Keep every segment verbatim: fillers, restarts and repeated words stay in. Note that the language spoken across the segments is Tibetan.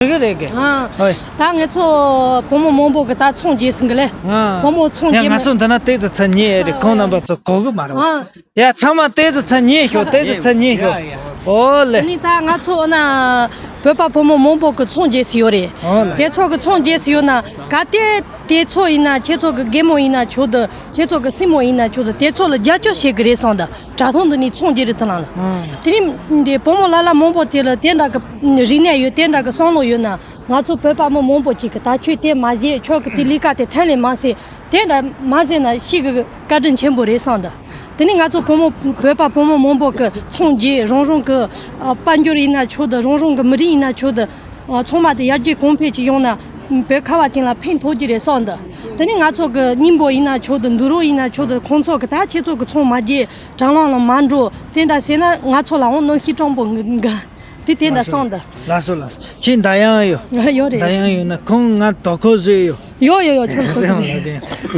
རེད་གི་རེད་གི། ཨ། ཨོ་ཡ། ད་ང་ཚོ་བུ་མོ་མང་པོ་གི་ད་ཚོང་རྒྱག་ཟིན་གི་ལེ། ཨ། བུ་མོ་ཚོང་ཡ་རྒྱག་ང་མ་ཚོ་འདི་ན་ཏོག་ཙམ་ཚད་ཉེ་ཡོད་རེད། ཁོང་རྣམ་པ་ཚོ་གོ་གི་མ་རེད་བ། ཨ། ཡ་ཚང་མ་ཏོག་ཙམ་ཚད་ཉེ་ཤོག་ཏོག་ཙམ་ཚད་ཉེ་ཤོག་ཨོ་ལེ། ནི་ད་ང་ཚོ་ན་བོད་པ་བུ་མོ་མང་པོ་གི་ཚོང་རྒྱག་སི་ཡོད་རེད། ཨོ་ལེ། དེ་ཚོ་གི་ཚོང་རྒྱག་སི་ཡོད་ན་ག་དེ་དེ་ཚོ་ཡིན་ན་ཁྱེད་ཚོ་གི་རྒན་མོ་ཡིན་ན་ཆོག་དུ་ཁྱེད་ཚོ་གི་སྲིང་མོ་ཡིན་ན་ཆོག་དུ་དེ་ཚོ་ལ་རྒྱབ་སྐྱོར་བྱེད་གི་རེད་སོང་དུ། དྲ་ཐོག་འདི་ནས་ཚོང་རྒྱག་རེད་དེ་ལང་ལ། ཨང་། དེ་ནས་འདི་བུ་མོ་ལ་ལ་མང་པོ་དེ་ལ་དེ་འདྲ་གི་རིག་གནས་ཡོད། དེ་འདྲ་གི་བསམ་བློ་ཡོད་ན་ང་ཚོ་བོད་པ་མི་མང་པོ་ཅིག་གི་ད་ཁྱོད་དེ་མ་བྱེད། ཁྱོད་གི་དེ་ལས་ཀ་དེ་ཐད་ལས་མ་ཟེར། དེ་འདྲ་མ་ཟེར་ན་ཤི་གི་བཀའ་དྲིན་ཆེན་པོ་རེད་བསམ་འདི། དེ་ནས་ང་ཚོ་བུ་མོ་བོད་པ་བུ་མོ་མང་པོ་གི་ཚོང་རྒྱག་རང་རང་གི་ཨ་དཔལ་འབྱོར་ཡིན་ན་ཆོག་དུ། རང་རང་གི་མི་རིགས་ཡིན་ན་ཆོག་དུ། ཨ་ཚང་མ་དེ་ཡར་རྒྱས་གོང་འཕེལ་ཅིག་ཡོང་ན་བོད་ཁ་བ་ཅན་ལ་ཕན་ཐོགས་ཀྱི་རེད་བསམ་འདི། དེ་ནས་ང་ཚོ་གི་སྙིང་པོ་ཡིན་ན་ཆོག་དུ། འདུག་རོགས་ཡིན་ན་ཆོག་དུ། ཁོང་ཚོ་གི་ད་ཁྱེད་ཚོ་གི་ཚོང་མ་རྒྱག་དྲང་ལམ་ལ་མ་འགྲོ། དེ་འདྲ་ཟེར་ན་ང་ཚོ་ལའང་གནོན་ཤུགས་སྤྲང་པོ་འགའ་དེ་དེ་འདྲ་སོང་འདི། ལགས་སོ་ལགས་སོ། ཁྱེད་འདི་ཡང་ཡོད། ཡོད་རེད། འདི་ཡང་ཡོད་ན་ཁོང་ང་དོ་ཁོ་བཟོས་ཡོད། ཡོད་ཡོད་ཡོད། ཁྱོད་ཁོ་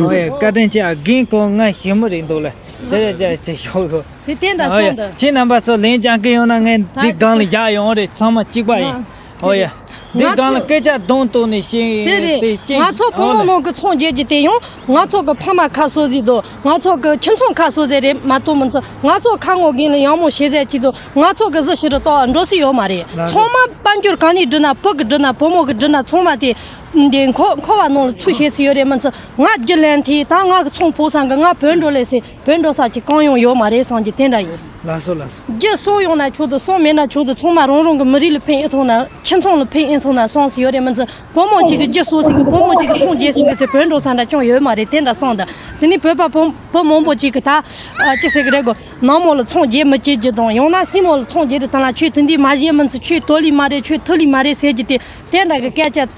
ཨོ་ཡ་བཀའ་དྲིན་ཆེ། ཨ་རྒན་ཁོ་ང་ཞི་མོ་རེད་འདུག་ལ། དེ་རེད་ཅེས་ཅེས་ཤོག་གོ། དེ་དེ་འདྲ་ཨོ་ཡ་སོང་འདི། ཁྱེད་རྣམ་པ་ཚོ་ལན་རྒྱག་གི་ཡོད་ན་ངས་འདི་སྒང་ལ་བཞག་ཡོང་རེད། ཚང་མ་གཅིག་པ་ཡིན། ཨོ་ཡ། འདི་སྒང་ལ་སྐད་ཆ་གདོང་གཏུག་ནས་ཤེས། དེ་རེད། དེ་གཅིག་ང་ཚོ་བུ་མོ་ནང་གི་ཚོང་རྒྱག་རྒྱུ་དེ་ཡང་ང་ཚོ་གི་ཕ་མ་ཁ་གསོ་ཟིག་དང་ང་ཚོ་གི་ཁྱིམ་ཚང་ཁ་གསོ་ཟིག་རེད་མ་གཏོགས་མི་ཚོ་ང་ཚོ་ཁ་ངོ་རྒན་ལ་ཡག་མོ་བྱེད་ཟེར་གྱི་དང་ང་ཚོ་གི་གཟི་བྱུ་རུ་ཏོག་འགྲོ་སྲིད་ཡོད་མ་རེད། ཚང་མ་དཔལ་འབྱོར་གང་ནས་བསྒྲུབས་ན་བུ་གི་བསྒྲུབས་ན་བུ་མོ་གི་བསྒྲུབས་ན་ཚང་མ་དེ་འདི་འཁོར་འཁོར་བ་ནང་ལ་ཚུད་བྱེད་སྲིད་ཡོད་རེད་མི་ཚོ། ང་རྒྱུ་ལེན་དེ་ད་ང་གི་ཚོང་ཕོག་སང་གི་ང་བོད་འགྲོ་ལས་སྲིད། བོད་འགྲོ་ས་ཅིག་གང་ཡང་ཡོད་མ་རེད་བསམ་གྱི་དེ་འདྲ་ཡིན། ལགས་སོ་ལགས་སོ། རྒྱུ་གསོ་ཡོང་ན་ཆོག་དུ་གསོ་མེད་ན་ཆོག་དུ་ཚང་མ་རང་རང་གི་མི་རིགས་ལ་ཕན་ཨེ་ཐོག་ན་ཁྱིམ་ཚང་ལ་ཕན་ཨེ་ཐོག་ན་སོང་སི་ཡོད་རེད་མི་ཚོ། བུ་མོ་གཅིག་གི་རྒྱུ་གསོ་སི་གི་བུ་མོ་གཅིག་གི་ཚོང་རྒྱག་སི་གི་ཚེ་བོད་འགྲོ་ས་འདྲ་ཅང་ཡོད་མ་རེད་དེ་འདྲ་སོང་ད། དེ་ནི་བོད་པ་བུ་བུ་མང་པོ་གཅིག་གི་ད་ཅི་ཟེར་གི་རེད་གོ། ནང་མོ་ལ་ཚོང་རྒྱག་མི་བྱེད་རྒྱུ་དང་ཡང་ན་སྲིང་མོ་ལ་ཚོང་རྒྱག་དུ་ཐང་ལ་ཆོས་དེ་འདི་མ་བྱེད་མི་ཚོ་ཆོས་དོ་ལི་མ་རེད་ཆོས་ཐུ་ལི་མ་རེད་ཟེར་གྱི་དེ་དེ་འདྲ་གི་སྐད་ཆ།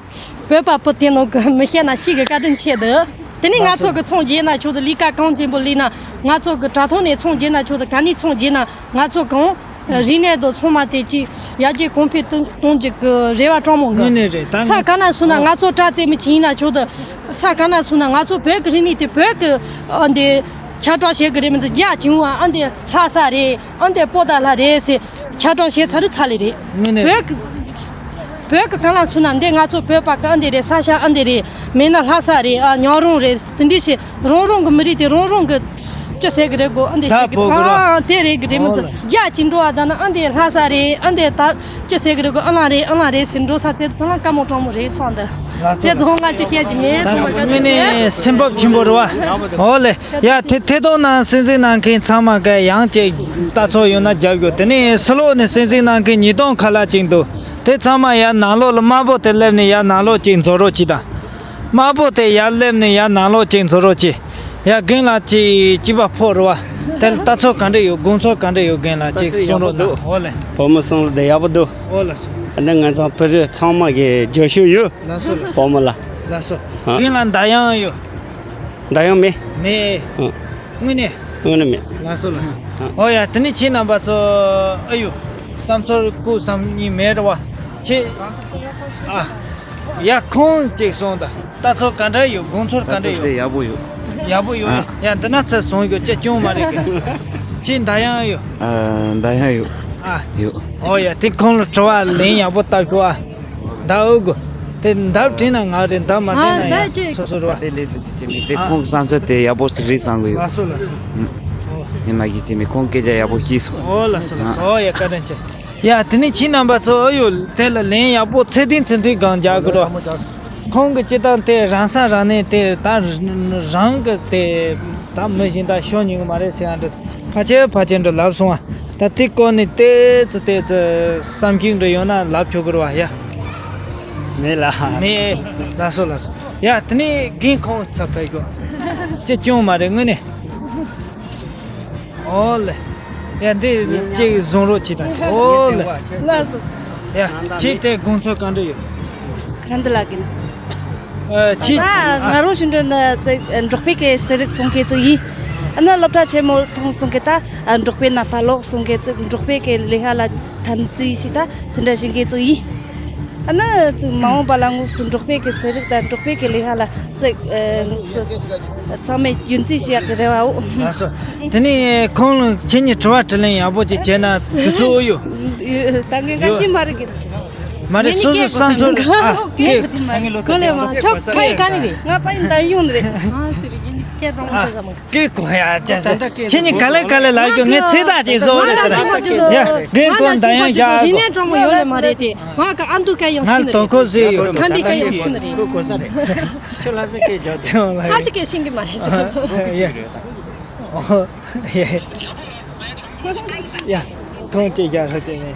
བོད་པ་བུ་དེ་ནང་གི་མི་བཤད་ན་ཤི་གི་བཀའ་དྲིན་ཆེ་འདུག་དེ་ནས་ང་ཚོ་གི་ཚོང་རྒྱག་ན་ཆོག་ཏུ་ལས་ཀ་གང་ཆེན་པོ་ལས་ན་ང་ཚོ་གི་དྲ་ཐོག་ནས་ཚོང་རྒྱག་ན་ཆོག་ཏུ་ག་ནས་ཚོང་རྒྱག་ན་ང་ཚོ་གང་རིག་གནས་དང་ཚང་མ་དེ་ཅིག་ཡར་རྒྱས་གོང་འཕེལ་གཏོང་གཏོང་རྒྱུ་གི་རེ་བ་སྤྲང་མོ་གི་དངོས་གནས་རེད་ད། ས་ག་ན་སུ་ན་ང་ཚོ་དྲ་རྩེད་མི་ཅིག་ཡིན་ན་ཆོག་ཏུ་ས་ག་ན་སུ་ན་ང་ཚོ་བོད་གི་རིག་གནས་དེ་བོད་གི་ཨ་འདི་ཁྱབ་བསྒྲགས་བྱེད་གི་རེད་མི་ཚོ་རྒྱ་ཆེན་བོ་ཨ་འདི་ལྷ་ས་རེད། ཨ་འདི་པོ་ཏཱ་ལ་རེད་ཟེར་ཁྱབ་བསྒྲགས་བྱས་ཚར་རེད་ཚར་ལེ་རེད། དངོས་གནས་བོད་ཀྱི་བོད་ཀྱི་གང་ལ་སུ་ན་འདི་ང་ཚོ་བོད་པ་གི་ཨ་འདི་རེད། ས་ཆ་ཨ་འདི་རེད། མེད་ན་ལྷ་ས་རེད། ཨ་ཉག་རོང་རེད། དེ་འདྲི་ཞེས་རང་རང་གི་མི་རིགས་དེ་རང་རང་གི་ཅི་ཟེར་གི་རེད་གོ། ཨ་འདི་ད་ཟེར་གི་བོད་ཀྱི་རོ། ཨ་དེ་རེད་གི་རེད། མི་ཚོ་རྒྱ་ཅིག་འགྲོ་བ་ད་ན་ཨ་འདི་ལྷ་ས་རེད། ཨ་འདི་ད་ཅི་ཟེར་གི་རེད་གོ། ཨ་ལང་རེད་ཨ་ལང་རེད་ཟེར་འགྲོ་ས་ཚེ་ད་ལ་དཀའ་མོ་སྤྲང་མོ་རེད་སོང་ད། དེ་ཚོ་ང་ཅི་བཤད་ཀྱི་མེད། ད་ཚང་མ་དངོས་གནས་སེམས་བབ་ཆེན་པོ་རེད་བ། ཨོ་ལེ། ཡ་ཐེ་ཐེ་གཏོང་ནང་གསན་གཟིགས་གནང་མཁན་ཚང་མ་ག་ཡང་ཅིག་ལྟ་ཚོར་ཡོད་ན་རྒྱབ་དགོས། དེ་ནས་ཕྱི་ལོགས་ནས་གསན་གཟིགས་གནང་མཁན་ཉིས་སྟོང་ཁ་ལག་ཅིག་འདུག་དེ་ཚང་མ་ཡར་ནང་ལོགས་ལ་དམར་པོ་དེ་སླེབས་ནས་ཡར་ནང་ལོགས་ཅིག་འཛུལ་རོགས་གྱིས་དང་། དམར་པོ་དེ་ཡར་སླེབས་ནས་ཡར་ནང་ལོགས་ཅིག་འཛུལ་རོགས་གྱིས། ཡ་རྒན་ལགས་ཅིག་སྐྱིད་པ་ཕོག་རེད་བ། དེ་ལ་ལྟ་ཚོར་ག་འདྲ་ཡོད། དགོངས་ཚུལ་ག་འདྲ་ཡོད། རྒན་ལགས་ཅིག་གསུང་རོགས་གནང་། ཨོ་ལེ། བུ་མོ་གསུམ་ལ་དེ་ཡག་པོ་འདུག་ཨོ་ལགས་སོ། ཨ་ནི་ང་ཚང་བོད་རིགས་ཚང་མ་གི་རྒྱབ་སྐྱོར་ཡོད། ལགས་སོ་ལགས་སོ། བུ་མོ་ལ། ལགས་སོ། ཨ། རྒན་ལགས་འདར་དབྱངས་ཡོད། འདར་དབྱངས་མེད། མེད། ཨ། དངོས་གནས། དངོས་གནས་མེད། ལགས་སོ་ལགས་སོ། ཨ། ཨོ་ཡ་དེ་ནི་ཁྱེད་རྣམ་པ་ཚོ་ཨ་ཡོ། བསམ་ཚོར་སྐུ་བསམ་གཉིས་མེད་རེད་བ། ཁྱེད། ཨ། ཡ་ཁོང་ཅིག་སོང་ད། ལྟ་ཚོར་ག་འདྲ་ཡོད། དགོངས་ཚུལ་ག་འདྲ་ཡོད། ལྟ་ཚུལ་དེ་ཡག་པོ་ཡོད། ཡག་པོ་ཡོད། ཨ། ཡ་འདི་ན་ཚུར་སོང་ཡོད་ཅེས་སྐྱོན་མ་རེད་གི། ཁྱེད་འདར་དབྱངས་ཡོད། ཨ། འདར་དབྱངས་ཡོད། ཨ། ཡོད། ཨོ་ཡ་དེ་ཁོང་ལ་དྲི་བ་ལན་ཡག་པོ་བཏབ་ཤོག་ཨ། འདར་ཨོ་གོ། དེ་འདར་དྲན་ན་ང་རེད། འདར་མ་དྲན་ན་ཡང་སོ་སོ་རེད་བ། དེ་ལས་དུ་དེ་བྱེད་མི་དེ་ཨ། ཁོང་བསམ་ཚུལ་དེ་ཡག་པོ་ཞིག་རེད་བསམ་གི་ཡོད། ལགས་སོ་ལགས་སོ། ཨུ། ཨོ། ཡིན་མ་གི་བྱེད་མི་ཁོང་སྐད་ཆ་ཡག་པོ་ཤེས་སོང་། ཨོ་ལགས་སོ་ལགས་སོ། ཨོ་ཡ་བཀའ་དྲིན་ཆེ། ཡ་དེ་ནས་ཁྱེད་རྣམ་པ་ཚོ་ཨ་ཡོ་དེ་ལ་ལན་ཡག་པོ་ཚད་ལྡན་ཚད་མཐོའི་སྒང་རྒྱག་དགོས་རེད། ཁོང་གི་སྤྱི་བཏང་དེ་རང་ས་རང་གནས་དེ་ད་རང་གི་དེ་ད་མི་གཞན་དག་ཤོར་ཉན་གི་མ་རེད་ཟེར་ཡ་འདྲ་ཕལ་ཆེར་ཕལ་ཆེར་འདྲ་ལབ་སོང་ཨ། ད་དེ་སྐོར་ནས་ཏོག་ཙམ་ཏོག་ཙམ་བསམ་གཞིག་འདྲ་ཡོད་ན་ལབ་ཆོག་གི་རེད་བ་ཡ། མེད་ལ། མེད། ལགས་སོ་ལགས་སོ། ཡ་དེ་ནས་རྒན་ཁོང་ཚབ་ཕེབས་ཤོག་ཅི་སྐྱོན་མ་རེད་དངོས་གནས། ཨོ་ལེ། ཡ་འདི་གཅིག་བཟུང་རོགས་གྱིས་དང་། ཨོ་ལེ། ལགས་སོ། ཡ་ཁྱེད་དེ་དགོངས་ཚུལ་གང་འདྲ་ཡོད། གང་འདྲ་ལགས་ཀྱི། ཨ་ཁྱེད། ད་ང་རང་ཞིག་འགྲོ་ན་ཙི་འབྲོག་པའི་གི་ཟས་རིགས་ཚོང་མཁན་ཅིག་ཡིན། ཨ་ནི་སློབ་གྲྭ་ཆེན་མོ་མཐོང་སོང་གི་ད་འབྲོག་པའི་ནང་པ་ལོག་སོང་གི་ཅིག་འབྲོག་པའི་གི་ལས་ཀ་ལ་དམ་འཛིན་ཞིག་ད་དེ་འདྲ་བྱེད་མཁན་ཅིག་ཡིན། ཨ་ནི་ཅིག་མ་འོངས་པ་ལ་དངོས་སུ་འབྲོག་པའི་གི་ཟས་རིགས་དང་འབྲོག་པའི་གི་ལས་ཀ་ལ་ཅིག་ཨ་དངོས་སུ་ཚང་མས་རྒྱུན་འཛིན་བྱེད་ཡག་གི་རེ་བའོ། ལགས་སོ། དེ་ནས་ཁོང་ལ་ཁྱེད་གཉིས་དྲི་བ་དྲིས་ལན་ཡག་པོ་ཅིག་བྱས་ན་དུས་ཚོད་ཨོ་ཡོད། ད་ངས་ཡོད། ག་གི་མ་རེད་གི། མ་རེད། སོ་སོ་བསམ་ཚུལ། ཨ། ཀེ། ཁོ་ལས་མ་ཆོག་ཁོ་ཡི་ག་ནི་རེད། ང་པ་ཡིན་ད་ཡོང་ནི་རེད། ཨ་ཟེར་གྱི་ནི་སྐད་གྲོང་ཁོ་ཟ་མ། ཀེ་གོ་ཡ་ཅེ་ཟེར། ཁྱེད་གཉིས་ག་ལེ་ག་ལེ་ལབ་རྒྱུ། ངས་ཚེ་ཐག་ཅིག་བཟོ་རེད་དེ། ཡ་རྒན་ཁོང་ད་ཡང་རྒྱ་ཨ་ཁོ། རི་ནས་གྲོང་མོ་ཡོད་ལེ་མ་རེད་དེ། ང་ག་ཨ་འདུ་ག་ཡང་ཤི་ནི་རེད། ང་ལ་དོ་ཁོ་བཟོས་ཡོད། ཁ་འདི་ག་ཡང་ཤི་ནི་རེད། ཁོ་གོ་ས་རེད། ཁྱོད་ལ་ཟེར་སྐད་རྒྱག་ཚེ་བ་ལ། ཁ་ཟེར་སྐད་ཤེས་ཀྱི་མ་རེད་ཟེར། ཡ། ཡ། ཁོང་ཅིག་རྒྱ་ཧྲ་ཅིག་ནས།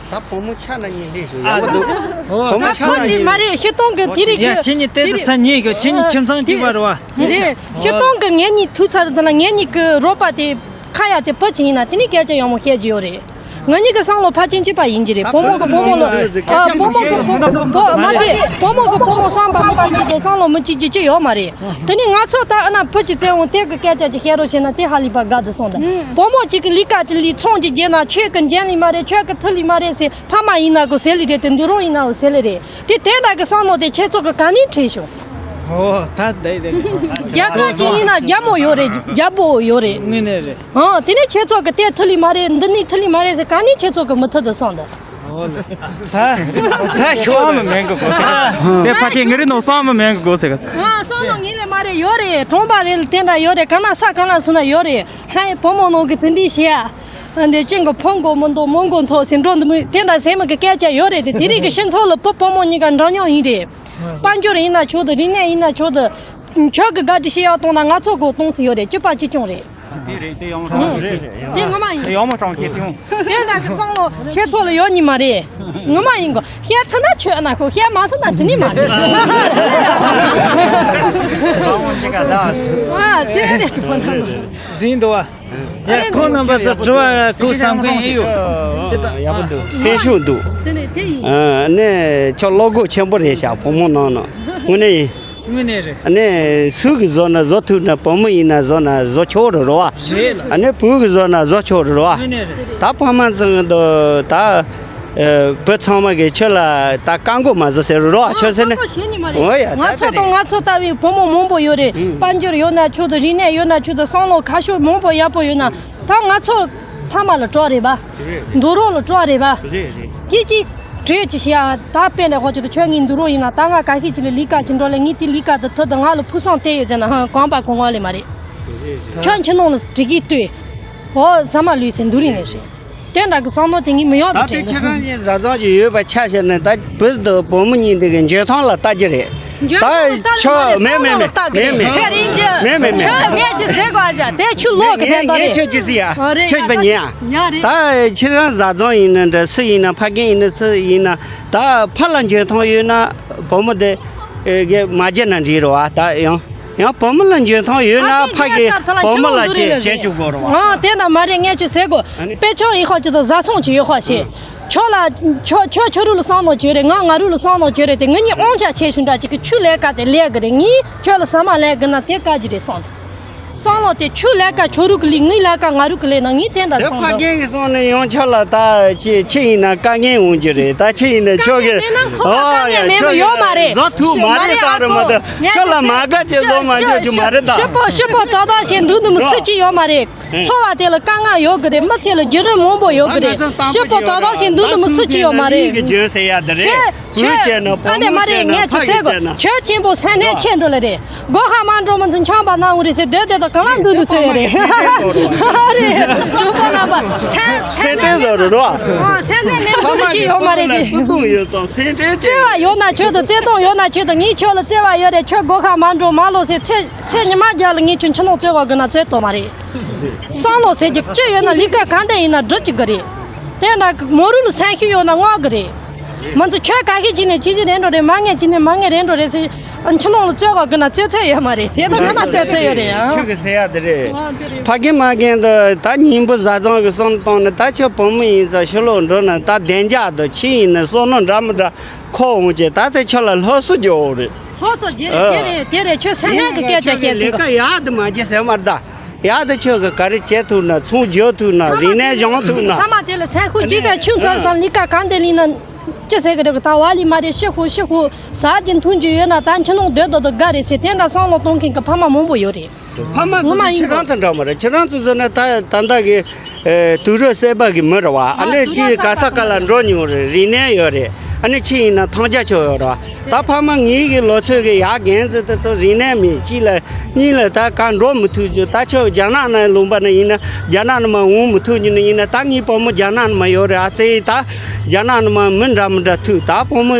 ད་བུ་མོ་ཆ་ན་ཉིན་ལས་ཞུ་ཡག་པོ་འདུག་ཨོ། བུ་མོ་ཆ་ཁོ་ན་ཅིག་ཉིན་མ་རེད། ཤི་སྟོང་གི་དེ་རིགས་ཡ། ཁྱེད་གཉིས་དེ་ཚོ་ཚ་ཉེ་གི། ཁྱེད་གཉིས་ཁྱིམ་ཚང་གཅིག་པ་རེད་བ། རེད། ཤི་སྟོང་གི་ངེད་གཉིས་ཐུག་ཚར་ཙམ་ལ་ངེད་གཉིས་ཀྱི་རོགས་པ་དེ་ཁ་ཡ་དེ་བུ་ཅིག་ཡིན་ན་དེ་ནི་སྐད་ཆ་ཡག་མོ་བཤད་རྒྱུ་ཡོད་རེད། ང་གཉིས་ཀྱི་བསམ་བློ་ཕལ་ཆེར་གཅིག་པ་ཡིན་གྱི་རེད། བུ་མོ་གི་བུ་མོ་ལ། ཨ། བུ་མོ་གི་བུ་བུ་མ་ཚད་བུ་མོ་གི་བུ་མོ་བསམ་པ་མི་གཅིག་གི་བསམ་བློ་མི་གཅིག་གི་གཅིག་ཡོད་མ་རེད། དེ་ནི་ང་ཚོ་ད་ཨ་ན་བུ་གཅིག་བཙལ་འོང་དེ་གི་སྐད་ཆ་ཅིག་བཤད་རོགས་བྱས་ན་དེ་ཧ་ལས་པ་དགའ་འདུག་སོང་ད། བུ་མོ་གཅིག་གི་ལས་ཀ་ཅིག་ལས་ཚོང་ཅིག་རྒྱག་ན་ཁྱོད་ཀྱི་འཇན་ལས་མ་རེད། ཁྱོད་ཀྱི་ཐུ་ལས་མ་རེད་ཟེར། ཕ་མ་ཡིན་ན་གོ་ཟེར་ལས་རེད་དེ། འདུག་རོགས་ཡིན་ནའོ་ཟེར་ལས་རེད་དེ། དེ་འདྲ་གི་བསམ་བློ་དེ་ཁྱེད་ཚོ་གི་ག་ནས་འཁྲིད་བྱུང་། ཨོ། ད་དེ་དེ་རྒྱལ་ཁབ་ཅིག་ཡིན་ན་རྒྱལ་མོ་ཡོད་རེད། རྒྱལ་པོ་ཡོད་རེད། དངོས་གནས་རེད། ཨང་། དེ་ནས་ཁྱེད་ཚོ་གི་དེ་ཐུ་ལི་མ་རེད། འདི་ནི་ཐུ་ལི་མ་རེད་ཟེར། ག་ནས་ཁྱེད་ཚོ་གི་མི་ཐུ་དུ་སོང་འདུག་ཨོ་ལེ། ད་ད་ཤོག་མི་མེད་གི་གོ་ཟེར། དེ་ཕ་ཁྱེད་ངེ་རི་ནོ་སོང་མི་མེད་གི་གོ་ཟེར། ཨ། སོང་ནོ་ངེ་ལེ་མ་རེད། ཡོད་རེད། གྲོང་པ་རེད། དེ་འདྲ་ཡོད་རེད། ག་ན་ས་ག་ན་སུ་ན་ཡོད་རེད། ཧའི་བུ་མོ་ནང་གི་དེ་འདི་བྱས་ཨ། འདི་ཅན་གི་ཕོ་མགོ་མི་འདུག་མོ་མགོ་མཐོ་ཟེར་འགྲོ་འདི་མོ་དེ་འདྲ་ཟེར་མི་གི་སྐད་ཆ་ཡོད་རེད་དེ། དེ་རིགས་ཀྱི་སྤྱི་ཚོགས་ལ་བུ་བུ་མོ་གཉིས་ཀ་འདྲ་མཉམ་ཡིན་རེད། དཔལ་འབྱོར་ཡིན་ན་ཆོག་ཏུ། རིག་གནས་ཡིན་ན་ཆོག་ཏུ། ཁྱོད་ཀྱི་དགའ་སྤྲོ་ཤེས་ཡག་གཏོང་ན་ང་ཚོ་གོ་གཏོང་སྲིད་ཡོད་རེད། སྤྱི་པ་སྤྱི་སྐྱོང་རེད། དེ་རེད། དེ་ཡོང་རེད། དེ་ངོ་མ་ཡིན། དེ་ཡོང་མ་གྲོང་ཁྱེར་དེ་ཡོང་། དེ་འདྲ་གི་བསམ་བློ་ཁྱེད་ཚོ་ལ་ཡོད་ནི་མ་རེད། ངོ་མ་ཡིན་གོ། བཤད་ཐུབ་ན་ཆོས་ན་ཁོ། བཤད་མ་ཐུབ་ན་དེ་ནི་མ་རེད། ཨ། དེ་རེད་ཆུ་ཕོ་ན། རིང་འདུག་བ། ཡ། ཁོང་རྣམ་པ་ཚོ་དྲི་བ་གོ་བསམ་མཁན་ཡོད། ཅི་ལྟ། ཡག་པོ་འདུག་སེམས་ཤུགས་འདུག་དེ་ནས་དེ་ཡིན། ཨ་ནི་ཁྱོད་བློ་སྒོ་ཆེན་པོ་རེད་ཤག་བུ་མོ་ནང་ན། དངོས་གནས་ཡིན། དངོས་གནས་རེད། ཨ་ནི་སུ་གིས་བཟོ་ན་བཟོ་ཐུབ་ན། བུ་མོ་ཡིན་ན་བཟོ་ན་བཟོ་ཆོག་རེད་རོ་བ། རེད་ལ། ཨ་ནི་བུ་གིས་བཟོ་ན་བཟོ་ཆོག་རེད་རོ་བ། དངོས་གནས་རེད། ད་ཕ་མ་ཚང་གི་འདུག་ད། ཨ། བུ་ཚང་མ་གིས་ཁྱོད་ལ་ད་བཀག་འགོག་མ་བཟོ་ཟེར་རོ་བ། ཨ། ཁྱོད་ཟེར་ནས། བཀག་འགོག་བྱེད་ནི་མ་རེད། འོ་ཡ། ང་ད་ཚོ་ད་དང་རེད། ང་ཚོ་ལྟ་བུའི་བུ་མོ་མང་པོ་ཡོད་རེད། ཨུ། དཔལ་འབྱོར་ཡོད་ན་ཆོག་ཏུ། རིག་གནས་ཡོད་ན་ཆོག་ཏུ། བསམ་བློ་ཁ་ཕྱོགས་མང་པོ་ཡག་པོ་ཡོད་ན། ད་ང་ཚོ་ཕ་མ་ལ་སྤྲོ་རེད་པ། རེད་རེད། འདུག་རོགས་ལ་སྤྲོ་རེད་པ། རེད་རེད། ཀྱི་ཀྱི་གྲོས་ཀྱི་བྱེད་ཡ། ད་དཔེ་ནས་ཧོ་ཅི་ད་ཁྱོད་ངའི་འདུག་རོགས་ཡིན་ན། ད་ང་ག་ཤེད་ཅིག་ལ་ལས་ཀ་ཅིག་འགྲོ་ལས། ངའི་དེ་ལས་ཀ་དེ་ཐུབ་དུ་ང་ལ་ཕུགས་བསམ་བལྟས་ཡོད་ཟེར་ན། ཧང་། གོམ་པ་གོ་ངོ་ལས་མ་རེད། རེད་རེད། ཁྱོད་ཕྱི་ནང་ལ་འགྲིག་གི་ལྟོས། ཧོ་ཟ་མ་ལུས་ཟེར་འདུག་རིང་ནས་རེད། དེ་འདྲ་གི་བསམ་བློ་དེ་ངས་མི་ཡོང་དུ་ད་དེ་དྲན་ཁྱེད་རང་གཉིས་བཟའ་ཚང་ཅིག་ཡོད་པ་ཆ་བཞག་ན། ད་བུ་དང་བུ་མོ་གཉིས་འདི་གི་འཇོན་ཐང་ལ་ལྟ་རྒྱུ་རེད། འཇོན་ཐང་ལ་ད་ལྟ་ལ་ཆོག་མ་རེད། མེད་མེད་བསམ་བློ་མེད་ལྟ་གི་རེད། མེད་མེད། ཚེ་རིང་རྒྱུ། མེད་མེད་མེད། ཁྱོད་ངས་ཅི་ཟེར་དགོས་ཨ་ཅག་དེ་ཁྱོད་ལོག་གི་ངས་ཕན་ཐོགས་ངས་རེད། ཁྱོད་ཅི་ཟེར་ཡ། ཨ་རེད། ཁྱོད་པ་ཉན་ཨ། ཉ་རེད། ད་ཁྱེད་རང་བཟའ་ཚང་ཡིན་ན་འདྲ། སུ་ཡིན་ན། ཕ་རྒན་ཡིན་ན། སུ་ཡིན་ན། ད་ཕ་ལ་འཇོན་ཐང་ཡོད་ན་བུ་མོ་དེ་གི་མ་བརྗེད་ན་འགྲིག་རེད་བ། ད་ཡང་ཡང་བུ་མོ་ལ་འཇོན་ཐང་ཡོད་ན་ཕ་གིས་བུ་མོ་ལ་བྱེད་བྱེད་བཅུག་དགོས་རེད་བ། ཨ། དེ་འདྲ་མ་རེད། ངས་ཁྱོད་ཟེར་དགོས། ཨ་ནི། དཔེ་ཆ་ཡིན་ཁ་ཅིག་དང་བཟའ་ཚང་ཅིག་ཡོད་ཁ་ཞེས། ཁྱོད་ལ་ཁྱོད་ཁྱོད་ཁྱོད་རུ་ལ་བསམ་བློ་བྱེད་རེད། ང་ང་རུ་ལ་བསམ་བློ་བྱེད་རེད་དེ། ངེད་གཉིས་དབང་ཆ་ཆེ་ཆུང་འདྲ་ཅིག་གི་ཁྱོད་ལས་ཀ་དེ་ལས་གི་རེད། ངས་ཁྱོད་ལ་ཟ་མ་ལས་གི་ན་དེ་དཀའ་གི་རེད་བསམ་དེ། བསམ་བློ་དེ་ཁྱོད་ལས་ཀ་ཁྱོད་རུ་གི་ལས། ངའི་ལས་ཀ་ང་རུ་གི་ལས་ན། ངས་དེ་འདྲ་དེ་བསམ་ཕ་དོ། རྒན་གི་སོང་ནས་ཡང་ཁྱོད་ལ་ད་ཁྱེད་ཁྱེད་ཡིན་ན་དཀའ་ངལ་འོང་གི་རེད། ད་ཁྱེད་ཡིན་ན་ཁྱོད་ཀྱི། དཀའ་ངལ་མེད་ན་ཁོ་ལ་དཀའ་ངལ་མེད་པ་ཡོད་མ་རེད། བཟོ་ཐུབ་མ་རེད་བསམ་རེད་མ་གཏོགས། ཁྱོད་ལ་མ་དགའ་བྱས་བཟོ་མ་འཇོག་རྒྱུ་མ་རེད་ད། ཤི་པོ་ཤི་པོ་ཏག་ཏག་བྱས་འདུག་འདུག་མི་སྲིད་ཀྱི་ཡོད་མ་རེད། འཚོ་བ་དེ་ལ་དཀའ་ངལ་ཡོད་གི་རེད། མི་ཚེ་ལ་བརྒྱུད་རིམ་མང་པོ་ཡོད་གི་རེད། ཤི་པོ་ཏག་ཏག་བྱས་འདུག་འདུག་མི་སྲིད་ཀྱི་ཡོད་མ་རེད། ཁྱོད་ཁྱོད་ཨ་ནེ་མ་རེད། ངས་ཅི་ཟེར་དགོས། ཁྱོད་གཅེན་པོ་སེམས་ནད་ཆེ་འགྲོ་ལེ་རེད། སྒོ་ཁ་མ་འགྲོ་མི་ཚོ་ཆང་པ་ན་འུ་རེད་ཟེར་སྡོད་སྡོད་དང་གང་ལ་འདུག་འདུག་ཚོད་ཡོད་རེད། ཨ་རེད། གྲོགས་པོ་རྣམ་པ། སེམས་སེམས་ནད་མེད་པ་སྲིད་ཀྱི་ཡོད་མ་རེད་གི། བརྩེ་བ་ཡོད་ན་ཁྱོད་དང་། བརྩེ་དུང་ཡོད་ན་ཁྱོད་དང་། ངས་ཁྱོད་ལ་བརྩེ་བ་ཡོད་རེད། ཁྱོད་སྒོ་ཁ་མ་འགྲོ་མ་ལོག་ཟེར། ཚེ་ཚེ་ཉི་མ་རྒྱབ་ལ་ངས་ཁྱོད་ཕྱི་ནང་རྩོད་གོ་དགོས་ན་རྩོད་དོ་མ་རེད། བསམ་བློ་ཟེར་རྒྱུ་ཅི་ཡོད་ན་ལས་ཀ་གང་འདྲ་ཡིན་ན་སྒྲུབ་ཀྱི་གི་རེད། དེ་འདྲ་མོ་རུ་ལ་སེམས་ཤུགས་ཡོད་ན་བསྔགས་གི་རེད། མ་ཚོ་ཁྱོད་ག་ཤེད་ཅིག་ནས་ཅི་ཅི་རེད་འགྲོ་རེད། མ་ངས་ཅི་ནས་མ་ངས་རེད་འགྲོ་རེད་ཟེར། ཕྱི་ནང་ལ་རྩོད་གོ་དགོས་ན་རྩོད་ཚོད་ཡོད་མ་རེད། དེ་དང་ང་ལ་རྩོད་ཚོད་ཡོད་རེད་ཨང་། ཁྱོད་ཀྱི་ཟེར་ཡ་དེ་རེད། ཨང་དེ་རེད། ཕ་རྒན་མ་རྒན་དུ་ད་སྙིང་པོ་བཟའ་ཚང་གི་བསམ་བཏང་ནས། ད་ཁྱོད་བུ་མོ་ཡིན་ཙང་ཕྱི་ལོགས་འགྲོ་ན་ད་བདེ་འཇགས་དང་ཁྱི་ཡིན་ན་བསོད་ནམས་འདྲ་མི་འདྲ་འཁོར་འོང་བྱས། ད་དེ་ཁྱོད་ལ་སློབ་གསོ་རྒྱག་འོང་རེད། ལྷོ་སོ་རྗེ་རེད། ཨ། དེ་རེད་དེ་རེད། ཁྱོད་སེམས་ནད་ཀྱི་སྐད་ཆ་བཤད་ཟིན་ག་ཡག་དུ་མ་བྱེད་ཟེར་མ་རེད་ད། ཡག་དུ་ཁྱོད་ཀྱི་ག་རེ་བྱེད་ཐུབ་ན། ཚོང་རྒྱག་ཐུབ་ན། རིག་གནས་སྦྱོང་ཐུབ་ན། ཕ་མ་དེ་ལ་སེམས་ཤུགས་ཅི་ཟེར། ཆུང་ཚོད་དང་ལས་ཀ་གང་དེ་ལས་ན་ཅི་ཟེར་གི་རེད་གི། ད་བ་ལི་མ་རེད། ཤི་ཁུ་ཤི་ཁུ་ཟ་གྱི་འཐུང་རྒྱུ་ཡོད་ན་ད་ཕྱི་ནང་སྡོད་སྡོད་དུ་དགའ་རེད་ཟེར། དེ་འདྲ་བསམ་བློ་གཏོང་མཁན་གྱི་ཕ་མ་མང་པོ་ཡོད་རེད། ཕ་མ་ངོ་མ་དེ་ཡིན་ཁྱེད་རང་ཚོ་འདྲ་མ་རེད། ཁྱེད་རང་ཚོ་ཟེར་ན་ད་ད་ལྟ་གི་ཨེ། དུས་རབས་གསར་པ་གི་མི་རེད་བ། ཨ་ནི་དུས་རབས་གསར་པ་གི་ག་ས་ག་ལ་འགྲོ་མྱོང་རེད། རིག་གནས་ཡོད་རེད། ཨ་ནི་ཕྱི་ཡིན་ན་ཐང་རྒྱ་ཆོ་ཡོད་ར། ད་ཕ་མ་ངའི་གི་ལོ་ཚོད་གི་ཡར་རྒན་ཟེར་དེ་ཚོ་རིག་གནས་མེད་གཅིག་ལ་གཉིས་ལ་ད་ག་འགྲོ་མི་ཐུབ་རྒྱུ། ད་ཆོ་རྒྱ་ནག་ནང་ལུང་པ་ན་ཡིན་ན་རྒྱ་ནག་ནང་མ་འོང་མི་ཐུབ་རྒྱུ་ན་ཡིན་ན། ད་ངའི་བུ་མོ་རྒྱ་ནག་ནང་མ་ཡོད་རེད། ཨ་ཙེ་ད་རྒྱ་ནག་ནང་མ་མི་འདྲ་མི་འདྲ་ཐུག་ད་བུ་མོ་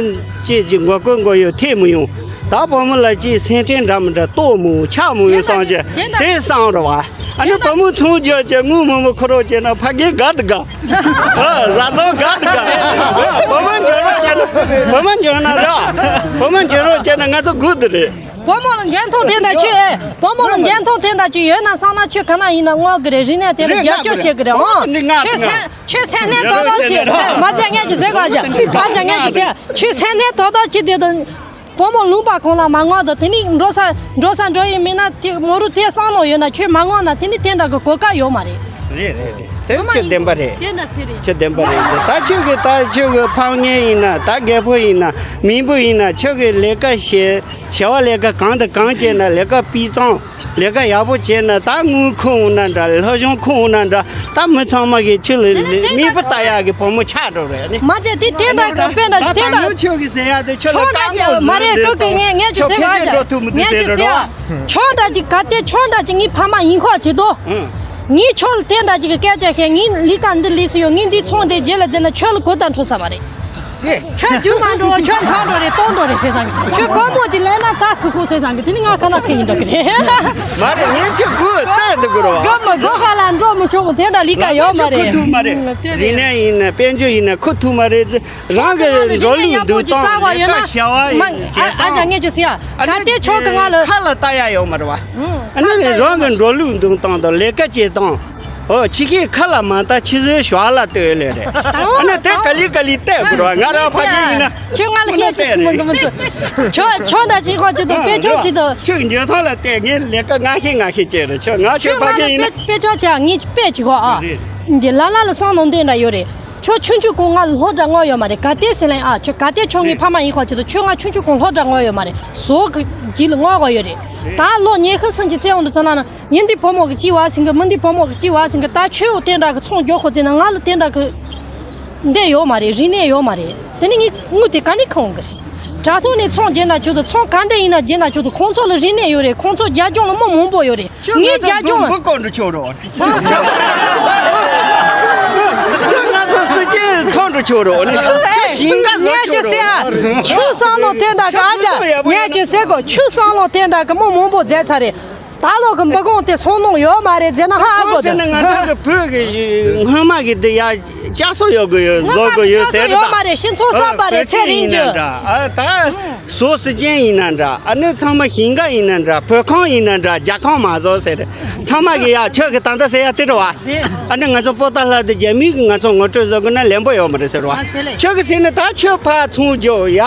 ཅེས་ཀྱི་མགོ་སྐོར་མགོ་ཡོད་ཐེ་མི་ཡོང་། ད་བུ་མོ་ལ་ཅིག་སེམས་ཁྲལ་འདྲ་མི་འདྲ་ལྟོགས་མི་འོང་ཆགས་མི་འོང་བསམ་གྱི་དེ་བསམ་རེད་བ། ཨ་ནི་བུ་མོ་ཚོང་རྒྱག་བྱས་དངུལ་མང་པོ་ཁུར་རོགས་བྱས་ན་ཕ་གི་དགའ་དུ་དགའ། ཨ་བཟའ་ཚང་དགའ་དུ་དགའ། ཨ་བུ་མོ་འཇོན་རོགས་བྱས་ན་བུ་མོ་འཇོན་ན་ར། བུ་མོ་འཇོན་རོགས་བྱས་ན་ང་ཚོ་སྒུག་དུ་རེད། བུ་མོ་ལ་འཇོན་ཐང་དེ་འདྲ་ཅིག་ཨེ། བུ་མོ་ལ་འཇོན་ཐང་དེ་འདྲ་ཅིག་ཡོད་ན་བསམ་ན་ཁྱོད་ག་ན་ཡིན་ན་དངོས་གི་རེད། རིག་གནས་དེ་ལ་རེད། རྒྱབ་སྐྱོར་བྱེད་གི་རེད། ཨོ་ཁྱོད་སེམས་ཁྱོད་སེམས་ནས་ཏོག་ཏོག་ཅིག་མ་ཚད་ངས་ཅིག་ཟེར་ག་ཅིག་མ་ཚད་ངས་ཅིག་ཟེར། ཁྱོད་སེམས་ནས་ཏོག་ཏོག་ཅིག་དེ་དང་། བུ་མོ་ལུང་པ་གང་ལ་མ་མངགས་དང་། དེ་ནི་འགྲོ་ས་འགྲོ་ས་འགྲོ་ཡི་མིན་ན་དེ་མོ་རུ་དེ་བསམ་བློ་ཡོད་ན་ཁྱོད་མ་མངགས་ན་དེ་ནི་དེ་འདྲ་གི་གོ་སྐབས་ཡོད་མ་རེད། རེད་རེད་རེད། དེ་ཁྱོད་བདེན་པ་རེད། དེ་འདྲ་ཟེར་རེད། ཁྱོད་བདེན་པ་རེད། ད་ཁྱོད་ཀྱི་ད་ཁྱོད་ཀྱི་ཕམ་ཉེས་ཡིན་ན། ད་རྒད་པོ་ཡིན་ན། མིང་པོ་ཡིན་ན། ཁྱོད་ཀྱི་ལས་ཀ་བྱེད་བྱ་བ་ལས་ཀ་གང་དང་གང་བྱས་ན། ལས་ཀ་སྤུས་གཙང་ལས་ཀ་ཡག་པོ་བྱས་ན། ད་དངུལ་ཁུར་འོང་ན་འདྲ། སློབ་སྦྱོང་ཁུར་འོང་ན་འདྲ། ད་མི་ཚང་མ་གི་ཁྱོད་ལ་མིག་དཔེ་ལྟ་ཡག་གི་བུ་མོ་ཆགས་འགྲོ་རེད་ནི། མ་ཚད་དེ་དེ་འདྲ་གི་དཔེ་འདྲ་ཞིག་དེ་འདྲ། ད་ད་ཁྱོད་ཀྱི་ཟེར་ཡག་དེ་ཁྱོད་ལ་ཁྱོད་འདྲ་ཅིག་མ་རེད། ཀུ་ཀུ་ངས་ངས་ཅིག་ཟེར་བ་ཅིག་ངས་ཅིག་ཟེར་བ། ཁྱོད་འདྲ་ཅིག་ག་དེ་ཁྱོད་འདྲ་ཅིག་ངའི་ཕ་མ་ཡིན་ཁོག་བྱེད་དོ། ངས་ཁྱོད་ལ་དེ་འདྲ་ཅིག་གི་སྐད་ཆ་བཤད། ངས་ལས་ཀ་འདི་ལས་སུ་ཡོད། ངས་འདི་ཚོང་དེ་རྗེས་ལ་འཛིན་ན་ཁྱོད་ལ་གོ་བརྡ་འཕྲོད་ས་མ་རེད། ཁྱོད་རྒྱུ་མ་འགྲོ། ཁྱོད་ཁྲག་འགྲོ་རེད། སྟོང་འགྲོ་རེད་ཟེར་བསམ་གི། ཁྱོད་སྒོར་མོ་ཅིག་ལེན་ན་ད་ཁུ་ཁུ་ཟེར་བསམ་གི། དེ་ནི་ང་ཁ་ན་ཁེ་ཡིན་འགྲོ་གི་རེད། མ་རེད། ངས་ཁྱོད་སྒུག་བལྟས་འདུག་གི་རེད་བ། སྒོར་མོ་སྒོར་ཁ་ལ་འགྲོ་མི་ཆོག་པ་དེ་འདྲ་ལས་ཀ་ཡོད་མ་རེད། ཁུ་ཐུག་མ་རེད། རིག་གནས་ཡིན་ན་དཔལ་འབྱོར་ཡིན་ན་ཁུ་ཐུག་མ་རེད། རང་གི་འགྲོ་ལུགས་འདུག་སྟངས་ལས་ཀ་བྱ་བ་ཡིན་བྱེད་སྟངས། ཨ་ཅག་ངས་ཁྱོད་ཟེར་ཡ། ད་ལྟའི་ཆོག་གི་ང་ལ་ཁ་ལ་ལྟ་ཡ་ཡོད་མ་རེད་བ། ཨ་ནི་རང་གི་འགྲོ་ལུགས་འདུག་སྟངས་དང་ལས་ཀ་བྱེད་སྟངས། ཨོ་ཕྱི་ཁའི་ཁ་ལ་མ་ལྟ་ཕྱི་བཟོའི་ཞོར་ལ་ལྟོས་ལེ་རེད། ཨ་ནི་དེ་ག་ལི་ག་ལི་བལྟས་དགོས་རེད་བ། ང་རང་ཕ་གི་ཡིན་ན། ཁྱོད་ང་ལ་སྐད་ཆ་ཟིན་མི་འདུག་མི་འདུག་ཁྱོད་ཁྱོད་འདྲ་ཅིག་ཁོ་ཅི་འདུག་དཔེ་ཆོག་ཅི་འདུག་ཁྱོད་འཇོན་ཐང་ལ་བལྟས། ངས་ལས་ཀ་ང་ཤེས་ང་ཤེས་བྱས་རེད། ཁྱོད་ང་ཁྱོད་ཕ་གི་ཡིན་ན། དཔེ་ཆོག་ཅིག་ངས་དཔེ་ཅིག་གོ་ཨ། འདི་ལ་ལ་ལ་སོང་ནང་དེ་འདྲ་ཡོད་རེད། ཁྱོད་ཆུང་ཆུང་གོང་ང་ལ་སློབ་གྲྭ་བསྔགས་ཡོད་མ་རེད། ག་དེ་ཟེར་ལེན་ཨ། ཁྱོད་ག་དེ་ཁྱོད་ངའི་ཕ་མ་ཡིན་ཁོ་ཅི་འདུག་ཁྱོད་ང་ཆུང་ཆུང་གོང་སློབ་གྲྭ་བསྔགས་ཡོད་མ་རེད། བཟོ་གི་རྗེས་ལ་བསྔགས་གོ་ཡོད་རེད། ད་ལོ་ཉི་ཤུ་སུམ་ཅུ་བཙན་འོང་དུ་ཐོན་ན་ན། ཡིན་འདི་བུ་མོ་གི་ཅི་བ་ཟིན་གི། མི་འདི་བུ་མོ་གི་ཅི་བ་ཟིན་གི། ད་ཁྱོད་འོ་དེ་འདྲ་གི་ཚོང་རྒྱག་ཁོ་ཚེ་ན་ང་ལ་དེ་འདྲ་གི་འདི་ཡོད་མ་རེད། རིག་གནས་ཡོད་མ་རེད། དེ་ནི་ངའི་དངུལ་དེ་ག་ནས་ཁ་འོང་གི་རེད། དྲ་ཐོག་ནས་ཚོང་རྒྱག་ན་ཆོག་ཏུ། ཚོང་ག་འདྲ་ཡིན་ན་རྒྱག་ན་ཆོག་ཏུ། ཁོང་ཚོ་ལ་རིག་གནས་ཡོད་རེད། ཁོང་ཚོ་རྒྱབ་ལྗོངས་ལ་མི་མང་པོ་ཡོད་རེད། ཁྱོད་ངའི་ང་ཚོ་རྒྱབ་ལྗོངས་ལ་མི་བཀོད་འགྲོ་ཆོག་རོགས། ཁྱོད་ང་ཚོ་སྲིད་ཇུས་ཚོགས་འགྲོ་ཆོག་རོགས། ཁྱོད་ཞིང་ཁ་བཟོ་ཆོག་རོགས། ངས་ཅི་ཟེར་ཨ། ཁྱོད་བསམ་བློ་དེ་འདྲ་ག་ཨ་ཅག་ངས་ཅི་ཟེར་གོ། ཁྱོད་བསམ་བློ་དེ་འདྲ་གི་མི་མང་པོ་མཛད་ཚར་རེད། ད་ལོ་གི་འབུ་གོང་དེ་སོང་ནོ་ཡོད་མ་རེད་ཟེར་ན་ཧ་ཨ་གོ། ཟེར་ན་ང་ཚོ་གི་བོད་ཀྱི་སྔོན་མ་གི་འདི་ཡ་བཅའ་སྲོལ་ཡོད་གི་ཡོད། བཟོ་གི་ཡོད་ཟེར་ད། ཡོད་མ་རེད། སྤྱི་ཚོགས་གསར་པ་རེད། ཚེ་རིང་རྒྱུ། ཨ་ད། བཟོ་སྲིད་ཅན་ཡིན་ན་འདྲ། ཨ་ནི་ཚང་མ་ཞིང་ཁ་ཡིན་ན་འདྲ། བོད་ཁང་ཡིན་ན་འདྲ། རྒྱ་ཁང་མ་བཟོ་ཟེར། ཚང་མ་གི་ཡ་ཁྱོད་ཀྱི་ད་ལྟ་ཟེར་ཡ་དེ་རེད་བ། ཨ་ནི་ང་ཚོ་པོ་ཏཱ་ལ་དེ་རྒྱ་མི་གི་ང་ཚོ་ངོ་སྤྲོད་བཟོ་དགོས་ན་ལན་པོ་ཡོད་མ་རེད་ཟེར་བ། ཁྱོད་ཀྱི་ཟེར་ནི་ད་ཁྱོད་ཕར་ཚོང་རྒྱོ་ཡ་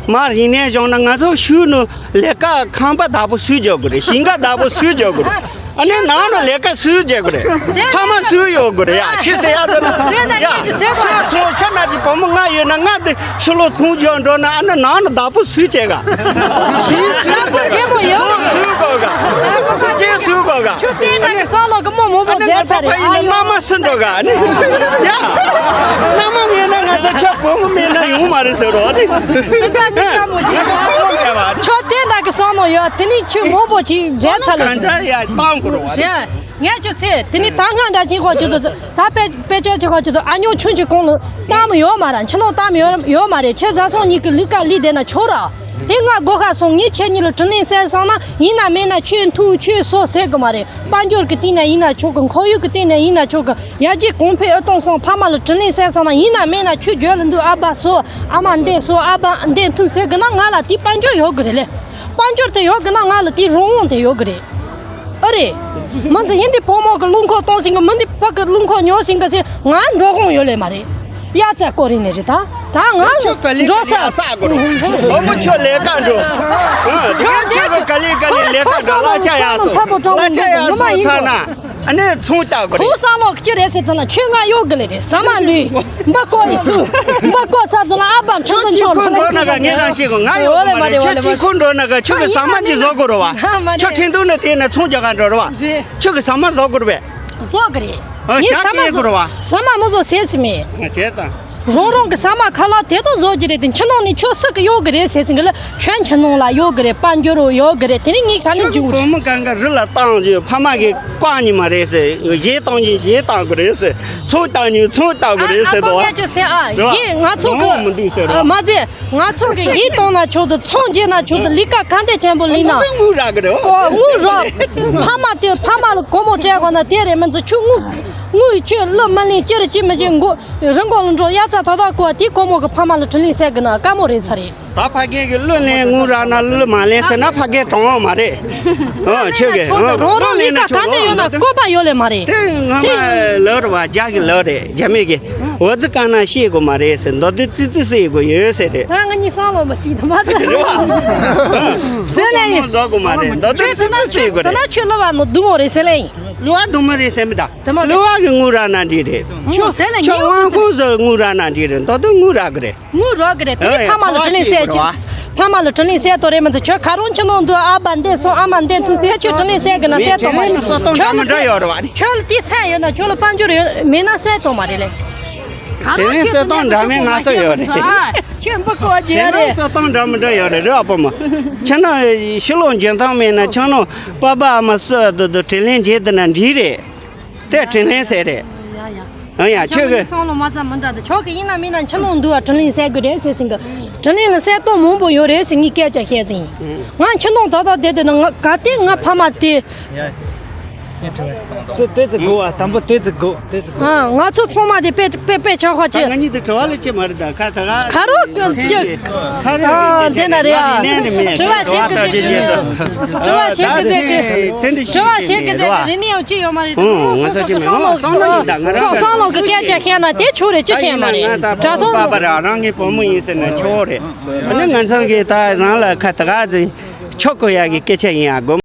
མར་ཡིན་ནས་བྱུང་ན་ང་ཚོ་ཤུལ་ནུ་ལས་ཀ་ཁང་པ་བདག་པོ་སུས་རྒྱག་དགོས་རེད། ཞིང་ཁ་བདག་པོ་སུས་རྒྱག་དགོས་རེད། ཨ་ནི་ནང་ལ་ལས་ཀ་སུས་བྱེད་དགོས་རེད། ཕ་མ་སུས་ཡོད་དགོས་རེད་ཡ། ཁྱེད་ཟེར་ཡ་ཟེར་ན་ཡ། ཁྱེད་ཚོ་ཁྱོད་ནང་གི་བུ་མོ་ང་ཡོད་ན་ང་དེ་ཕྱི་ལོགས་ཚོང་རྒྱག་འགྲོ་ན་ཨ་ནི་ནང་ལ་བདག་པོ་སུས་བྱེད་ག་ཞིང་སུས་དགོས་ག་སུས་དགོས་ག་སུས་བྱེད་སུས་དགོས་ག་ཁྱོད་བལྟས་ན་གི་བསམ་བློ་གི་མི་མང་པོ་མཛད་ཚར་རེད། ཨ་ཡོ། མནའ་མ་སུ་འགྲོ་ག་ཨ་ནི་ཡ། མནའ་མ་མེད་ན་ང་ཚོ་ཁྱོད་བུ་མོ་མེད་ན་ཡོང་མ་རེད་ཟེར་རོ། ཨ་ནི་ང་ཚོ་བུ་མོ་མེད་པ། ཁྱོད་བལྟས་ན་གི་བསམ་བློ་ཡོད། དེ་ནི་ཁྱོད་མང་པོ་ཅིག་མཛད་ཚར་ལ། གང་འདྲ་ཡ་བཏང་དགོས་རེད་བ། རེད། ངས་ཁྱོད་ཟེར་དེ་ནི་ད་སྔ་འདྲ་ཅིག་ཁོ་ཁྱོད་ཚོ་ད་དཔེ་དཔེ་ཆ་ཅིག་ཁོ་ཁྱོད་ཚོ་ཨ་ཉོ་ཆུང་ཆུང་གོང་ལ་གཏམ་ཡོད་མ་ར། ཕྱི་ནང་གཏམ་ཡོད་ཡོད་མ་རེད། ཁྱེད་བཟའ་ཚང་གཉིས་ཀྱི་ལུས་ཀ་ལུས་བསྡད་ན་ཆོག་ར། དེ་ང་སྒོ་ཁ་སོང་ངས་ཁྱེད་གཉིས་ལ་དྲིན་ལན་གསལ་སོང་ན་ཡིན་ན་མིན་ན་ཁྱོད་མཐུ་ཁྱོད་སོ་ཟེར་གི་མ་རེད། དཔལ་འབྱོར་གྱི་སྟེང་ནས་ཡིན་ན་ཆོག་གི། ཁོར་ཡུག་གི་སྟེང་ནས་ཡིན་ན་ཆོག་གི། ཡར་རྒྱས་གོང་འཕེལ་ཨེ་གཏོང་སོང་ཕ་མ་ལ་དྲིན་ལན་གསལ་སོང་ན་ཡིན་ན་མིན་ན་ཁྱོད་རྒྱུད་ལ་འདུག་ཨ་ཕ་སོ་ཨ་མ་འདི་སོ་ཨ་ཕ་འདི་མཐུ་ཟེར་གི་ན་ང་ལ་དེ་དཔལ་འབྱོར་ཡོད་གི་རེད་ལེ། དཔལ་འབྱོར་དེ་ཡོད་གི་ན་ང་ལ་དེ་རང་དབང་དེ་ཡོད་གི་རེད། ཨ་རེད། མི་ཚེ་ཡིན་དེ་བུ་མོ་གི་རླུང་ཁོག་གཏོང་ཟིན་གི། མི་འདི་ཕ་གི་རླུང་ཁོག་ཉོ་ཟིན་གི་ཟེར་ང་འགྲོ་དགོངས་ཡོད་ལེ་མ་རེད། ཡ་ཙ་ཀོ་རིན་ནས་རེད་ད། ད་ང་ཁྱོད་ག་ལེ་འགྲོ་ག་ལེ་ས་ཨ་ས་གོ་རོ། བུ་མོ་ཁྱོད་ལས་ཀ་འགྲོ། ཁྱོད་ཁྱོད་ག་ལེ་ག་ལེ་ལས་ཀ་འགྲོ། གླ་ཆ་ཡག་སོ་གླ་ཆ་ཡག་སོ་ཚ་ན། ཨ་ནི་ཚོང་རྟག་གི་རེད། ཁོ་བསམ་བློ་ཅི་རེད་ཟེར་ཙམ་ན་ཁྱོད་ང་གཡོག་གི་ལེ་རེད། ཟ་མ་ལུས་འབའ་ཀོ་ཡི་སུ་འབའ་ཀོ་ཚར་ཙམ་ན་ཨ་བམ་ཁྱོད་ཚོ་ཁྱོད་འགྲོ་ན་ག་ངས་རང་ཤེས་གོ། ང་ཡོད་མ་རེད། ཁྱོད་ཅི་ཁོ་འགྲོ་ན་ག་ཁྱོད་གི་ཟ་མ་ཅི་བཟོ་དགོས་རོ་བ། ཁྱོད་ཁྲིན་ཏུའུ་ནས་དེ་ནས་ཚོང་རྒྱག་ག་འགྲོ་རོ་བ། ཁྱོད་གི་ཟ་མ་བཟོ་དགོས་རོ་བས། བཟོ་གི་རེད། ངས་ཟ་མ་བཟོ་ཟ་མ་མ་བཟོ་ཟེར་ཟི་མེད། བྱས་ཙང་། རང་རང་གི་ཟ་མ་ཁ་ལག་དེ་དག་བཟོ་རྒྱུ་རེད་དེ། ཕྱི་ནང་ནས་ཁྱོད་སུ་གི་ཡོད་གི་རེད་ཟེར་ཟིན་གི་ལ། ཁྱོད་ཕྱི་ནང་ལ་ཡོད་གི་རེད། དཔལ་འབྱོར་རུ་ཡོད་གི་རེད། དེ་ནས་ངས་ག་ནས་ཁྱོད་ཀྱི་འཇུག་བུ་མོ་གང་ག་རི་ལ་བཏང་རྒྱུ། ཕ་མ་གི་བཀག་ཉི་མ་རེད་ཟེར། གཞས་བཏང་ཉི་གཞས་བཏང་དགོས་རེད་ཟེར། ཚོང་བཏང་ཉི་ཚོང་བཏང་དགོས་རེད་ཟེར་དོ། ཨ་ཨ་ཁོ་ངས་ཁྱོད་ཟེར་ཨ། རེད་བ། གཞས་ང་ཚོ་གི་མི་འདུག་ཟེར་རོ། མ་ཟེར། ང་ཚོ་གི་གཞས་བཏང་ན་ཆོག་ཏུ། ཚོང་རྒྱག་ན་ཆོག་ཏུ། ལས་ཀ་ག་འདྲ་ཆེན་པོ་ལས་ན། དངུལ་རག་གི་རེད། ཨོ་དངུལ་རག་ཕ་མ་དེ་ཕ་མ་ལ་སྒོར་མོ་སྤྲད་དགོས་ན་དེ་རེད། མི་ཚོ་ཁྱོད་དངུལ་དངུལ་ཁྱོད་ལ་མ་ལེན་ཅི་རེད་ཅི་མི་བྱེད། མགོ་རི་མགོ་ལ་འགྲོ་དབྱར་རྩྭ་ཐོག་ཐོག་བརྐོ་བ་དེ་སྒོར་མོ་གི་ཕ་མ་ལ་དྲིན་ལན་གསལ་གི་ན་དཀའ་མོ་རེད་ཚ་རེད། ད་ཕ་སྐད་ཀྱི་གླུ་ལེན་དངུལ་རག་ན་གླུ་མ་ལེན་ཟེར་ན་ཕ་སྐད་དྲང་བ་མ་རེད། ཨོ་ཁྱོད་ཀྱི་ཆོག་ཏུ། རང་རང་ལས་ཀ་ག་འདྲ་ཡོད་ན་བཀོད་པ་ཡོད་ལེ་མ་རེད། དེ་སྔ་མ་ལོ་རེ་བ་རྒྱ་གི་ལོ་རེད། རྒྱ་མི་གི་འོ་ཙི་ག་ན་ཤེས་དགོས་མ་རེད་ཟེར། མདོ་དུ་ཙི་ཙི་ཟེར་དགོས་ཡོད་ཟེར་རེད། ང་ང་གཉིས་སང་ལོ་མ་གཅིག་དང་མ་ཙི་རེད་བ། ཟེར་ལེ་ཡིན། ཟོ་དགོས་མ་རེད། མདོ་དུ་ཙི་ཙི་ཟེར་དགོས་རེད། ད་ན་ཁྱོད་ལོ་བ་མོ་སྡུག་མོ་རེད་ཟེར་ལེ་ཡིན། ལོ་བ་སྡུག་མོ་རེད་ཟེར་མི་ད། ད་མ་ལོ་བ་གི་དངུལ་རག་ན་འགྲིག་རེད། ཁྱོད་ཟེར་ལེ་ཁྱོད་ཡིན། དབང་ཁོངས་སུ་དངུལ་རག་ན་འགྲིག་རེད། མདོ་དུ་དངུལ་རག་གི་རེད། དངུལ་རག་གི་རེད། དེ་ཨེ་ཕ་མ་ལ་དྲིན་ལན་གསལ་རྒྱུ། ཕ་མ་ལ་དྲིན་ལན་གསལ་དོ་རེད། མི་ཚོ་ཁྱོད་ཁ་རོང་ཁྱི་ནང་དུ་ཨ་བ་འདས་སོང་། ཨ་མ་འདས་ཐུག་ཟེར། ཁྱོད་དྲིན་ལན་གསལ་གི་ན་གསལ་དོ་མ་རེད། ཁྱོད་ལ་དེ་ས་ཡོད་ན་ཁྱོད་ལ་དཔལ་འབྱོར་ཡོད་མེད་ན་གསལ་དོ་མ་རེད་ལེ། དྲིན་ལན་གསལ་སྟངས་འདྲ་མིན་སྣ་ཚོགས་ཡོད་རེད། ཁྱོད་འབུ་གོ་རྒྱུ་དྲིན་ལན་རེད། གསལ་སྟངས་འདྲ་མི་འདྲ་ཡོད་རེད། རེད་ཨ་ཕ་མ། ཁྱེད་ནང་ཕྱི་ལོགས་འཇོན་ཐང་མེད་ན་ཁྱེད་ནང་པ་པ་ཨ་མ་སུ་དུ་དུ་དྲིན་ལན་འཇལ་དུ་ན་འགྲིག་རེད། དེ་དྲིན་ལན་ཟེར་རེད། ཡ་ཡ། ཨ་ཡ་ཁྱོད་ཀྱི་བསམ་བློ་མ་ཙམ་མི་འདྲ་འདི་ཆོག་གི། ཡིན་ན་མིན་ན་ཁྱི་ནང་འདུག་བ་དྲིན་ལན་གསལ་དགོས་རེད་ཟེར་ཟིན་གི། དྲིན་ལན་ལ་གསལ་སྟངས་མང་པོ་ཡོད་རེད་ཟེར་ངས་སྐད་ཆ་བཤད་ཟིན། ང་ཁྱི་ནང་ད་ལྟ་བསྡད་དུས་ན་ང་ག་དེ་ང་ཕ་མ་དེ། དེ་དེ་ཚེ་དགོ་བ་དམ་པོ་དེ་ཚེ་དགོ་དེ་ཚེ་དགོ། ཨ་ང་ཚོ་ཚང་མ་དེ་དཔེ་དཔེ་དཔེ་ཆ་ཁ་ད་ཅི། ང་གཉིས་དེ་དྲི་བ་ལས་ཅི་མ་རེད། ད་ཁ་ད་ག་ཁ་རོག་ཅི། ཁ་རོག་ཨ་དེ་ན་རེད་ཨ། དྲི་བ་བྱེད་གི་ཟེར་གི། དྲི་བ་བྱེད་གི་ཟེར་གི། དྲི་བ་བྱེད་གི་ཟེར་གི། རིག་གནས་ཡང་ཅི་ཡོད་མ་རེད། ཨོ་ང་ཚོ་ཅི་མེད། སང་ལོ་སང་ལོ་ཡིན་ད། ང་རང་སང་ལོ་གི་སྐད་ཆ་བཤད་ན་དེ་ཆོག་རེད། ཅི་བཤད་མ་རེད། དྲ་ཐོག་པ་པ་ར་རང་གི་བུ་མོ་ཡིན་ཟེར་ན་ཆོག་རེད། ཨ་ནི་ང་ཚང་གི་ད་རང་ལ་ཁ་ད་ག་ཟེ་ཆོག་གོ་ཡ་གི་སྐད་ཆ་ཡིན་ཨ། དགོངས་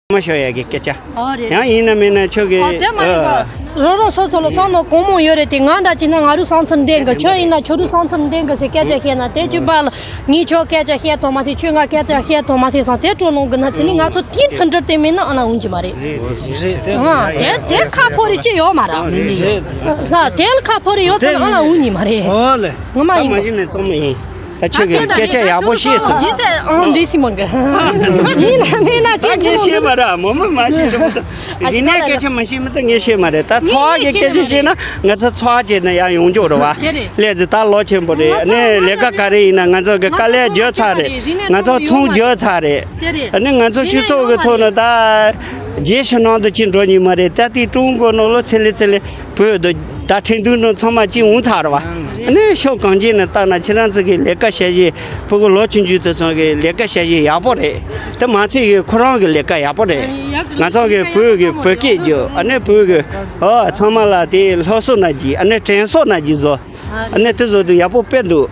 མ་ཤོར་ཡ་གི་སྐད་ཆ། ཨོ་རེད། ཡང་ཡིན་ན་མིན་ན་ཁྱོད་ཀྱི་ཨོ་དེ་མ་ཡིན་པ། རང་རང་སོ་སོ་ལ་བསམ་བློ་གང་མང་ཡོད་རེད་དེ། ང་འདྲ་ཅིག་ན་ང་རུ་བསམ་ཚུལ་འདེང་གི། ཁྱོད་ཡིན་ན་ཁྱོད་རུ་བསམ་ཚུལ་འདེང་གི་ཟེར་སྐད་ཆ་བཤད་ན་དེ་ཅི་པ་ལ། ངས་ཁྱོད་སྐད་ཆ་བཤད་དོ་མ་ཐེ། ཁྱོད་ང་སྐད་ཆ་བཤད་དོ་མ་ཐེ་སང་དེ་སྤྲོ་ལོང་གི་ན། དེ་ནི་ང་ཚོ་དེའི་མཐུན་སྒྲིལ་དེ་མེད་ན་ཨ་ལ་འུན་གྱི་མ་རེད། རེད་དེ། ཨ་དེ་དེ་ཁ་ཕོ་རེ་ཅི་ཡོད་མ་ར། རེད། ཨ་དེ་ལ་ཁ་ཕོ་རེ་ཡོད་ཚེ་ཨ་ལ་འུན་གྱི་མ་རེད། ཨོ་ལེ། ངོ་མ་ད་ཡིན་མ་གི། གཞི་ནས་བཙོང་མི་ཡིན། ད་ཁྱོད་ཀྱིས་སྐད་ཆ་ཡག་པོ་བཤད་སོང་། ཇི་སྲིད་ཨང་འདྲི་སྲིད་མང་གི། ཡིན་ན་མིན་ན་ད་ཅི་ངས་ཤེས་མ་ར། མོ་མོ་མ་ཤེས་ར། རིག་གནས་སྐད་ཆ་མ་ཤེས་མི་ད་ངས་ཤེས་མ་རེད། ད་འཚོ་བ་གི་སྐད་ཆ་བཤད་ན་ང་ཚོ་འཚོ་བ་བྱས་ན་ཡང་ཡོང་འཇོག་རེད་བ། དེ་རེད། ལས་ཟེར་ད་ལོ་ཆེན་པོ་རེད། ང་ཚོ་ནས་ལས་ཀ་ག་རེ་ཡིན་ན་ང་ཚོ་གི་དཀའ་ལས་བརྒྱབ་ཚར་རེད། ང་ཚོ་ཚོང་བརྒྱབ་ཚར་རེད། དེ་རེད། ཨ་ནི་ང་ཚོ་སྤྱི་ཚོགས་ཀྱི་ཐོག་ནས་ད་རྗེས་ཕྱི་ནང་དུ་ཅི་འགྲོ་ཉིན་མ་རེད། ད་ལྟའི་ཀྲུང་གོ་ནང་ལོ་ཚེ་ལེ་ཚེ་ལེ་བོད་དུ་ད་ཁྲིན་ཏུའུ་ནང་ཚང་མ་ཅི་འོང་ཚར་བ། ཨ་ནི་ཕྱོགས་གང་ཅི་ནས་བལྟས་ན་ཁྱེད་རང་ཚོ་གི་ལས་ཀ་བྱ་གཞི་ཕྲུ་གུ་ལོ་ཆུང་ཆུང་དེ་ཚོ་གི་ལས་ཀ་བྱ་གཞི་ཡག་པོ་རེད། དེ་མ་ཚད་གི་ཁོ་རང་གི་ལས་ཀ་ཡག་པོ་རེད། ང་ཚོ་གི་བོད་གི་བོད་སྐད་རྒྱུ་ཨ་ནི་བོད་གི་ཨོ་ཚང་མ་ལ་དེ་སློབ་གསོ་ན་གི་ཨ་ནི་དྲན་གསོ་ན་གི་བཟོ། ཨ་ནི་དེ་བཟོ་དུས་ཡག་པོ་དཔེ་འདུག་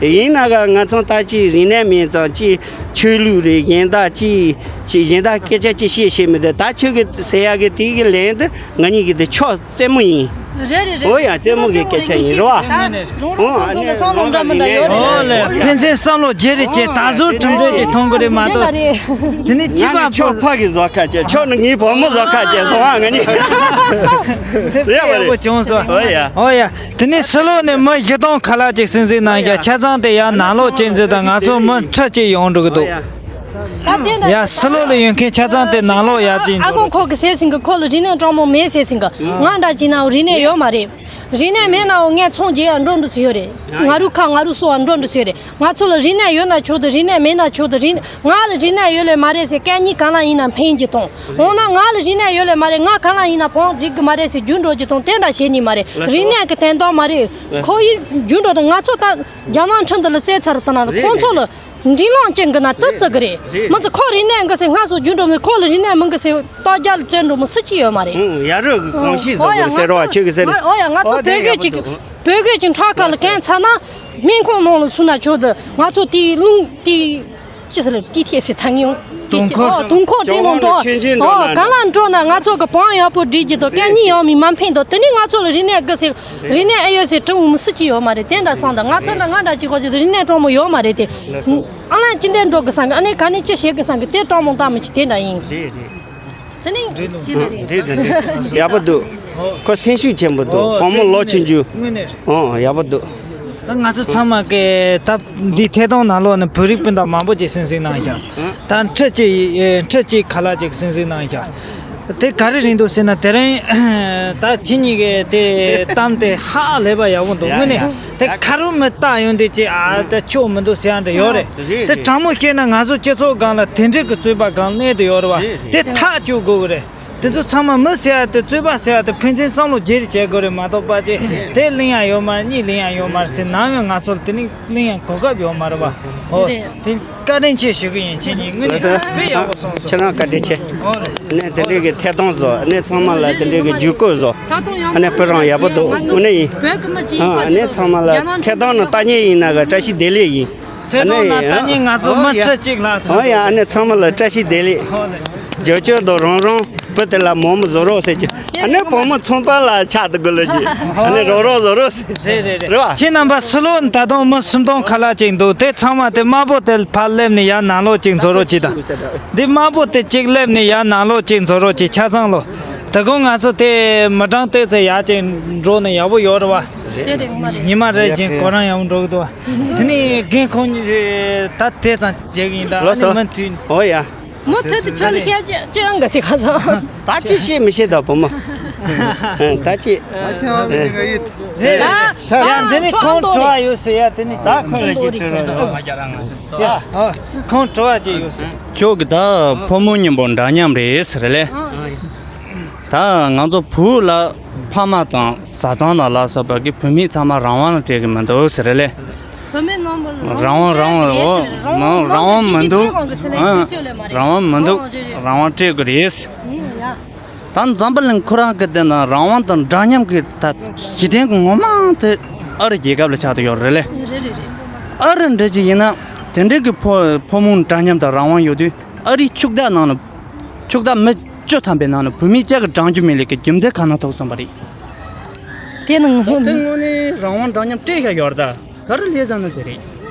ཡིན་ན་ག་ང་ཚོ་ད་ཅི་རིག་གནས་མེད་ཙང་ཅི་ཆོས་ལུགས་རེད། གཞན་དག་ཅི་ཅི་གཞན་དག་སྐད་ཆ་ཅི་བཤད་ཤེས་མི་འདུག་ད་ཁྱོད་ཀྱི་ཟེར་ཡག་གི་དེ་གི་ལན་དུ་ང་གཉིས་ཀྱི་དེ་ཕྱོགས་རྩེད་མོ་ཡིན། རེད་རེད་རེད། ཨོ་ཡ་རྩེད་མོ་གི་སྐད་ཆ་ཡིན་རེད་བ། ཨོ་ཨ་ནི་བསམ་བློ་འདྲ་མི་འདྲ་ཡོད་རེད། ཨོ་ལེ་ཕན་ཚུན་བསམ་བློ་བརྗེ་རེ་བྱེད། ད་གཟོད་གྲུབ་འབྲས་ཅིག་མཐོང་གི་རེད་མ་གཏོགས། དེ་ནི་གཅིག་པ་ཕྱོགས་ཕ་གི་བཟོ་ཁ་བྱས། ཁྱོད་ནི་ངའི་བུ་མོ་བཟོ་ཁ་བྱས་སོང་ཨ་ང་གཉིས། རེད་བ་རེད། བྱུང་སོང་། ཨོ་ཡ། ཨོ་ཡ། དེ་ནས་ཕྱི་ལོགས་ནས་མི་བཞི་སྟོང་ཁ་ལག་ཅིག་སིང་སིང་གནང་ཡ། ཆ་ཚང་དེ་ཡང་ནང་ལོགས་ཅན་ཟེར་དང་ང་ཚོ་མི་ཁྲི་གཅིག་ཡོང་འགྲོ་གི་འདུག་ཡ་ཕྱི་ལོགས་ལ་ཡོད་མཁན་ཆ་ཚང་དེ་ནང་ལོགས་ཡར་ཅིག་ཨ་ཁོང་ཁོ་གི་ཟེར་ཟིན་གི། ཁོ་ལ་རིག་གནས་སྤྲང་མོ་མེད་ཟེར་ཟིན་གི། ང་འདྲ་ཅིག་ན་རིག་གནས་ཡོད་མ་རེད། རིག་གནས་མེད་ན་འོ་ངས་ཚོང་རྒྱག་ཡ་འགྲོ་འདུག་ཟེར་ཡོད་རེད། ང་རུ་ཁ་ང་རུ་སོ་བ་འགྲོ་འདུག་ཟེར་ཡོད་རེད། ང་ཚོ་ལ་རིག་གནས་ཡོད་ན་ཆོག་ཏུ། རིག་གནས་མེད་ན་ཆོག་ཏུ། རིག་ང་ལ་རིག་གནས་ཡོད་ལེ་མ་རེད་ཟེར་སྐད་གཉིས་གང་ལ་ཡིན་ན་འཕེན་གྱི་གཏོང་། འོ་ན་ང་ལ་རིག་གནས་ཡོད་ལེ་མ་རེད། ང་གང་ལ་ཡིན་ན་བང་སྒྲིག་གི་མ་རེད་ཟེར་རྒྱུ་འགྲོ་གྱི་གཏོང་། དེ་འདྲ་བྱེད་ནི་མ་རེད། རིག་གནས་ཀྱི་དན་རྟགས་མ་རེད། ཁོ་ཡི་རྒྱུ་འགྲོ་དང་ང་ཚོ་ད་རྒྱ་ནག་ཁྲིན་དུ་ལ་རྩེད་ཚར་ད་ན་ཁོང་ཚོ་ལ་འདྲི་ལོང་ཅན་གི་ན་ཏི་ཙི་གི་རེད། མི་ཚོ་ཁོ་རིག་གནས་འགི་ཟེར་སྔ་སོ་རྒྱུ་འགྲོ་མི། ཁོ་ལ་རིག་གནས་མི་འགི་ཟེར་ཏོ་རྒྱ་ལ་བཙོན་འགྲོ་མི་སུ་གཅིག་ཡོད་མ་རེད། ཡ་རུ་གི་གོམས་གཤིས་བཟོ་དགོས་ཟེར་རོ་ཁྱོད་གི་ཟེར་ན། ཨོ་ཡ་ང་ཚོ་བོད་སྐད་ཅིག་བོད་སྐད་ཅིག་ཁྲག་ཁ་ལ་གན་ཚ་ན། སྨན་ཁང་ནང་ལ་སུ་ན་ཆོག་ཏུ། ང་ཚོ་དེའི་རླུང་དེའི་ཅི་ཟེར་ལ་དེའི་ཐད་སི་ཐང་ཡོང་། དུང་འཁོར། ཨོ་དུང་འཁོར་དེ་ནང་འགྲོ། ཨོ་ག་ལ་འགྲོ་ན་ང་ཚོ་གི་བང་ཡག་པོ་སྒྲིག་གི་དོ། སྐད་གཉིས་ཡོང་མི་མ་འཕེན་དོ། དེ་ནི་ང་ཚོ་ལ་རིག་གནས་དགོས་ཟེར། རིག་གནས་ཨེ་ཡོད་ཟེར་དྲི་འུ་མི་སུ་གཅིག་ཡོད་མ་རེད། དེ་འདྲ་སང་ད་ང་ཚོ་འདྲ་ང་འདྲ་གཅིག་ཁོ་ཚོ་རིག་གནས་སྤྲང་མོ་ཡོད་མ་རེད་དེ། ཨ་ལན་ཅི་འདྲ་འགྲོ་གི་སང་གི། ཨ་ནི་ག་ནས་ཅི་བྱེད་གི་སང་གི། དེ་སྤྲང་མོ་ད་མི་ཅི་དེ་འདྲ་ཡིན། རེད་རེད། དེ་ནི་རེད་འདུག་དེ་འདྲ་རེད། རེད་འདུག་འདུག་ཡག་པོ་འདུག་ཁོ་སེམས་ཤུགས་ཆེན་པོ་འདུག་ཨོ་བུ་མོ་ལོ་ཆུང་ཆུང་། དངོས་གནས་རེད། ཨོ་ཡག་པོ་འདུག་ད་ང་ཚོ་ཚང་མ་གི་ད་འདི་ཐད་གཏོང་ནང་ལོགས་ནས་བོད་རིགས་སྤུན་ཟླ་མང་པོ་ཅིག་སེམས་གཟིགས་གནང་ཤག་ད་ཁྲི་གཅིག་ཁྲི་གཅིག་ཁ་ལག་ཅིག་སེམས་གཟིགས་གནང་ཤག་དེ་ག་རེ་རེད་འདུག་ཟེར་ན། དེ་རིང་ད་ཁྱེད་གཉིས་ཀྱི་དེ་གཏམ་དེ་ཧ་ལས་པ་ཡག་པོ་འདུག་དངོས་གནས་དེ་ཁ་རུ་མི་བཏགས་ཡོང་དེ་ཅིག་ཨ་ད་ཆོག་མི་འདུག་ཟེར་ཡ་འདྲ་ཡོད་རེད། དེ་དྲང་མོ་བཤད་ན་ང་ཚོ་སྤྱི་ཚོགས་སྒང་ལ་དེ་འདྲའི་གི་རྩོད་པ་སྒང་གནས་དུ་ཡོད་རེད་བ། དེ་ཐག་གཅོད་དགོས་གི་རེད། དེ་ཚོ་ཚང་མ་མི་ཟེར་ཡ་དེ་རྩོད་པ་ཟེར་ཡ་དེ་ཕན་ཚུན་བསམ་བློ་བརྗེ་རེས་བྱེད་དགོས་རེད་མ་གཏོགས་པ་ཅེ་དེ་གླེང་ཡ་ཡོད་མ་རེད། གཉིས་གླེང་ཡ་ཡོད་མ་རེད་ཟེར་ནམ་ཡང་ང་ཚོ་ལ་དེ་ནི་གླེང་ཡ་གོ་སྐབས་ཡོད་མ་རེད་བ། ཧོ། རེད། དེ་བཀའ་དྲིན་ཆེ་ཞུ་གི་ཡིན། ཁྱེད་གཉིས་དངོས་གནས་དཔེ་ཡག་པོ་གསུངས་སོང་། ཁྱེད་རང་བཀའ་དྲིན་ཆེ། ཨོ་རེད། ཨ་ནི་དེ་འདྲའི་གི་ཐད་གཏོང་བཟོ། ཨ་ནི་ཚང་མ་ལ་དེ་འདྲའི་གི་བརྒྱུད་སྐུལ་བཟོ། ཨ་ནི་བུ་རང་ཡག་པོ་འདུག་དངོས་གནས་ཡིན། ཨ་ནི་ཚང་མ་ལ་ཐད་གཏོང་ནི་ལྟ་མཁན་ཡིན་ན་གི་བཀྲ་ཤིས་བདེ་ལེགས་ཡིན། ཐད་གཏོང་ནང་ལྟ་མཁན་ང་ཚོ་མི་ཁྲི་གཅིག་ལྷག་ཙམ། ཨོ་ཡ། ཨ་ནི་ཚང་མ་ལ་བཀྲ་ཤིས་བདེ་ལེགས། ཨོ་ལེ། རྒྱབ་སྐྱོར་དང་རང་རང་བུ་དེ་ལ་མོ་མོ་བཟོ་རོགས་ཟེར་གྱི། ཨ་ནི་བུ་མོ་ཚོང་པ་ལ་ཆགས་དུ་དགོས་ལ་ཅི། ཨ་ནི་རང་རང་བཟོ་རོགས་ཟེར། རེད་རེད་རེད། རེད་བ། ཁྱེད་རྣམ་པ་སུ་ལོ་ད་དུང་མི་སུམ་སྟོང་ཁ་ལག་ཅིག་འདུག་དེ་ཚང་མ་དེ་དམར་པོ་དེ་ཕར་སླེབས་ནས་ཡར་ནང་ལོགས་ཅིག་བཟོ་རོགས་གྱིས་དང་། འདི་དམར་པོ་དེ་གཅིག་སླེབས་ནས་ཡར་ནང་ལོགས་ཅིག་བཟོ་རོགས་གྱིས། ཆ་ཚང་ལོ། ད་དགོང་ང་ཚོ་དེ་མི་གྲངས་ཏོག་ཙམ་ཡར་ཅིག་འགྲོ་ནས་ཡག་པོ་ཡོད་རེད་བ། རེད་རེད། ངོ་མ་རེད། ཉི་མ་རེ་བཞིན་གོ་རང་ཡག་པོ་འགྲོ་གི་འདུག་བ། དེ་ནས་རྒན་ཁོང་གཉིས་ད་དེ་ཙམ་བྱེད་གི་ཡིན་ད། ཨ་ནི་མུ་མཐུད། ཨོ་ཡ། མུ་མཐུད་དུ་ཁྱོད་ལ་བཤད་ཅི་ཅི་ཡང་ག་ཟིག་ག་ཚོད། ད་ཅི་བཤད་མི་ཤེས་ད་བུ་མོ། ད་ཅི། རེད། ཡ་འདི་ནི་ཁོང་དྲི་བ་ཡོད་ཟེར་ཡ། དེ་ནི་ད་ཁོང་ལ་ཅི་དྲི་རོགས་ཡོད། ཡ་ཁོང་དྲི་བ་ཅི་ཡོད་ཟེར། ཁྱོད་ཀྱི་ད་ཕོ་མོ་གཉིས་པོ་འདྲ་མཉམ་རེད་ཟེར་ལེ། ད་ང་ཚོ་བོད་ལ་ཕ་མ་དང་བཟའ་ཚང་དང་ལ་སོགས་པ་གི་བུད་མེད་ཚང་མ་རང་དབང་སྤྲད་གི་མི་འདུག་ཟེར་ལེ། བུད་མེད་རྣམས་ལ་རང་དབང་རང་དབང་འོ་རང་དབང་མི་འདུག་ཨང་། རང་དབང་མི་འདུག་རང་དབང་སྤྲད་དགོས་རེད། ད་འཛམ་བུ་གླིང་ཁོ་རང་གི་དེ་ན་རང་དབང་དང་འདྲ་མཉམ་གི་ད་གཞི་རྟེན་གི་ངོ་མ་དེ་ཨ་རི་རྒྱལ་ཁབ་ལ་ཆགས་ཏེ་ཡོད་རེད་ལེ། ཨ་རི་འདྲ་ཅིག་ཡིན་ན་དེ་འདྲའི་གི་ཕོ་ཕོ་མོ་འདྲ་མཉམ་དང་རང་དབང་ཡོད་དུས་ཨ་རིའི་ཕྱུག་བདག་ནང་ལ་ཕྱུག་བདག་མི་བཅུ་ཐམ་པའི་ནང་ལ་བུད་མེད་གཅིག་གི་གྲངས་རྒྱུ་མེད་ལེ་གི་རྒྱུ་མཚན་ག་ན་ཐུག་སོང་བ་རེད། དེ་ནང་དེ་དངོས་གནས་རང་དབང་འདྲ་མཉམ་སྤྲད་ཤ་ཡོད་རེད་ད། ག་རེ་ལས་ཟ་ན་དེ་རེད།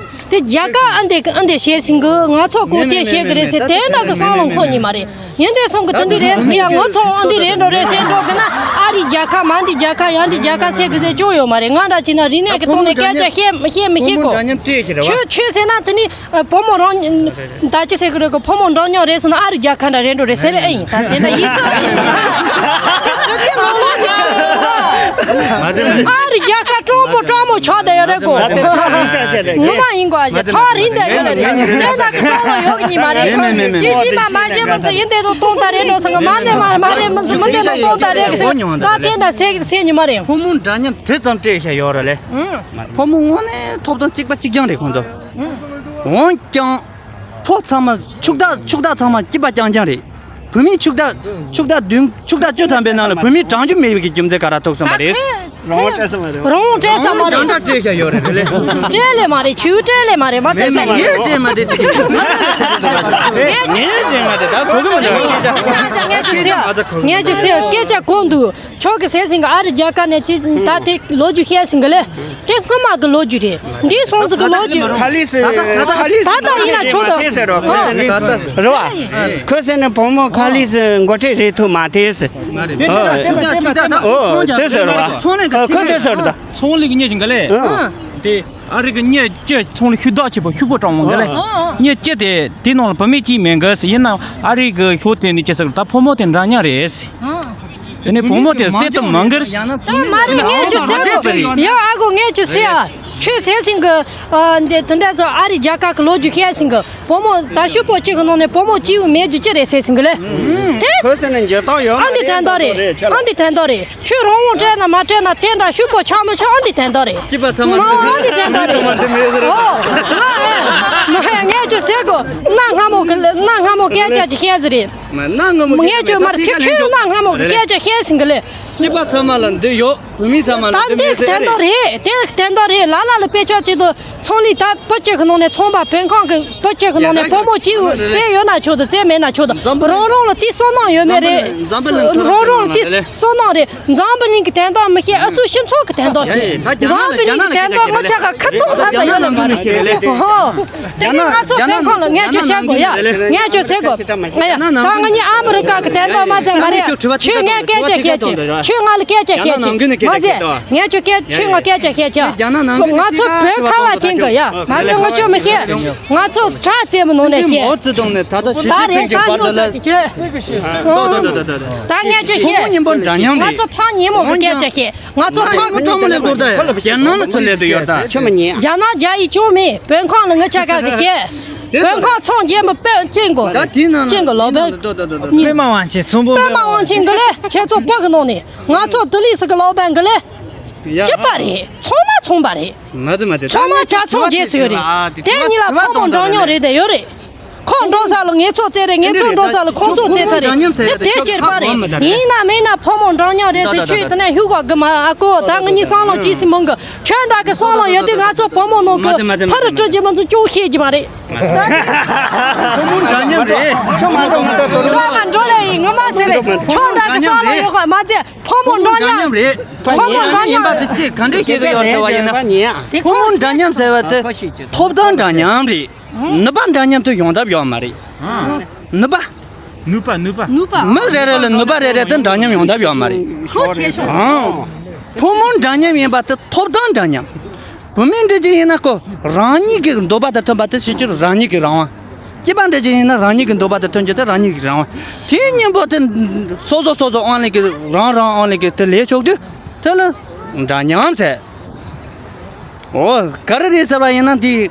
དེ་རྒྱལ་ཁབ་ཨ་འདི་ཨ་འདི་བཤད་ཟིན་གི། ང་ཚོ་གོ་དེ་བཤད་གི་རེད་ཟེར། དེ་འདྲ་གི་བསམ་བློ་འཁོར་ཉི་མ་རེད། ཡིན་དེ་སོང་གི་དེ་འདི་རེད། ཡ་ང་ཚོ་ཨ་འདི་རེད་འགྲོ་རེད་ཟེར་འགྲོ་གི་ན། ཨ་རི་རྒྱལ་ཁབ་མ་འདི་རྒྱལ་ཁབ་ཡང་འདི་རྒྱལ་ཁབ་ཟེར་གི་ཟེར་ཅོ་ཡོད་མ་རེད། ང་འདྲ་ཅི་ན་རིག་གནས་ཀྱི་ཐོག་ནས་སྐད་ཆ་བཤད་བཤད་མི་ཤེས་གོ། ཆོས་ཆོས་ཟེར་ན་དེ་ནི་ཨ་བུ་མོ་རང་ད་ཅི་ཟེར་གི་རེད་གོ། བུ་མོ་འདྲ་མཉམ་རེད་སོང་ན་ཨ་རི་རྒྱལ་ཁབ་འདྲ་རེད་འགྲོ་རེད་ཟེར་ཨེ་ཡིན། ད་དེ་འདྲ་ཡིན་ས་ཨེ་ཡིན། ཨ་རི་རྒྱལ་ཁབ་སྤྲང་པོ་སྤྲང་མོ་ཆགས་བསྡད་ཡོད་རེད་གོ། ད་དེ་ཐག་རིང་བཀྲ་ཤིས་རེད། ངོ་མ་ཡིན་གོ། ཨ་ཞེ་ཐག་རིང་བསྡད་ཡོད་རེད། དེ་ད་གི་བསམ་བློ་ཡོད་གི་ཉི་མ་རེད། ཅི་ཡིན་པ་མ་བྱས་མི་ཚེ་ཡིན་དེ་དུ་གཏོང་ད་རེད་འགྲོ་སོང་གི། མ་འདས་མ་མ་རེད་མི་ཚེ་མི་འདས་དུ་གཏོང་ད་རེད་གི་ཟེར། ད་དེ་འདྲ་ཟེར་ཟེར་ཉི་མ་རེད། ཕོ་མོ་འདྲ་མཉམ་དེ་ཙམ་སྤྲད་ཤ་ཡོད་རེད་ལེ། ཕོ་མོ་དངོས་གནས་ཐོབ་ཐང་གཅིག་པ་གཅིག་རྐྱང་རེད་ཁོང་ཚོ། འོན་ཀྱང་། ཕོ་ཚང་མ་ཕྱུག་བདག་ཕྱུག་བདག་ཚང་མ་སྐྱིད་པ་རྐྱང་རྐྱང་རེད། བུད་མེད་ཕྱུག་བདག་ཕྱུག་བདག་བདུན་ཕྱུག་བདག་བཅུ་ཐམ་པའི་ནང་ལ་བུད་མེད་གྲངས་ཆུང་མེད་པའི་རྒྱུ་མཚན་ག་རེ་ཐུག་སོང་བ་རེད། རང་དབང་སྤྲད་ས་མ་རེད། རང་དབང་སྤྲད་ས་མ་རེད། རང་དབང་སྤྲད་ཤ་ཡོད་རེད་རེད་ལེ། སྤྲད་ལེ་མ་རེད། ཆུ་སྤྲད་ལེ་མ་རེད། མ་ཚད་ས་ངས་སྤྲད་མ་རེད་ཟེར་གི། ངས་སྤྲད་མ་རེད། ད་གོ་གི་མི་འདུག་ངས་ཅི་ཟེར་ངས་ཅི་ཟེར་སྐད་ཆ་གོ་འདུག་ཁྱོད་ཀྱི་ཟེར་ཟིན་གི་ཨ་རི་རྒྱལ་ཁབ་ནས་ཅི་ད་དེ་ལོ་རྒྱུས་བཤད་ཟིན་གི་ལེ། དེ་སྔ་མ་གི་ལོ་རྒྱུས་རེད། འདི་སོང་ཙི་གི་ལོ་རྒྱུས། ཁ་ལིས་ཁ་ལིས་ད་ལྟ་ཡིན་ན་ཆོག་ཏུ། རེད་བ། ཁོས་ཟེར་ནས་བུ་མོ་ཁ་ལིས་འགོ་ཁྲིད་རེད་ཐུབ་མ་ཐེ་ཟེར། ཨོ་དེ་ཟེར་བ། ཁོས་དེ་ཟེར་ད། ཚོང་ལས་ཀྱི་མྱི་ཞིག་ག་ལེ། དེ་ཨ་རི་གི་མྱི་སྐྱེ་ཚོང་ལས་ཤུགས་དག་ཆེ་པོ་ཤུགས་པོ་དྲང་མོ་ག་ལེ། མྱི་སྐྱེ་དེ་དེ་ནང་ལ་བུད་མེད་གཅིག་མེད་གི་ཟེར། ཡིན་ན་ཨ་རི་གི་ཤོག་དེ་ནས་ཅི་ཟེར་ད་ཕོ་མོ་དེ་འདྲ་མཉམ་རེད་ཟེར། དེ་ནས་བུ་མོ་དེ་རྩེ་ཏུ་མང་གི་རེད། ད་མ་རེད། ངས་ཅི་ཟེར་གོ། ཡ་ཨ་གོ་ངས་ཅི་ཟེར་ཨ། ཁྱོད་ཟེར་ཟིན་གི། ཨ་འདི་དེ་འདྲ་ཚོ་ཨ་རི་རྒྱལ་ཁབ་གི་ལོ་རྒྱུས་བཤད་ཟིན་གི། བུ་མོ་ད་ཤུགས་པོ་གཅིག་གི་ནང་ནས་བུ་མོ་གཅིག་པུ་མེད་རྒྱུ་ཅི་རེད་ཟེར་ཟིན་གི་ལེ། དེ་ཁོས་ཟེར་ནས་འཇོན་ཐང་ཡོད་མ་ཨ་འདི་དོན་དག་རེད། ཨ་འདི་དོན་དག་རེད། ཁྱོད་རང་དབང་སྤྲད་ན་མ་སྤྲད་ན་དེ་འདྲ་ཤུགས་པོ་ཆགས་མི་ཆགས་ཨ་འདི་དོན་དག་རེད། སྐྱིད་པ་ཚང་མ་མ་ཨ་འདི་དོན་དག་རེད། ཨོ། ང་ཨེ། ང་ངས་ཅི་ཟེར་གོ། གནའ་སྔ་མོ་གི་གནའ་སྔ་མོ་སྐད་ཆ་ཅིག་བཤད་ཟིན་རེད། ངས་ཅི་མར་ཁྱོད་ཁྱོད་གནའ་སྔ་མོ་གི་སྐད་ཆ་བཤད་ཟིན་གི་ལེ། སྐྱིད་པ་ཚང་མ་ལ་འདི་ཡོད། བུད་མེད་ཚང་མ་ལ་ད་འདི་འདི་མེད་ཟེར་དོན་དག་རེད། དེ་དོན་དག་རེད། ལ་ལ་ལ་དཔེ་ཆ་གཅིག་ཏུ་ཚོང་ལས་ད་བུ་གཅིག་གི་ནང་ནས་ཚོང་པ་བོད་ཁང་གི་བུ་གཅིག་གི་ནང་ནས་བུ་མོ་གཅིག་རྩེ་ཡོད་ན་ཆོག་ཏུ་རྩེ་མེད་ན་ཆོག་ཏུ། རང་རང་ལ་དེ་བསོད་ནམས་ཡོད་མེད་རེད། རང་རང་ལ་དེ་བསོད་ནམས་རེད། འཛམ་བུ་གླིང་གི་དོན་དག་མི་ཤེས། ཨ་སུ་སྤྱི་ཚོགས་ཀྱི་དོན་དག་ཤེས། འཛམ་བུ་གླིང་གི་དོན་དག་མི་ཆ་ག་ཁ་ཐུག་ཧ་ཙམ་ཡོད་ལ་མ་རེད། ཧོ། དེ་ནི་ང་ཚོ་བོད་ཁང་ལ་ངས་ཅི་བཤད་དགོས་ཡ། ངས་ཅི་ཟེར་དགོས། ཨ་ཡ། ད་ང་གཉིས་ཨ་མི་རི་ཀ་གི་དོན་དག་མ་ཚད་མ་རེད། ཁྱོད་ངས་སྐད་ཆ་བཤད་ཀྱི། ཁྱོད་ང་ལ་སྐད་ཆ་བཤད་ཀྱི། མ་ཟད་ངས་ཁྱོད་སྐད་ཁྱོད་ང་སྐད་ཆ་བཤད་ཀྱི། ང་ཚོ་བོད་ཁ་བ་ཅན་གི་ཡ། མ་ཟད་ང་ཁྱོད་མི་ཤེས། ང་ཚོ་དྲག་རྩེད་མོ་ནང་ནས་བཤད། ད་རེད་ད་ཉོ་ཚ་གི་ཁྱོད། ད་ངས་ཁྱོད་བཤད། ང་ཚོ་ཐང་ཉིན་མོ་གི་སྐད་ཆ་བཤད། ང་ཚོ་ཐང་ཁོ་ཐང་མོ་ལས་སྐོར་ད་རྒྱ་ནང་ལ་ཚུར་སླེབས་དུ་ཡོད་ད། ཁྱོད་མི་ཉན། རྒྱ་ནག་རྒྱ་ཡིག་ཅུང་མེད། བོད་ཁང་ལ་ངི་ཆ་ག་གི་བཤད། བོད་ཁང་ཚང་རྒྱལ་མོ་དཔོན་ཅན་གོ། ད་དེའི་ནང་ཅན་གོ་ལོ་པན། པདྨ་དབང་ཆེན་ཚོང་པོ། པདྨ་དབང་ཆེན་གི་ལས་ཁྱེད་ཚོ་བོད་གི་ནང་ནས། ང་ཚོ་ལྡི་ལི་སི་གི་ལོ་པན་གི་ལས། ཡ། སྐྱིད་པ་རེད། ཚང་མ་ཚོང་པ་རེད། མ་དེ་མ་དེ། ཚང་མ་གྲྭ་ཚང་རྗེས་སུ་ཡོད་རེད། དེ་གཉིས་ལ་ཕོ་མོ་འདྲ་མཉམ་རེད་དེ་ཡོད་རེད། ཁོང་འགྲོ་ས་ལ་ངེད་ཚོ་བཙལ་རེད། ངེད་ཚོ་འགྲོ་ས་ལ་ཁོང་ཚོ་བཙལ་ཚར་རེད། དེ་དེ་ཁྱེར་པ་རེད། ཡིན་ན་མིན་ན་ཕོ་མོ་འདྲ་མཉམ་རེད་ཟེར། ཁྱོད་དེ་ནས་ཧུ་གོ་གི་མ། ཨ་ཀོ་ད་ངེད་གཉིས་བསམ་བློ་ཅི་སི་མང་གི། ཁྱོད་འདྲ་གི་བསམ་བློ་ཡོད་དུས་ང་ཚོ་བུ་མོ་ནང་གི་ཕ་རུ་སྤྲོད་རྒྱུ་མ་ཚོ་ཅུང་ཤེས་ཀྱི་མ་རེད། ཕོ་མོ་འདྲ་མཉམ་རེད། ཁྱོད་མ་འགྲོ་མི་འདུག་དོ་རུ་ང་མ་འགྲོ་ལེ་ཡིན། ངོ་མ་ཟེར་རེད། ཁྱོད་འདྲ་གི་བསམ་བློ་ཡོད་ག་མ་ཚད། ཕོ་མོ་འདྲ་མཉམ་རེད། ཕོ་མོ་འདྲ་མཉམ་ཡིན་པ་དེ་ཅི་ག་འདྲ་ཤེས་གི་ཡོད་ཟེར་བ་ཡིན་ན། ཕོ་མོ་འདྲ་མཉམ་ཟེར་བ་དེ་ཐོབ་ཐང་འདྲ་མཉམ་རེད། ནུས་པ་འདྲ་མཉམ་དུ་ཡོང་ཐབས་ཡོད་མ་རེད། ནུས་པ། ནུས་པ་ནུས་པ། ནུས་པ། མི་རེ་རེ་ལ་ནུས་པ་རེ་རེ་དེ་འདྲ་མཉམ་ཡོང་ཐབས་ཡོད་མ་རེད། ཁོ་ཆེ་ཤོས། ཨང་། ཕོ་མོ་འདྲ་མཉམ་ཡིན་པ་དེ་ཐོབ་ཐང་འདྲ་མཉམ། བུད་མེད་འདྲ་ཅིག་ཡིན་ན་ཁོ་རང་ཉིད་ཀྱི་འདོད་པ་དང་མཐུན་པ་དེ་བྱེད་རྒྱུ་རང་ཉིད་ཀྱི་རང་དབང་། སྐྱེས་པ་འདྲ་ཅིག་ཡིན་ན་རང་ཉིད་ཀྱི་འདོད་པ་དང་མཐུན་རྒྱུ་དེ་རང་ཉིད་ཀྱི་རང་དབང་། དེའི་གཉེན་པོ་དེ་སོ་སོ་སོ་སོ་ཨང་ལེན་གྱི་རང་རང་ཨང་ལེན་གྱི་དེ་ལས་ཆོག་དུས་དེ་ལ་འདྲ་མཉམ་ཟེར། འོ། ག་རེ་རེད་ཟེར་བ་ཡིན་ན་འདི།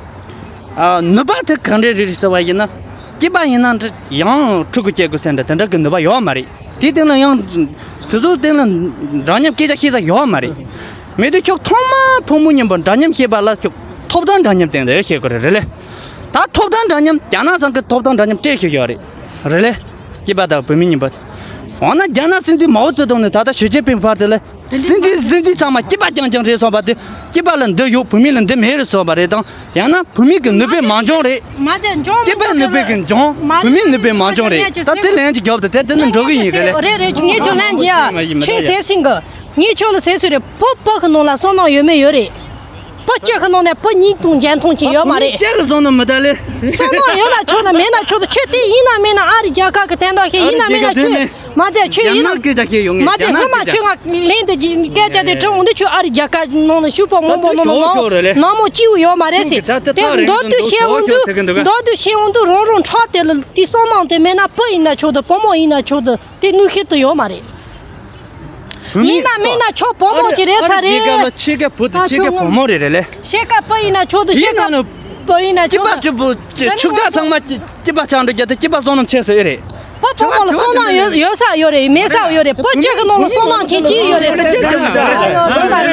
ཨ། ནུས་པ་དེ་ག་འདྲས་རེད་ཟེར་བ་ཡིན་ན། སྐྱེས་པ་ཡིན་ན་འདྲ་ཡང་ཕྲུ་གུ་སྐྱེ་དགོས་ཟེར་འདྲ་དེ་འདྲ་གི་ནུས་པ་ཡོད་མ་རེད། དེའི་སྟེང་ལ་ཡང་། དེ་ཚོའི་སྟེང་ལ་འདྲ་མཉམ་སྐད་ཆ་བཤད་ས་ཡོད་མ་རེད། མེད་དུས་ཁྱོད་ཐོག་མ་ཕོ་མོ་གཉིས་པོ་འདྲ་མཉམ་བཤད་པ་ལ་ཁྱོད་ཐོབ་ཐང་འདྲ་མཉམ་སྟེང་དུ་བཤད་དགོས་རེད་རེད་ལེ། ད་ཐོབ་ཐང་འདྲ་མཉམ་རྒྱ་ནག་ཚང་གི་ཐོབ་ཐང་འདྲ་མཉམ་སྤྲད་ཤེས་ཡོད་རེད། རེད་ལེ། སྐྱེས་པ་དང་བུད་མེད་གཉིས་པོ། འོ་ན་རྒྱ་ནག་སྲིད་འཛིན་མའོ་ཙེ་ཏུང་ནས་ད་ལྟ་ཞི་ཅིན་ཕིང་བར་དུ་ལ། སྲིད་འཛིན་སྲིད་འཛིན་ཚང་མ་སྐྱེས་པ་རྐྱང་རྐྱང་རེད་གསུངས་པ་དེ། སྐྱེས་པ་ལ་འདི་ཡོད་བུད་མེད་ལ་འདི་མེད་རེད་གསུངས་པ་རེད་དང་། ཡང་ན་བུད་མེད་ཀྱི་ནུས་པའི་མ་འཇོན་རེད། མ་ཚད་འཇོན་མི། སྐྱེས་པའི་ནུས་པའི་གི་འཇོན། བུད་མེད་ནུས་པའི་མ་འཇོན་རེད། ད་དེ་ལན་གྱི་རྒྱབ་ཏུ་དེ་དེ་ནི་འགྲོ་གི་ཡིན་རེད་ལེ། རེད་རེད། ངས་ཁྱོད་ལན་གྱི་ཡ། ཁྱོད་ཟེར་སྲིང་གི། ངས་ཁྱོད་ལ་ཟེར་སྲིད་རེད། བུ་བུ་གི་ནང་ལ་བསོད་ནམས་ཡོད་མེད་ཡོད་རེད། བུ་གཅིག་གི་ནང་ནས་བུ་གཉིས་དང་འཇོན་ཐང་ཅིག་ཡོད་མ་རེད། གཅིག་གི་བསོད་ནམས་མི་ད་ལེ། བསོད་ནམས་ཡོད་ན་ཆོག་ན་མེད་ན་ཆོག་ཏུ། ཁྱོད་དེ་ཡིན་ན་མིན་ན་ཨ་རི་རྒྱལ་ཁབ་ཀྱི་དོན་དག་བཤད། ཡིན་ན་མིན་ན་ཁྱོད། མ་ཚད་ཁྱོད་ཡིན་ན། རྒྱ་ནག་སྐད་ཆ་བཤད་ཡོང་ངེས། མ་ཚད། རྒྱ་ནག་སྐད་ཆ། སྔོན་མ་ཁྱོད་ང་ལན་དུ་སྐད་ཆ་དེ་དྲི་འོང་དུས་ཁྱོད་ཨ་རི་རྒྱལ་ཁབ་ནང་ལ་ཤུགས་པ་མང་པོ་ནང་ལ་ནང་མོ་སྐྱིད་པོ་ཡོད་མ་རེད་ཟེར། དེ་མདོར་བསྡུས་བཤད་འོང་དུས། མདོར་བསྡུས་བཤད་འོང་དུས་རང་རང་ཕྲག་དེ་ལ་དེ་བསོད་ནམས་དེ་མེད་ན་བུ་ཡིན་ན་ཆོག་ཏུ། བུ་མོ་ཡིན་ན་ཆོག་ཏུ། དེ་གནོན་ཤེས་ཏུ་ཡོད་མ་རེད། ཡིན་ན་མིན་ན་ཁྱོད་བུ་མོ་ཅིག་རེད་ས་རེད། ཨ་རི་རྒྱལ་ཁབ་ལ་ཕྱེད་ཀ་བུ་དེ་ཕྱེད་ཀ་བུ་མོ་རེད་རེད་ལེ། ཕྱེད་ཀ་བུ་ཡིན་ན་ཆོག་ཏུ། ཕྱེད་ཀ་བུ་ཡིན་ན་ཆོག་ཏུ། སྐྱེས་པ་ཕྱུག་པོ་ཕྱུག་ད་ཚང་མ་སྐྱེས་པ་ཆགས་འགྲོ་རྒྱུ་དེ་སྐྱེས་པ་བསོད་ནམས་ཆེ་ས་ཨེ་རེད། བུ་བུ་མོ་ལ་བསོད་ནམས་ཡོད་ཡོད་ས་ཡོད་རེད། མེད་ས་ཡོད་རེད། བུ་གཅིག་གི་ནང་ལ་བསོད་ནམས་ཆེན་གཅིག་ཡོད་རེད་ཟེར།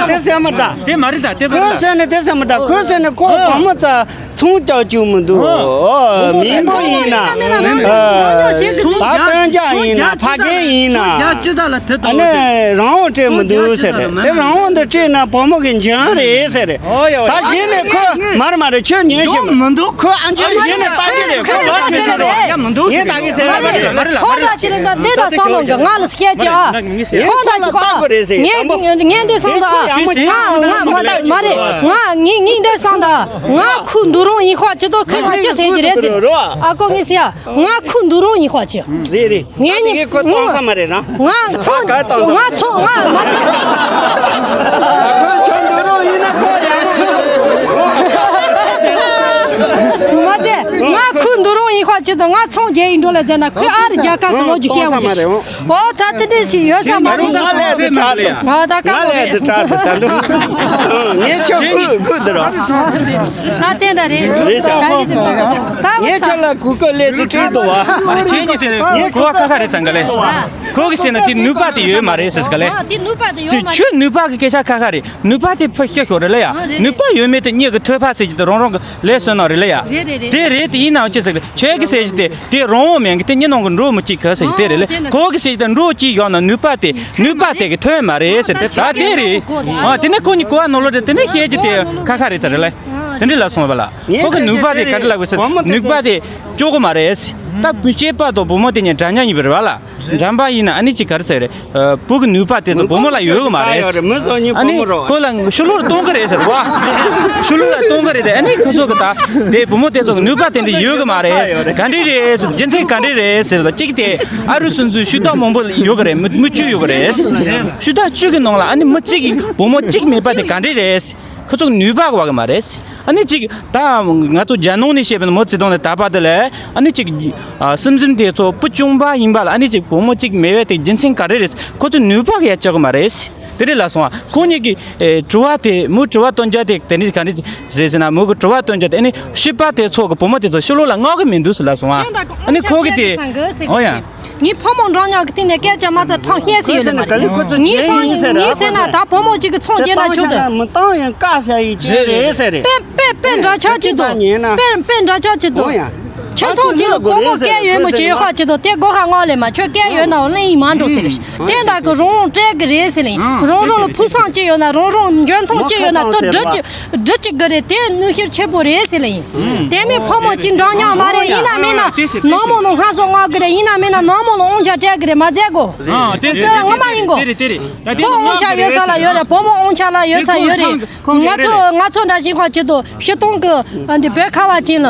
དེ་ཟེར་མི་ད། དེ་མ་རེད་ད། དེ་མ་རེད་ད། ཁོས་ཟེར་ནས་དེ་ཟེར་མི་ད། ཁོས་ཟེར་ནས་ཁོ་བུ་མོ་ཚ། ཚོང་རྒྱག་རྒྱུ་མི་འདུག་ཨོ། མི་འབོར་ཡིན་ན། ཨ། ད་སྟོན་རྒྱག་ཡིན་ན། ཕ་རྒན་ཡིན་ན། ཨ་ནི་རང་དབང་སྤྲད་མི་འདུག་ཟེར་རེད། དེ་རང་དབང་འདི་སྤྲད་ན་བུ་མོ་གི་འཇོན་རེད་ཟེར་རེད། ད་གཞི་ནས་ཁོ་མར་མ་རེད། ཁྱོད་ཉན་ཤེས་མི་འདུག་ཁོ་ཨ་ཅེ་གཞི་ནས་ལྟ་རྒྱུ་རེད། ཁོ་ལོག་ཁྱོད་རྒྱུ་རེད། ངས་ད་གི་ཟེར་ལ་མ་རེད། ཁོ་ད་ཅི་རེད་ད། འདི་ད་བསམ་བློ་འགྲོ། ང་ལ་སྐད་ཆ། ཁོ་ད་ཅི་ཁོ་ངས་ངས་འདི་བསམ་ད། ང་ང་མ་ད་མ་རེད། ང་ངས་ངས་འདི་བསམ་ད། ང་ཁུ་འདུ་རུང་ཡིན་ཁ་ཅི་ཏོ་ཁུ་ང་ཅི་ཟེར་གྱི་རེད་ཟེར། ཨ་ཀོ་ངས་ཟེར་ཡ། ང་ཁུ་འདུ་རུང་ཡིན་ཁ་ཅི། རེད་རེད། ངས་ནི་ཁོ་གཏོང་ས་མ་རེད་རང་། ང་ཚོ་ང་ཚོ་ང་མ་ཚོ། ཁོ་ཆོ་འདུ་རུང་ཡིན་ན་ཁོ་ཡང་མ་ཚེ་ང་ཁུ་འདུ་རུང་ཡིན་ཁ་ཅི་ཏོ། ང་ཚོང་རྒྱག་ཡིན་འགྲོ་ལ་ཟེར་ན་ཁོས་ཨ་རི་རྒྱལ་ཁབ་ཀྱི་ལོ་རྒྱུས་བཤད་འོང་གི། ཨོ་ད་དེ་འདྲ་ཞིག་ཡོད་ས་མ་རེད། ང་ལས་དེ་དྲག་འདུག་ཨ་ད་ཀ་ང་ལས་དེ་དྲག་འདུག་ད་འདུག་ངས་ཁྱོད་ཁུ་ཁུ་འདི་རོ། ད་དེ་འདྲ་རེད། རེད་ཤག་ད་ངས་ཁྱོད་ལ་གུ་ཀོ་ལས་དེ་དྲག་འདུག་བ། ཁྱེད་གཉིས་དེ་གོ་བ་ཁ་ཁ་རེད་ཚང་ག་ལས། ཁོ་གི་ཟེར་ན་དེ་ནུས་པ་དེ་ཡོད་མ་རེད་ཟེར་ག་ལས། ཨ་དེ་ནུས་པ་དེ་ཡོད་མ་རེད། ཁྱོད་ནུས་པ་གི་སྐད་ཆ་ཁ་ཁ་རེད། ནུས་པ་དེ་ཕར་བཤད་ཤོག་རེད་ལ་ཡ། ཨ་རེད། ནུས་པ་ཡོད་མེད་དེ་གཉིས་ཀྱི་ཐོས་པ་ཟེར་གྱི་དེ་རང་རང་གི་ལས་སུ་ནང་རེད་ལ་ཡ། རེད་རེད་རེད། དེ་རེད། དེ་ཡིན་ནའང་ཅི་ཟེར་གི་ཁྱོད་ཀྱི་ཟེར་གྱི་དེ་དེ་རང་དབང་མེད་གི་དེ་གཉིས་ནང་གི་འགྲོ་མི་གཅིག་གི་ཟེར་གྱི་དེ་རེད་ལ། ཨ་དེ་ན་ཁོ་གི་ཟེར་གྱི་དེ་འགྲོ་གཅིག་ཡོང་ན་ནུས་པ་དེ་ནུས་པ་དེ་གི་ཐོན་མ་རེད་ཟེར་དེ་ད་དེ་རེད། ཨ་དེ་ནས་ཁོ་གཉིས་གོ་བ་ནོར་ལོ་རེད། དེ་ནས་བཤད་ཀྱི་དེ་ཁ་ཁ་རེད་ཚ་རེད་ལ། དེ་འདྲ་ལ་སོང་བ་ལ། ཁོ་གི་ནུས་པ་དེ་ག་འདྲ་ལ་དགོས་ཟེར། ནུས་པ་དེ་སྐྱོ་གི་མ་རེད། ད་སྐྱེས་པ་དང་བུ་མོ་དེ་གཉིས་འདྲ་མཉམ་ཡིན་པ་རེད་བ་ལ། འགྲམ་པ་ཡིན་ན་ཨ་ནི་ཅིག་ག་རེ་ཟེར་རེད། བུ་གི་ནུས་པ་དེ་ཚོ་བུ་མོ་ལ་ཡོད་གི་མ་རེད། ཨ་ནི་ཁོ་ལ་ཤུ་ལུ་ལ་གཏོང་གི་རེད་ཟེར་བ། ཤུ་ལུ་ལ་གཏོང་གི་རེད་དེ། ཨ་ནི་ཁོ་ཚོ་གི་ད་དེ་བུ་མོ་དེ་ཚོ་གི་ནུས་པ་དེ་འདྲ་ཡོད་གི་མ་རེད། ག་འདྲ་རེད་ཟེར། རྒྱུ་མཚན་ག་འདྲ་རེད་ཟེར་ལ། གཅིག་དེ་ཨ་རུ་སུན་ཚུན་ཤུ་དག་མང་པོ་ཡོད་གི་རེད། མི་མི་བཅུ་ཡོད་གི་རེད། ཤུ་དག་བཅུ་གི་ནང་ལ་ཨ་ནི་མི་གཅིག་གི་བུ་མོ་གཅིག་མེད་པ་དེ་ག་འདྲ་རེད། ཁོ་ཚོ་ནུས་པ་བ་གི་མ་རེད། ཨ་ནི་ཅིག་ད་ང་ཚོ་རྒྱ་ནང་ནས་བཤད་པའི་མོ་ཙི་ཏང་ནས་ད་བར་དུ་ལས་ཨ་ནི་ཅིག་ཨ་སིམ་སིམ་དེ་ཚོ་བུ་ཆུང་བ་ཡིན་པ་ལ། ཨ་ནི་ཅིག་བུ་མོ་གཅིག་མེད་པའི་དེ་རྒྱུ་མཚན་ག་རེ་རེད། ཁོ་ཚོ་ནུས་པ་གི་ཡ་ཆག་གི་མ་རེད། དེ་རེད་ལ་སོང་ཨ། ཁོང་གཉིས་ཀྱི་ཨེ་དྲི་བ་དེ་མོ་དྲི་བ་བཏོན་རྒྱུ་དེ་དེ་ནི་ག་འདྲ་རེད་ཟེར་ན། མོ་གི་དྲི་བ་བཏོན་རྒྱུ་དེ་ཨ་ནི་ཤི་པ་དེ་ཚོ་གི་བུ་མོ་དེ་ཚོ་ཤི་ལོ་ལ་མངགས་གི་མི་འདུག་ཟེར་ལ་སོང་ཨ། ཨ་ནི་ཁོ་གི་དེ་ཨོ་ཡ། ངའི་ཕོ་མོ་འདྲ་མཉམ་གི་སྟེང་ནས་སྐད་ཆ་མ་ཚད་ཐང་ཤེས་སུ་ཡོད་ནི་མ་རེད། ངའི་སང་ཉིན་ངའི་ཟེར་ན་ད་ཕོ་མོ་གཅིག་གི་ཚོང་སྐྱེལ་ན་ཆོག་ཏུ། མི་བཏང་ཡང་བཀག་བྱ་ཡི་ཅི་རེད་ཟེར་རེད། དཔེ་དཔེ་དཔེ་འདྲ་ཆགས་ཅི་འདུག། དཔེ་དཔེ་འདྲ་ཆགས་ཅི་འདུག། ཁྱེད་ཚོ་གཅིག་ལ་ཕོ་མོ་སྐད་ཡོད་མོ་ཅི་ཡོད་ཁ་ཅི་འདུག། དེ་སྒོ་ཁ་སྔོག་ལས་མ་ཁྱོད་སྐད་ཡོད་ན་གླེང་ཡིན་མ་འགྲོ་ཟེར་རེད། དེ་འདྲ་གི་རོང་སྤྲད་གི་རེད་ཟེར་ལ་ཡིན། རོང་རོང་ལ་ཕུགས་བསམ་ཅི་ཡོད་ན། རོང་རོང་འཇོན་ཐང་ཅི་ཡོད་ན་དུ་འགྲུབ་ཅི་འགྲུབ་ཅི་གི་རེད། དེ་ནུས་ཤུགས་ཆེ་པོ་རེད་ཟེར་ལ་ཡིན། དེ་མིན་ཕོ་མོ་གཅིག་འདྲ་མཉམ་མ་རེད། ཡིན་ན་མིན་ན་ནང་མོ་ལ་སྔ་སོ་མངག་གི་རེད། ཡིན་ན་མིན་ན་ནང་མོ་ལ་དབང་ཆ་སྤྲད་གི་རེད། མ་མཛད་གོ། ཨ་དེ་དེ་ངོ་མ་ཡིན་གོ། དེ་རེད་དེ་རེད། ད་དེ་བུ་དབང་ཆ་ཡོད་ས་ལ་ཡོད་རེད། བུ་མོ་དབང་ཆ་ལ་ཡོད་ས་ཡོད་རེད། ང་ཚོ་ང་ཚོ་འདྲ་བཞིན་ཁ་ཅིག་ཏུ་ཕྱི་གཏོང་གི་འདི་བོད་ཁ་བ་ཅན་ལ་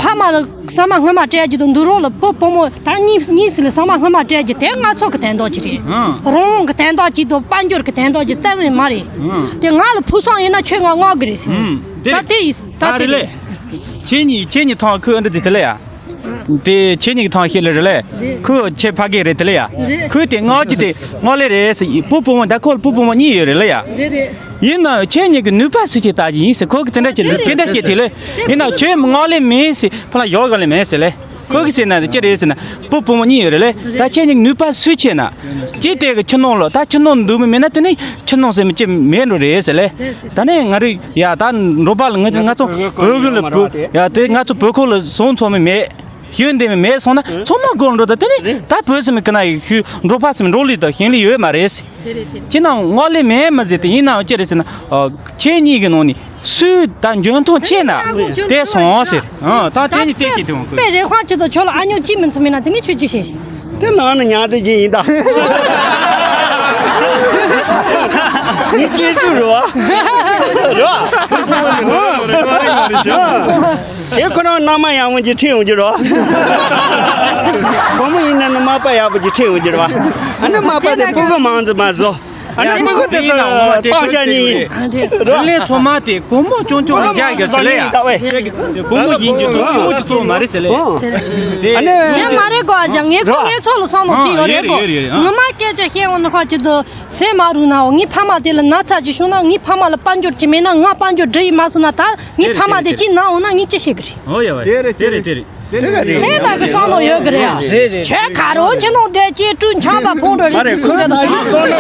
ཕ་མ་ལ་ས་མ་སྔ་མ་སྤྲད་རྒྱུ་དང་འདུག་རོགས་ལ་བུ་བུ་མོ་ད་གཉིས་གཉིས་སི་ལ་ས་མ་སྔ་མ་སྤྲད་རྒྱུ་དེ་ང་ཚོ་གི་དན་ཐོག་ཅིག་རེད། རོང་གི་དན་ཐོག་ཅིག་དང་དཔལ་འབྱོར་གི་དན་ཐོག་ཅིག་བལྟ་བས་མ་རེད། དེ་ང་ལ་ཕུགས་བསམ་ཡོད་ན་ཁྱོད་ང་མངག་གི་རེད་ཟེར། ད་དེ་ཡིས་ད་དེ་རེད། ཁྱེད་གཉིས་ཁྱེད་གཉིས་ཐང་ཁུ་ཨ་འདྲ་ཟིག་དེ་ལ་ཡ། དེ་ཁྱེད་གཉིས་ཀྱི་ཐང་ཤེས་ལེ་རེད་ལེ། རེད། ཁོས་ཁྱེད་ཕ་གི་རེད་དེ་ལེ་ཡ། རེད། ཁོས་དེ་སྔགས་ཀྱི་དེ་སྔགས་ལེ་རེད་ཟེར། བུ་བུ་མོ་ད་ཁོ་ལ་བུ་བུ་མོ་གཉིས་ཡོད་རེད་ལེ་ཡ། རེད་རེད། ཡིན་ནའང་ཁྱེད་གཉིས་ཀྱི་ནུས་པ་སུ་ཆེ་ལྟ་གི་ཡིན་ཟེར། ཁོ་གི་དེ་འདྲ་ཅིག་ལེ་དེ་འདྲ་ཅིག་དེ་ལེ། ཡིན་ནའང་ཁྱེད་སྔགས་ལེ་མིན་ཟེར། ཕ་ལ་ཡོག་ག་ལེ་མིན་ཟེར་ལེ། ཁོ་གི་ཟེར་ན་ཅི་རེད་ཟེར་ན། བུ་བུ་མོ་གཉིས་ཡོད་རེད་ལེ། ད་ཁྱེད་གཉིས་ནུས་པ་སུ་ཆེ་ན། ཅི་དེ་གི་ཁྱི་ནང་ལོ་ད་ཁྱི་ནང་འདུག་མི་མེད་ན་དེ་ནི་ཁྱི་ནང་ཟེར་མི་ཅི་མེད་འགྲོ་རེད་ཟེར་ལེ། ད་ནི་ང་རི་ཡ་ད་འགྲོ་པ་ལ་ང་ང་ཚོ་བོད་གི་ལ་བོད་ཡ་དེ་ང་ཚོ་བོད་ཁོག་ལ་སོང་ཚོ་མི་མེད། ཤེས་ཡོན་ལྡན་མི་མེད་སོང་ན་ཚང་མ་སྒོར་འགྲོ་ད། དེ་ནི་ད་བོད་སེམས་ཀྱི་ན་ཡི་ཤུ་འགྲོ་ཕ་སེམས་འགྲོ་ལི་ད་ཤེས་ལི་ཡོད་མ་རེད། ཅི་ན་སྔགས་ལས་མེད་མ་ཟེར་དེ་ཡིན་ནའང་ཅི་རེད་ཟེར་ན། ཁྱེད་གཉིས་ཀྱི་ནང་ནས་སུས་ད་འཇོན་ཐང་ཆེ་ན་དེ་སོང་ཟེར། ད་དེ་ནི་དེ་ཤེས་དེ་འོང་དཔེ་རེ་ཧོན་ཅི་ད་ཁྱོད་ལ་ཨ་ཉོ་ཅི་མིན་ཚུལ་མིན་ན་དེ་ནི་ཁྱོད་ཅི་ཤེས་ཤེས། དེ་ནང་ན་ཉག་དེ་ཅི་ཡིན་ད། ངས་ཅི་ཅུ་རོ། རོ། དེ་ཁོ་རང་མནའ་མ་ཡག་མོ་ཅིག་ཁྲིད་འོང་རྒྱུ་རོ། བུ་མོ་ཡིན་ན་ནི་མ་པ་ཡག་པོ་ཅིག་ཁྲིད་འོང་རྒྱུ་རོ། ཨ་ནི་མ་པ་དེ་སྤུ་གུ་མང་ཙམ་མ་བཟོ། ཨ་ནི་སྤུ་གུ་དེ་ཚོ་སྟག་ཤ་གཉིས། རི་ལས་ཚོ་མ་དེ་སྒོར་མོ་ཅུང་ཅུང་རྒྱག་གི་ཟེར་ལེ་ཡ། སྒོར་མོ་ཡིན་རྒྱུ་ཚོ་སྒོར་མོ་གི་ཚོ་མ་རེད་ཟེར་ལེ། དེ་ངས་མ་རེད་གོ། ཨ་ཅག་ངས་ཁོ་ངས་ཚོ་ལ་བསམ་བློ་ཅིག་ཡོད་རེད་གོ། ངོ་མ་སྐད་ཆ་བཤད་འོང་ན་ཁ་ཅིག་ཏུ་ཟས་མ་རུལ་ནའོ། ངའི་ཕ་མ་དེ་ལ་ན་ཚ་ཅིག་བྱུང་ན་ངའི་ཕ་མ་ལ་དཔལ་འབྱོར་ཅིག་མེད་ན་ང་དཔལ་འབྱོར་འབྲི་ཡི་མ་སོང་ན་ད་ངའི་ཕ་མ་དེ་ཅིག་ན་འོང་ན་ངས་ཅི་བྱེད་གི་རེད། ཨོ་ཡ་བ་དེ་རེད་དེ་རེད་དེ་རེད། དེ་འདྲ་གི་བསམ་བློ་ཡོད་གི་རེད་ཨ། རེད་རེད། ཁྱོད་ག་རོ་ཁྱི་ནང་བསྡད་ཀྱི་སྤྲུལ་འཆམ་པ་ཕུང་འགྲོ་རེད། མ་རེད་ཁོ་ད་ཡིན་སོང་ན།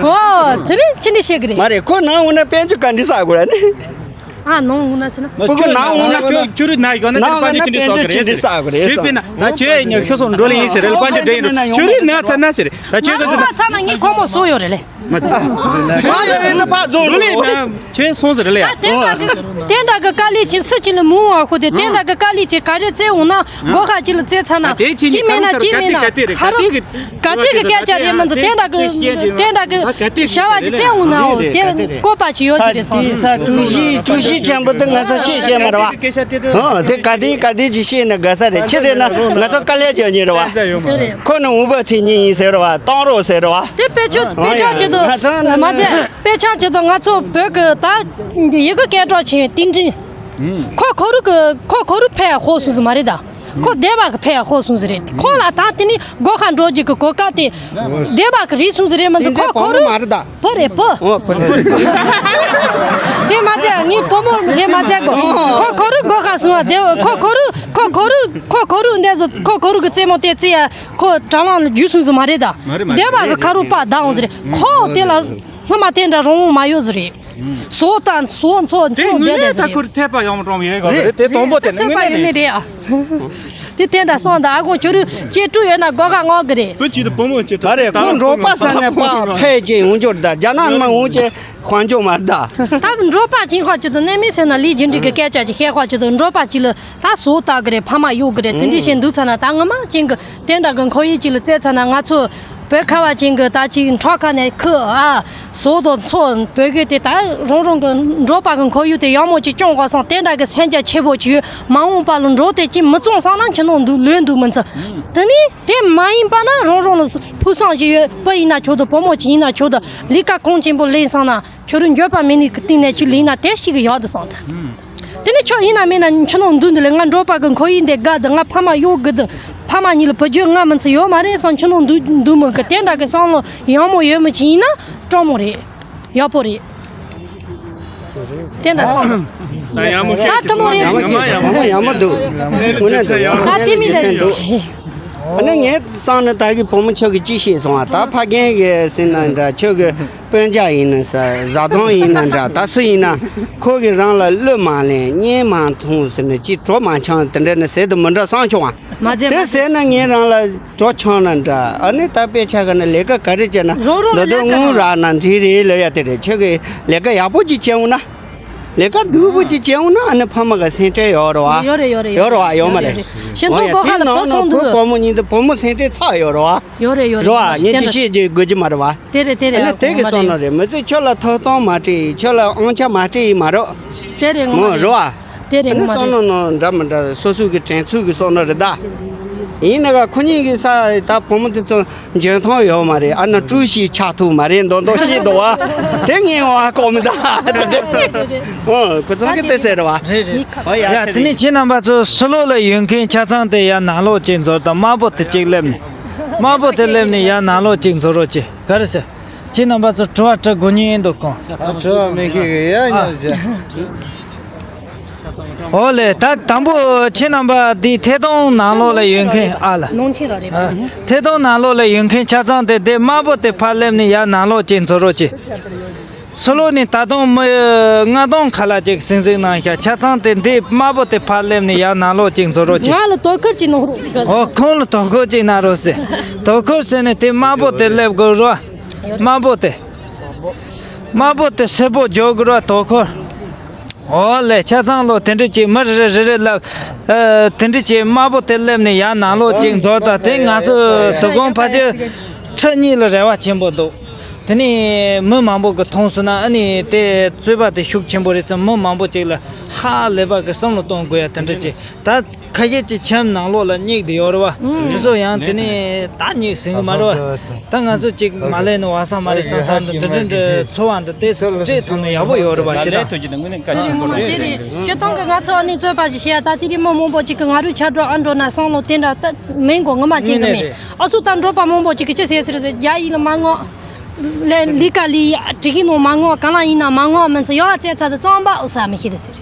ཨོ་དེ་ནི་ཅི་འདྲ་བཤད་གི་རེད། མ་རེད་ཁོ་ནང་འོང་ན་དཔལ་འབྱོར་ག་འདྲ་བསགས་དགོས་ར་ནི། ཨ་ནང་འོང་ན་ཟེར་ན། ཕྲུ་གུ་ནང་འོང་ན་ཁྱོད་ཁྱོད་རིག་ན་ཡོད་ན་དེ་དཔལ་འབྱོར་ཅི་འདྲ་བསགས་དགོས་རེད་ཟེར། ཁྱོད་དཔེར་ན་ད་ཁྱོད་ཉོ་ཤོ་སོང་འགྲོ་ལེ་ཡིན་ཟེར་རེད། དཔལ་འབྱོར་འདྲ་ཡིན་ནོ་ཁྱོད་རིག་ན་ཚ་ན་ཟེར་རེད། ད་ཁྱོད་ང་ཚོ་ཚ་ན་ངའི་ཁོ་མོ་སོ་ཡོད་རེད་ལེ། མ་ཚ་ན་ཡིན་ན་ཕ་རྫོང་འགྲོ་ལེ། ཁྱོད་སོང་ཟེར་རེད་ལེ། ཨ་དེ་འདྲ་གི་དེ་འདྲ་གི་དཀའ་ལས་ཅིག་སུ་ཅིག་ལ་མུ་བ་ཁོ་དེ་དེ་འདྲ་གི་དཀའ་ལས་ཅིག་ག་རེ་བཙལ་འོང་ན་སྒོ་ཁ་ཅིག་ལ་བཙལ་ཚ་ན་ཅི་མེད་ན་ཅི་མེད་ན་ཁ་རོ། ག་དུས་ཀྱི་སྐད་ཆ་རེད་མ་ཚད་དེ་འདྲ་གི་དེ་འདྲ་གི་བྱ་བ་ཅིག་བཙལ་འོང་ནའོ་དེ་བཀོད་པ་ཅིག་ཡོད་ཀྱི་རེད་སོང་། ས་གྲུ་བཞི་གྲུ་བཞི་ཆེན་པོ་དེ་ང་ཚོ་ཤེས་ཤེས་མ་རེད་བ། ཧོ་དེ་ག་དེ་ག་དེ་ཅིག་ཤེས་ན་དགའ་ས་རེད། ཕྱི་རེད་ན་ང་ཚོ་དཀའ་ལས་རྒྱག་ཉེན་རེད་བ། དེ་རེད། ཁོ་ནི་འུ་བ་ཚེ་གཉིས་ཡིན་ཟེར་རེད་བ། གཏོང་རོགས་ཟེར་རེད་བ། དེ་དཔེ་ཆ་དཔེ་ཆ་ཅིག་ཏུ་ང་ཚོ་མ་ཚད་དཔེ་ཆ་ཅིག་ཏུ་ང་ཚོ་བོད་ཀྱི་ད་ཡི་གེ་སྐད་གྲགས་ཆེ་བའི་ཏིང་ཀྲིན། ཁོ་ཁོ་རུ་གི་ཁོ་ཁོ་རུ་ཕེ་ཧོ་སུ་ཟི་མ་རེད་ད། ཁོ་སྡེ་བ་གི་ཕེ་ཧོ་སུ་ཟི་རེད། ཁོ་ལ་ད་དེ་ནི་སྒོ་ཁ་འགྲོ་རྒྱུ་གི་གོ་སྐབས་དེ་སྡེ་བ་གི་རིགས་སུ་ཟི་རེད་མ་ཟི། ཁོ་ཁོ་རུ་མ་རེད་ད། བུ་རེད་བུ། ཨོ་བུ་རེད། དེ་མ་ཟད་ངའི་བུ་མོ་རེད་མ་ཟད་གོ། ཁོ་ཁོ་རུ་སྒོ་ཁ་སོང་བ་དེ་ཁོ་ཁོ་རུ་ཁོ་ཁོ་རུ་ཁོ་ཁོ་རུ་འདས་སོ། ཁོ་ཁོ་རུ་གི་རྩེད་མོ་དེ་རྩེ་ཡ་ཁོ་དྲ་ལམ་ལ་རྒྱུས་སུ་ཟི་མ་རེད་ད། མ་རེད་མ་རེད། སྡེ་བ་གི་ཁ་རུ་པ་ད་འོང་ཟི་རེད། ཁོ་དེ་ལ་སྔོན་མ་དེ་འདྲ་རོང་མ་ཡོད་ཟི་རེད། བཟོ་དང་བཟོ་ཚོ་དེ་ཚོ་དངོས་བསྡད་གནས་ད་ཁུར་ཐེབས་པ་ཡོང་འགྲོ་ཡོད་ག་རེད། དེ་དང་པོ་དེ་ནི་ཐེབས་པ་ཡོད་ནི་རེད་ཨ། དེ་དེ་འདྲ་སོང་ད། ཨ་ཁོང་ཁྱོད་རུ་གཅེས་ཕྲུག་ཡོད་ན་སྒོ་ཁ་སྔོག་གི་རེད། བུ་གཅིག་དང་བུ་མོ་གཅིག་ད་རེད། ཁོང་འབྲོག་པ་ས་ནས་ཕར་ཕེབས་ཀྱི་ཡོང་རྒྱུ་རེད་ད། རྒྱ་ནག་མི་འོང་ཀྱི་དཔལ་འབྱོར་མ་རེད་ད། ད་འབྲོག་པ་ཅིག་ཁ་ཅིག་ཏུ་གནས་མི་ཚེ་ན་ལས་རྒྱུ་འབྲས་ཀྱི་སྐད་ཆ་ཅིག་བཤད། ཁ་ཅིག་ཏུ་འབྲོག་པ་ཅིག་ལ་ད་བཟོ་ལྟ་གི་རེད། ཕ་མ་གཡོག་གི་རེད། དེ་འདྲ་བྱས་འདུག་ཚ་ན་ད་ངོ་མ་ཅན་གི་དེ་འདྲ་གི་ཁོར་ཡུག་ཅིག་ལ་བཙལ་ཚ་ན། ང་ཚོ་བོད་ཁ་བ་ཅན་གི་ད་ཅིག་འཕྲོ་ཁ་ནས་ཁུ་ཨ། བཟོ་དང་འཚོ་བོད་གི་དེ་ད་རང་རང་གི་འབྲོག་པ་གི་ཁོར་ཡུག་དེ་ཡག་མོ་ཅིག་སྐྱོང་དགོས་སོང་། དེ་འདྲ་གི་སེམས་རྒྱ་ཆེ་པོ་ཅིག་ཡོད། མ་འོངས་པ་ལ་འབྲོག་དེ་ཅིག་མི་བཙོང་སོང་ན་ཁྱི་ནང་འདུག་ལོས་འདུག་མི་ཚེ། དེ་ནི་དེ་མ་ཡིན་པ་ན་རང་རང་ལ་ཕུགས་བསམ་ཅིག་ཡོད། བུ་ཡིན་ན་ཆོག་ཏུ་བུ་མོ་ཅིག་ཡིན་ན་ཆོག་ཏུ་ལས་ཀ་གང་ཆེན་པོ་ལས་སོང་ན། ཁྱོད་རང་འགྱོད་པ་མེད་ནི་གི་སྟེང་ནས་ཁྱོད་ལས་ན་དེ་ཞིག་གི་ཡག་ཏུ་སོང་ད། དེ་ནི་ཁྱོད་ཡིན་ན་མིན་ན་ཁྱི་ནང་འདུག་འདི་ལས་ང་འབྲོག་པ་གི་ཁོར་ཡུག་འདི་དགའ་འདུག་ང་ཕ་མ་གཡོག་གི་འདུག་ཕ་མ་གཉིས་ལ་བུ་རྒྱུད་ང་མི་ཚེ་ཡོད་མ་རེད་སོང་། ཁྱི་ནང་འདུག་འདུག་མི་གི་དེ་འདྲ་གི་བསམ་བློ་ཡག་མོ་ཡོད་མི་ཅིག་ཡིན་ན་སྤྲོ་མོ་རེད། ཡག་པོ་རེད། དེ་འདྲ་སོང་། ད་ཡག་མོ་ད་ཐུ་མོ་རེད། ཡག་མོ་ཡག་མོ་ཡག་མོ་འདུག་དངོས་གནས་འདུག་ཡག་མོ་ད་དེ་མི་འདྲ་འདུག་ཨ་ནི་ངས་བསམ་ན་ད་གི་བུ་མོ་ཁྱོད་ཀྱིས་ཅི་ཤེས་སོང་ཨ། ད་ཕ་རྒན་གྱི་ཟིན་ན་འདྲ། ཁྱོད་ཀྱི་སྤུན་ཀྱག་ཡིན་ན་ས་བཟའ་ཚང་ཡིན་ན་འདྲ། ད་སུ་ཡིན་ན་ཁོ་གིས་རང་ལ་བློས་མ་ལེན་གཉེན་མ་ཐུང་ཟེར་ན་ཅི་གྲོ་མ་འཆང་དེ་འདྲ་ནི་ཟེར་དུ་མི་འདྲ་བསམ་བྱུང་ཨ། མ་ཟད་དེ་མ་ཟེར་ན་ངས་རང་ལ་གྲོ་འཆང་ན་འདྲ། ཨ་ནི་ད་དཔེ་ཆ་ག་ན་ལས་ཀ་ག་རེ་བྱས་ན་རང་རང་འདི་ལས་ཀ་དུ་དངུལ་རག་ན་འགྲིག་རེད་ལབ་ཡ་དེ་རེད། ཁྱོད་ཀྱིས་ལས་ཀ་ཡག་པོ་ཅིག་བྱས་འོང་ན། ལས་ཀ་སྡུག་པོ་ཅིག་བྱས་འོང་ན་ཨ་ནི་ཕ་མ་ག་སེམས་ཁྲལ་ཡོད་རེད་བ། ཡོད་རེད་ཡོད་རེད་ཡོད་རེད་བ། ཡོད་མ་རེད། ཤིང་ཚོ་སྒོ་ཁ་ལ་བུ་སོང་འདུག་བུ་བུ་མོ་གཉིས་འདུག་བུ་མོ་སེམས་ཁྲལ་ཚ་ཡོད་རེད་བ། ཡོད་རེད་ཡོད་རེད་བ། ངས་ཅི་ཤེས་ཀྱི་དགོས་ཀྱི་མ་རེད་བ། དེ་རེད་དེ་རེད། ཨ་ནི་དེ་གི་བསམ་ན་རེད། མི་ཚེ་ཁྱོད་ལ་ཐོབ་ཐང་མ་སྤྲད་ཡིན། ཁྱོད་ལ་དབང་ཆ་མ་སྤྲད་ཡིན་མ་རེད། དེ་རེད་ངོ་མ་རེད། རེད་བ། དེ་རེད་ཨ་ནི་ངོ་མ་བསམ་རེད། ན་ནང་འདྲ་མི་འདྲ་སོ་སོ་གི་དྲན་ཚུལ་གི་བསམ་ན་རེད་ད། ཡིན་ན་ག་ཁོ་གཉིས་ཀྱི་ས་ད་བུ་མོ་དེ་ཚོ་འཇོན་ཐང་ཡོད་མ་རེད། ཨ་ན་ཀྲུའུ་ཞིག་ཆགས་ཐུབ་མ་རེད་མདོག་མདོག་བཤད་འདུག་བ། དེ་ངས་བ་གོ་མི་ད། ཨོ་ཁོ་ཚང་གི་དེ་ཟེར་བ། རེད་རེད། ཨོ་ཡ་ཡ་ཚེ་དེ་ནས་རིང་ཁྱེད་རྣམ་པ་ཚོ་སི་ལོ་ལ་ཡོད་མཁན་ཆ་ཚང་དེ་ཡ་ནང་ལོགས་གཅིག་འཛུལ་དང་། དམར་པོ་དེ་གཅིག་སླེབས་ནས། དམར་པོ་དེ་སླེབས་ནས་ཡ་ནང་ལོགས་གཅིག་འཛུལ་རོགས་གྱིས། ག་རེ་ཟེར། ཁྱེད་རྣམ་པ་ཚོ་དྲི་བ་དྲི་དགོས་ཉེན་འདུག་གང་། ཨ་དྲི་བ་མི་ཤེས་གི་ཡ་ཉར་བྱ། ཨོ་ལེ། ད་དང་པོ་ཁྱེད་རྣམ་པ་འདི་ཐད་གཏོང་ནང་ལོགས་ལ་ཡོད་མཁན་ཨ་ལ། ནང་ཆེན་ར་རེད་པ། ཨ། ཐད་གཏོང་ནང་ལོགས་ལ་ཡོད་མཁན་ཆ་ཚང་དེ་དེ་དམར་པོ་དེ་ཕར་སླེབས་ནས་ཡར་ནང་ལོགས་གཅིག་འཛུལ་རོགས་གྱིས། སི་ལོ་ནས་ད་དུང་མི་ལྔ་སྟོང་ཁ་ལ་གཅིག་སིང་སིང་གནང་ཤག་ཆ་ཚང་དེ་འདི་དམར་པོ་དེ་ཕར་སླེབས་ནས་ཡར་ནང་ལོགས་གཅིག་འཛུལ་རོགས་གྱིས། ང་ལ་དོ་ཁུར་གྱིས་གནང་རོགས་ཟེར། ཨོ་ཁོང་ལ་དོ་ཁུར་གྱིས་གནང་རོགས་ཟེར། དོ་ཁུར་ཟེར་ནས་དེ་དམར་པོ་དེ་སླེབས་དགོས་རོགས། དམར་པོ་དེ། དམར་པོ་དེ་སེར་པོ་འཇོག་དགོས་ར་དོ་ཁུར། ཨོ་ལེ། ཆ་ཚང་ལོ་དེ་འདྲ་ཅིག་མི་རེ་རེ་རེ་རེ་ལབ། ཨ། དེ་འདྲ་ཅིག་དམར་པོ་དེ་སླེབས་ནས་ཡར་ནང་ལོགས་ཅིག་འཛུལ་དང་། དེ་ང་ཚོ་དོ་དགོང་ཕལ་ཆེར་ཁྲི་གཉིས་ལ་རེ་བ་ཆེན་པོ་འདུག་དེ་ནས་མི་མང་པོ་གི་མཐོང་སོང་ན་ཨ་ནི་དེ་རྩོད་པ་དེ་ཤུགས་ཆེན་པོ་རེད་ཙང་། མི་མང་པོ་ཅིག་ལ་ཧ་ལས་པ་གི་བསམ་བློ་གཏོང་དགོས་ཡ་དེ་འདྲ་ཅིག་ད་ཁ་ཤས་ཀྱིས་ཁྱིམ་ནང་ལོགས་ལ་སྙེག་བསྡད་ཡོད་རེད་བ། ཨུམ། དེ་ཚོ་ཡང་དེ་ནས་ད་སྙེག་ཟིན་གི་མ་རེད་བ། ད་ང་ཚོ་ཅིག་མ་ལས་ནི་བ་ས་མ་རེད་བསམ་བསམ་དུ་འདི་འདྲ་འདྲ་ཚོར་བ་འདྲ་ཏོག་ཙམ་སྤྲད་ཐུབ་ན་ཡག་པོ་ཡོད་རེད་བ། ཅི་ད། དེ་རེད་ངོ་མ་དེ་རེད། སྤྱིར་བཏང་གི་ང་ཚོ་ཨ་ནི་རྩོད་པ་ཞིག་བྱས་ད་དེ་རིང་མི་མང་པོ་ཅིག་གི་ང་རུ་ཆ་འགྲོ་ཨ་འགྲོ་ན་བསམ་བློ་དེ་འདྲ་ད་མིན་གོ་ངོ་མ་ཅན་གི་མིན། ཨ་སུ་ད་འགྲོ་པ་མང་པོ་ཅིག་གི་ཅི་ཟེར་ཟེར་ཟེར་རྒྱ་ཡིག་ལ་མ་ངོ། ལས་ལས་ཀ་ལས་ཡ་དྲི་གི་ནོ་མ་ངོ་ག་ལ་ཡིན་ན་མ་ངོ་མིན་ཚེ་ཡོ་ཨ་ཙེ་ཚ་དུ་རྩོམ་པ་ཨུ་ས་མི་ཤེས་རེད་ཟེར།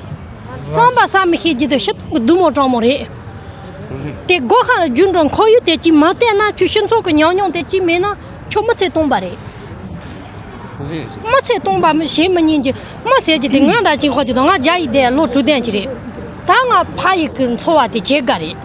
རྩོམ་པ་ས་མི་ཤེས་རྒྱུ་དེ་ཤི་སྡུག་མོ་གྲོགས་མོ་རེད། དེ་སྒོ་ཁ་ལ་རྒྱུ་འགྲོ་ཁོ་ཡུ་དེ་ཅི་མ་བལྟས་ན་ཁྱོད་ཤི་ཚོགས་ཀྱི་ཉམས་མྱོང་དེ་ཅི་མེད་ན་ཁྱོད་མི་ཚེ་སྟོང་པ་རེད། མི་ཚེ་སྟོང་པ་མི་ཞེ་མི་ཉན་གྱི་མི་ཟེར་གྱི་དེ་ང་འདྲ་ཅིག་ཁོ་ཅིག་དང་ང་རྒྱ་ཡིག་དེ་ལོ་དྲུག་ལྡན་ཅིག་རེད། ད་ང་ཕ་ཡིག་གི་འཚོ་བ་དེ་བྱེད་དགའ་རེད།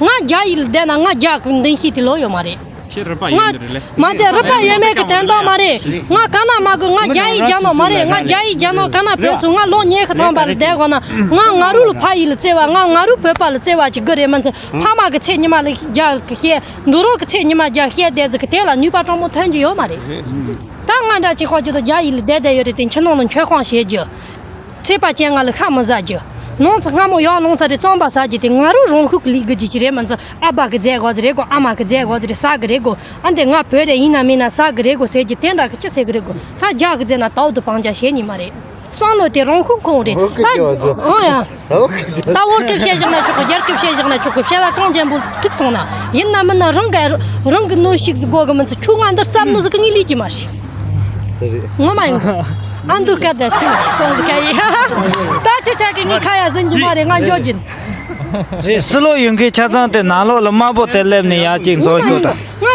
ང་རྒྱ་ཡིག་ལ་བསྡད་ན་ང་རྒྱ་གི་འདུན་ཤེས་དེ་ལོ་ཡོད་མ་རེད། ཁྱེད་རུ་པ་ཡིན་ནི་རེད་ལེ། མ་ཚད་རུ་པ་ཡོད་མེད་ཀྱི་དོན་དག་མ་རེད། ང་ག་ན་མ་དགོས། ང་རྒྱ་ཡིག་སྦྱང་ནོ་མ་རེད། ང་རྒྱ་ཡིག་སྦྱང་ནོ་ག་ན་བོད་སོང་། ང་ལོ་ཉི་ཤུ་ཐམ་པ་ལ་བསྡད་དགོས་ན་ང་ང་རུ་ལ་ཕ་ཡིག་ལ་བརྩེ་བ། ང་ང་རུ་བོད་པ་ལ་བརྩེ་བ་ཅིག་དགོས་རེད། མ་ཚད་ཕ་མ་གི་ཚེ་ཉི་མ་ལ་རྒྱ་གི་བཤད། འདུག་རོགས་གི་ཚེ་ཉི་མ་རྒྱ་བཤད་བསྡད་ཟིག་གི་དེ་ལ་ནུས་པ་གྲོགས་མོ་ཐོན་གྱི་ཡོད་མ་རེད། ད་ང་འདྲ་ཅིག་ཁོ་ཅིག་ཏུ་རྒྱ་ཡིག་ལ་བསྡད་བསྡད་ཡོད་རེད། དེ་ཁྱི་ནང་ལ་མཆོད་ཁང་བྱེད་རྒྱུ། ཚད་པ་ཅན་ང་ལ་ཤ་མི་ཟ་རྒྱུ། ནང་ཚ་སྔ་མོ་ཡང་ནང་ཚ་རེ་རྩམ་པ་ཟ་རྒྱུ་དེ་ང་རུ་རང་ཤུགས་ཀྱི་ལས་དགོས་རྒྱུ་ཅི་རེད། མ་ཚ་ཨ་ཕ་གི་རྫས་དགོས་ཟེར་རེད་གོ། ཨ་མ་གི་རྫས་དགོས་ཟེར་རེད། ཟ་གི་རེད་གོ། ཨ་འདི་ང་བོད་རེ་ཡིན་ན་མིན་ན་ཟ་གི་རེད་གོ་ཟེར་རྒྱུ་དེ་འདྲ་གི་ཅི་ཟེར་གི་རེད་གོ། ད་རྒྱ་གི་རྫས་ན་དའུ་དུ་སྤང་བྱ་བྱེད་ཉི་མ་རེད། བསམ་བློ་དེ་རང་ཤུགས་ཁོང་རེད། ད་ཨོ་ཡ། ད་བོད་སྐད་བཤད་བཞག་ན་ཆོག་གི། རྒྱ་སྐད་བཤད་བཞག་ན་ཆོག་གི། བཤད་པ་གང་ཅན་པོ་ཐུག་སོང་ན་ཡིན་ན་མིན་ན་རང་གི་རང་གི་གནོན་ཤུགས་སུ་དགོས་གི། མི་ཚོ་ཁྱོད་ང་འདིར་བརྩམས་ནི་ཟིག་གི་ངས་ལས་ཀྱི་མ་ཤེས། དེ་རེད། ངོ་མ་ཡིན། ཨ་འདུག་སྐད་ད་ཤི་སོང་ཟིག་ག་ཡིན། ད་ཅི་བྱ་གི། ངས་ཁ་ཡ་ཟིན་གྱི་མ་རེད། ང་འགྱོ་གྱིན། རེད། སི་ལོ་ཡོད་མཁན་ཆ་ཚང་དེ་ནང་ལོགས་ལ་དམར་པོ་དེ་སླེབས་ནས་ཡར་ཅིག་འཛུལ་རྒྱུ་དང་། ང་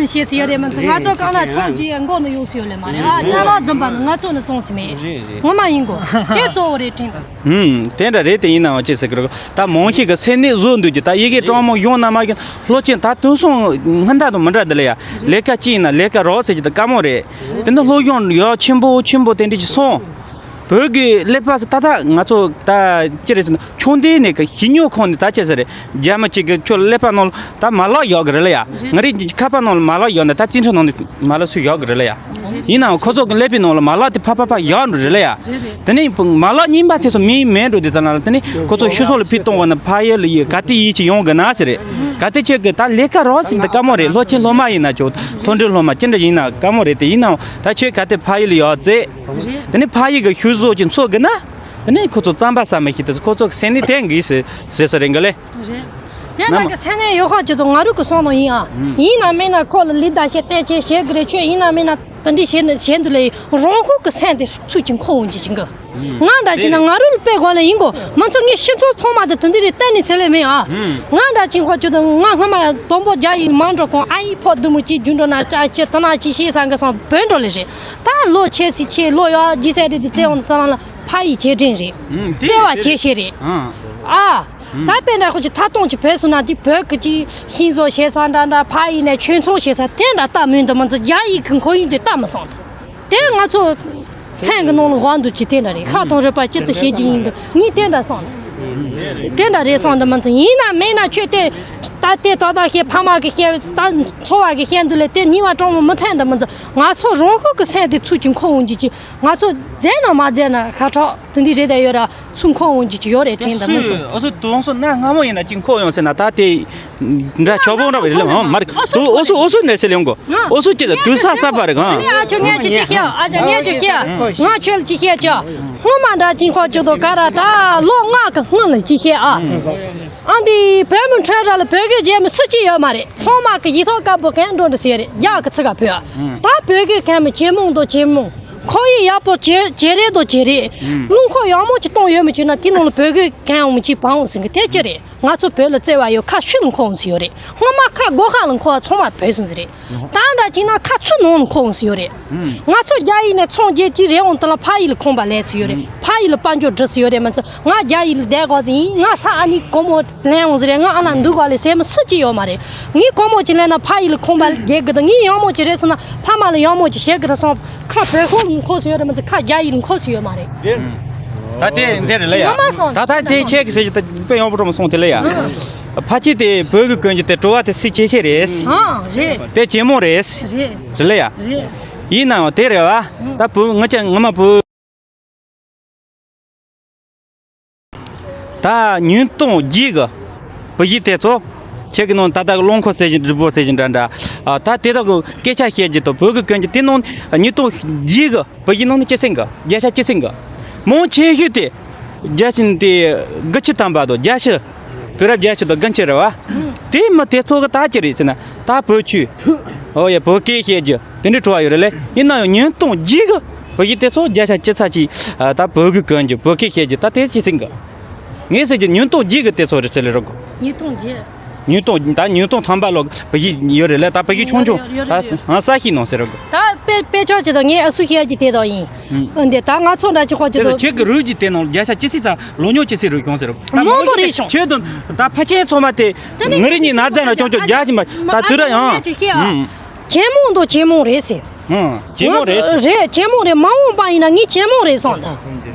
ལོན་བྱེད་སུ་ཡོད་རེད་མ་ཚད། ང་ཚོ་གང་ལ་ཆུང་ཅིག་མགོ་ནས་ཡོང་སུ་ཡོད་ལེ་མ་རེད་ཨ། ཅ་ལག་འཛིན་པ་ནི་ང་ཚོ་ནི་བཙོང་སུ་མེད། ངོ་མ་ཡིན་གོ། དེ་གཙོ་བོ་རེད་དྲན་དང་། ཧུམ། དེ་འདྲ་རེད། དེ་ཡིན་ནའང་ཅི་ཟེར་གི་རེད། ད་མང་ཤོས་ཀྱི་སེམས་ནད་བཟོ་འདུག་གི། ད་ཡི་གེ་གྲངས་མང་ཡོང་ན་མ་ཡོང་། སློབ་ཆེན་ད་དུང་སོང་སྔ་ད་དང་མི་འདྲ་འདི་ལ་ཡ། ལས་ཀ་ཅི་ཡིན་ན་ལས་ཀ་རོགས་ཟེར་གྱི་ད་དཀའ་མོ་རེད། དེ་ནི་སློབ་སྦྱོང་ཡག་ཆེན་པོ་ཆེན་པོ་དེ་འདྲ་ཅིག་སོང་། བོད་ཀྱི་ཀླད་པ་ཟེར་ད་ད་ང་ཚོ་ད་ཅི་རེད་ཟེར་ན་ཆུང་དུས་ནས་ཀྱི་ཤི་ཉོ་ཁང་ནས་ད་ཅི་ཟེར་རེད། རྒྱ་མི་གཅིག་གི་ཁྱོད་ཀླད་པ་ནང་ལ་ད་མ་ལག་ཡག་གི་རེད་ལ་ཡ། ང་རའི་ཁ་པར་ནང་ལ་མ་ལག་ཡག་ནས་ད་རྩིས་ཁྲ་ནང་ནས་མ་ལག་སུས་ཡག་གི་རེད་ལ་ཡ། ཡིན་ནའང་ཁོ་ཚོ་གི་ཀླད་པའི་ནང་ལ་མ་ལག་དེ་ཕ་ཕ་ཕ་ཡག་འགྲོ་རེད་ལ་ཡ། དེ་ནས་མ་ལག་རྙིང་པ་དེ་ཚོ་མི་མེད་འགྲོ་དེ་ད་ན་ལ། དེ་ནས་ཁོ་ཚོ་ཤི་སོགས་ལ་ཕུད་གཏོང་བ་ན་ཕ་ཡུལ་ལ་ཡི་ག་དེ་ཡིད་ཆེས་ཡོང་གི་ན་ཟེར་རེད། ག་དེ་ཁྱོད་ཀྱི་ད་ལས་ཀ་རོགས་ཟེར་ད་དཀའ་མོ་རེད། སློབ་ཆེན་སློབ་མ་ཡིན་ན་ཆོག་མཐོ་འབྲིང་སློབ་མ་ཅི་འདྲ་ཡིན་ན་དཀའ་མོ་རེད། དེ་ཡིན་ནའང་ད་ཁྱོད་ག་དེ་ཕ་ཡུལ་ལ་ཡག་རྩེ། དེ་ནས་ཕ་ཡུལ་གྱི་ཤུལ་བཟོ་ཅིག་འཚོལ་གི་ན། དེ་ནས་ཁོ་ཚོ་རྩམ་པ་ཟ་མི་ཤེས་དེ་ཁོ་ཚོ་གི་སེམས་ནི་དེ་འགིས་ཟེར་ཟེར་ས་རེད་འགི་ལེ། རེད། དེ་ན་ནམ་གི་སེམས་ནད་ཡོད་ཁ་ཅིག་ཏུ་ང་རུ་གི་སོང་ནོ་ཡིན་ཨ། ཡིན་ན་མིན་ན་ཁོ་ལ་ལི་ད་བཤད་བསྟན་བྱེད་བྱེད་གི་རེད། ཁྱོད་ཡིན་ན་མིན་ན་དེ་འདྲི་བྱེད་ནི་བྱེད་འདུག་ལེ། རང་ཤུགས་གི་སེམས་དེ་ཚུལ་གྱིས་འཁོར་འོང་གི་ཞིང་གི། ང་འདྲ་ཅིག་ན་ང་རུ་ལ་དཔེ་གོ་ལ་ཡིན་གོ། མི་ཚོ་ངའི་ཤི་ཚོ་ཚང་མ་དེ་དེ་འདྲི་རེད་གཏན་ནས་ཟེར་ལེ་མིན་ཨ། ང་འདྲ་ཅིག་ཁོ་ཅིག་ཏུ་ང་སྔ་མ་དོན་པོ་རྒྱ་ཡིག་མང་འགྲོ་གོང་ཨ་ཡིག་ཕོ་བདུད་མོ་ཅིག་རྒྱུ་འགྲོ་ན་ཅག་ཅི་ད་ན་ཅི་ཤེས་ས་གི་སོང་བོད་འགྲོ་ལེ་རེད། ད་ལོ་ཆེ་སི་ཆེ་ལོ་ཡག་ཇི་སེ་རེད་དེ་བཙན་འོང་ཙང་ལ། ཕ་ཡི་རྗེས་དྲན་རེད། ཨུམ། དེ་བརྩེ་བ་རེད། དེ་རེད། བྱེད་ཤེས་རེད། ཨང་། ཨ། ཨུམ། ད་དཔེར་ན་ཁོ་ཅིག་ཐ་སྟོང་གི་བོད་སོང་ན་དེ་བོད་ཀྱི་ཅིག་ཤིང་བཟོ་བྱེད་ས་འདྲ་འདྲ། ཕ་ཡི་ནས་ཆོས་ཚོང་བྱེད་ས་དེ་འདྲ་ལྟ་མིན་འདུག་མི་ཚོ་རྒྱ་ཡིག་གི་ཁོར་ཡུག་དེ་ལྟ་མི་སོང་། དེ་ང་ཚོ་སེམས་ཀྱི་ནང་ལ་དབང་འདུག་ཅིག་དེ་འདྲ་རེད། ཁ་དང་རུས་པ་གཅིག་ཏུ་བྱེད་ཀྱི་ཡིན་འདུག་ངས་དེ་འདྲ་སོང་། དེ་འདྲ་རེད་སོང་འདུག་མི་ཚོ་ཡིན་ན་མིན་ན་ཁྱོད་དེ་ད་དེ་ད་ད་བཤད་ཕ་མ་གི་བཤད་ད་འཚོ་བ་གི་བཤད་འདུག་ལས་དེ་ཉེས་པ་གྲོང་མོ་མི་འཐེན་འདུག་མི་ཚོ་ང་ཚོ་རང་ཤུགས་ཀྱི་སེམས་དེ་ཚུལ་གྱིས་འཁོར་འོང་རྒྱུ་ཅིག་ང་ཚོ་མཛད་ན་མ་མཛད་ན་ཤ་ཁྲག་དེ་འདི་རེད་དེ་ཡོད་ར་ཚུར་འཁོར་འོང་རྒྱུ་ཅིག་ཡོད་རེད་དྲན་དང་མི་ཚོ། ཨོ་སུ་དུང་སུ་གནའ་སྔ་མོ་ཡིན་ན་ཅིག་འཁོར་ཡོང་ཟེར་ན་ད་དེ་འདྲ་ཆོག་པོ་འདྲ་བ་རེད་ལ་མ་རེད། ཨོ་སུ་ཨོ་སུ་ཨོ་སུ་ནས་སེ་ལེང་གོ། ཨོ་སུ་ཅི་ད་དུས་ས་ས་པ་རེད་གང་། ཨ་ནི་ཨ་ཆོ་ངས་ཅི་ཅི་ཤེས་ཨ་ཅག་ངས་ཅི་ཤེས་ང་ཆོས་ཅི་ཤེས་ཅག་སྔོན་མ་འདྲ་ཅིག་འཁོར་ཅོ་དོ་ག་ར་ད་ལོ་ལྔ་གི་སྔོན་ལ་ཅི་ཤེས་ཨ། ཨ་འདི་བོད་མི་ཁྲོད་ར་ལ་བོད་སྐད་རྒྱལ་མི་སུ་གཅིག་ཡོད་མ་རེད། ཚང་མ་གི་ཡིག་ཐོག་དཀར་པོ་གན་འགྲོ་འདྲ་ཟེར་རེད། རྒྱ་གི་ཚིག་ག་བོད་ཨ། ད་བོད་སྐད་གན་མི་ཇེ་མང་དུ་ཇེ་མང་། ཁོར་ཡུག་ཡག་པོ་ཇེ་ཇེ་རེད་དོ་ཇེ་རེད། རླུང་འཁོར་ཡག་མོ་ཅིག་གཏོང་ཡོད་མི་བྱུང་ན་དེ་ནང་ལ་བོད་སྐད་གན་འོང་མི་ཅིག་བང་འོང་ཟིན་གི་དེ་ཅི་རེད། ང་ཚོ་བོད་ལ་བརྩེ་བ་ཡོད་ཁ་ཤུལ་ལ་འཁོར་འོང་ཟིན་ཡོད་རེད། སྔོན་མ་ཁ་སྒོ་ཁ་ལ་འཁོར་བ་ཚང་མ་བོད་སོང་ཟིན་རེད། ད་ད་ཅིག་ན་ཁ་ཚུར་ནང་ལ་འཁོར་འོང་ཟིན་ཡོད་རེད། ང་ཚོ་རྒྱ་ཡིག་ནས་ཚོང་རྒྱག་གི་རེད་འོང་དེ་ལ་ཕ་ཡིག་ལ་ཁོམ་པ་ལས་སུ་ཡོད་རེད། ཕ་ཡིག་ལ་དཔལ་འབྱོར་འགྲོ་སུ་ཡོད་རེད་མི་ཚོ། ང་རྒྱ་ཡིག་ལ་བསྡད་དགོས་ཟིན་ཡིན། ང་ས་ཨ་ནི་སྒོར་མོ་ལེན་འོང་ཟེར་རེད། ང་ཨ་ན་འདུག་ག་ལེ་ཟེར་མི་སུ་གཅིག་ཡོད་མ་རེད། ངས་སྒོར་མོ་གཅིག་ལེན་ན་ཕ་ཡུལ་ལ་ཁོམ་པ་རྒྱག་གི་དང་། ངས་ཡག་མོ་གཅིག་རེད་ཟེར་ན་ཕ་མ་ལ་ཡག་མོ་གཅིག་བྱེད་གི་རེད་སོང་། ཁ་བོད་ཁོག་ལ་འཁོར་སུ་ཡོད་རེད་མི་ཚེ་ཁ་རྒྱ་ཡུལ་ལ་འཁོར་སུ་ཡོད་མ་རེད། ད་དེ་འདི་རེད་ལ་ཡ། ཡག་མ་སོང་། ད་ད་དེ་ཁྱེད་ཀྱི་ཟེར་གྱི་ད་དཔེ་ཡག་པོ་འགྲོ་མ་སོང་དེ་ལ་ཡ། ཕ་ཆེ་དེ་བོད་ཀྱི་གོན་རྒྱུ་དེ་བྲོ་བ་དེ་སི་ཆེ་ཆེ་རེད། ཨང་རེད། དེ་ཇེ་མང་རེད། རེད། རེད་ལ་ཡ། རེད། ཡིན་ནའང་དེ་རེད་བ། ད་བུ་ང་ཅག་ངོ་མ་བུ། ད་ཉིས་སྟོང་བརྒྱད་གི་བུ་གཞི་དེ་ཚོ་ ཁྱེད་ཀྱི་ནང་ད་ལྟ་གི་རླངས་འཁོར་ཟེར་བཞིན་སྒྲིག་པོ་ཟེར་བཞིན་འདྲ་འདྲ། ཨ། ད་དེ་དག་གི་སྐད་ཆ་བཤད་རྒྱུ་དང་བོད་ཀྱི་སྐད་ཀྱི་དེ་ནང་ཉིས་སྟོང་བརྒྱད་གི་བོད་ཀྱི་ནང་ནས་སྐྱེད་སྲིང་གི་བརྒྱ་ཆ་སྐྱེད་སྲིང་གི་མང་ཆེ་ཤོས་དེ་བརྒྱ་ཆ་དེ་དགུ་བཅུ་ཐམ་པ་དང་བརྒྱད་ཅུ། དུས་རབས་བརྒྱད་ཅུ་དང་དགུ་བཅུ་རེད་བ། དེ་མི་དེ་ཚོ་གི་ད་ཅི་རེད་ཟེར་ན་ད་བོད་ཆོས། ཨོ་ཡ། བོད་སྐད་བཤད་རྒྱུ་དེ་འདྲའི་བྲོ་བ་ཡོད་རེད་ལེ། ཡིན་ན་ཡང་ཉིས་སྟོང་བརྒྱད་གི་བོད་ཀྱི་དེ་ཚོ་བརྒྱ་ཆ་ཅི་ཚ་ཅིག་ད་བོད་ཀྱི་གོན་རྒྱུ་བོད་སྐད་བཤད་རྒྱུ་ད་དེ་སྐྱེད་སྲིང་གི་ངས་ཟེར་རྒྱུ་ཉིས་སྟོང་བརྒྱད་གི་དེ་ཚོ་རེད་ཟེར་ལེ་རོགས། ཉིས་སྟོང་བརྒྱད། ཉིས་སྟོང་ད་ཉིས་སྟོང་ཐམ་པ་ལོ་བོད་ཀྱི་ཡོད་རེད་ལེ། ད་བོད་ཀྱི་ཆུང་ཆུང་ཡོད་རེད། ད་ཡོད་རེད། ས་ཤི་ནང་ཟེར་རོགས། ད་དཔེ་དཔེ་ཆ་ཅི་དང་ངས་ཨ་སུ་བཤད་རྒྱུ་དེ་དག་ཡིན། ཨ། འདི་ད་ང་ཚོ་འདྲ་ཅིག་ཁོ་ཅི་དེ་ཚོ་དང་། ཁྱེད་ཀྱི་རུས་ཀྱི་དེ་ནང་བརྒྱ་ཆ་ཅི་སྲིད་ཙམ་ལོ་ཉོ་ཅི་སྲིད་རུས་བྱུང་ཟེར་རོགས། ད་མང་པོ་རེད་བྱུང་། ཁྱོད་དང་ད་ཕ་ཆེན་ཚང་མ་དེ་དེ་ནི་ངི་རི་གཉིས་ན་ཚ་ན་ཅོག་ཅོག་རྒྱ་ཅི་མ་ད་དུས་ར་ཡང་། ཨ། ཇེ་མང་དང་ཇེ་མང་རེད་ཟེར། ཨང་། ཇེ་མང་རེད། རེད། ཇེ་མང་རེད། མ་འོངས་པ་ཡིན་ན་ངས་ཇེ་མང་རེད་བསམ་ད།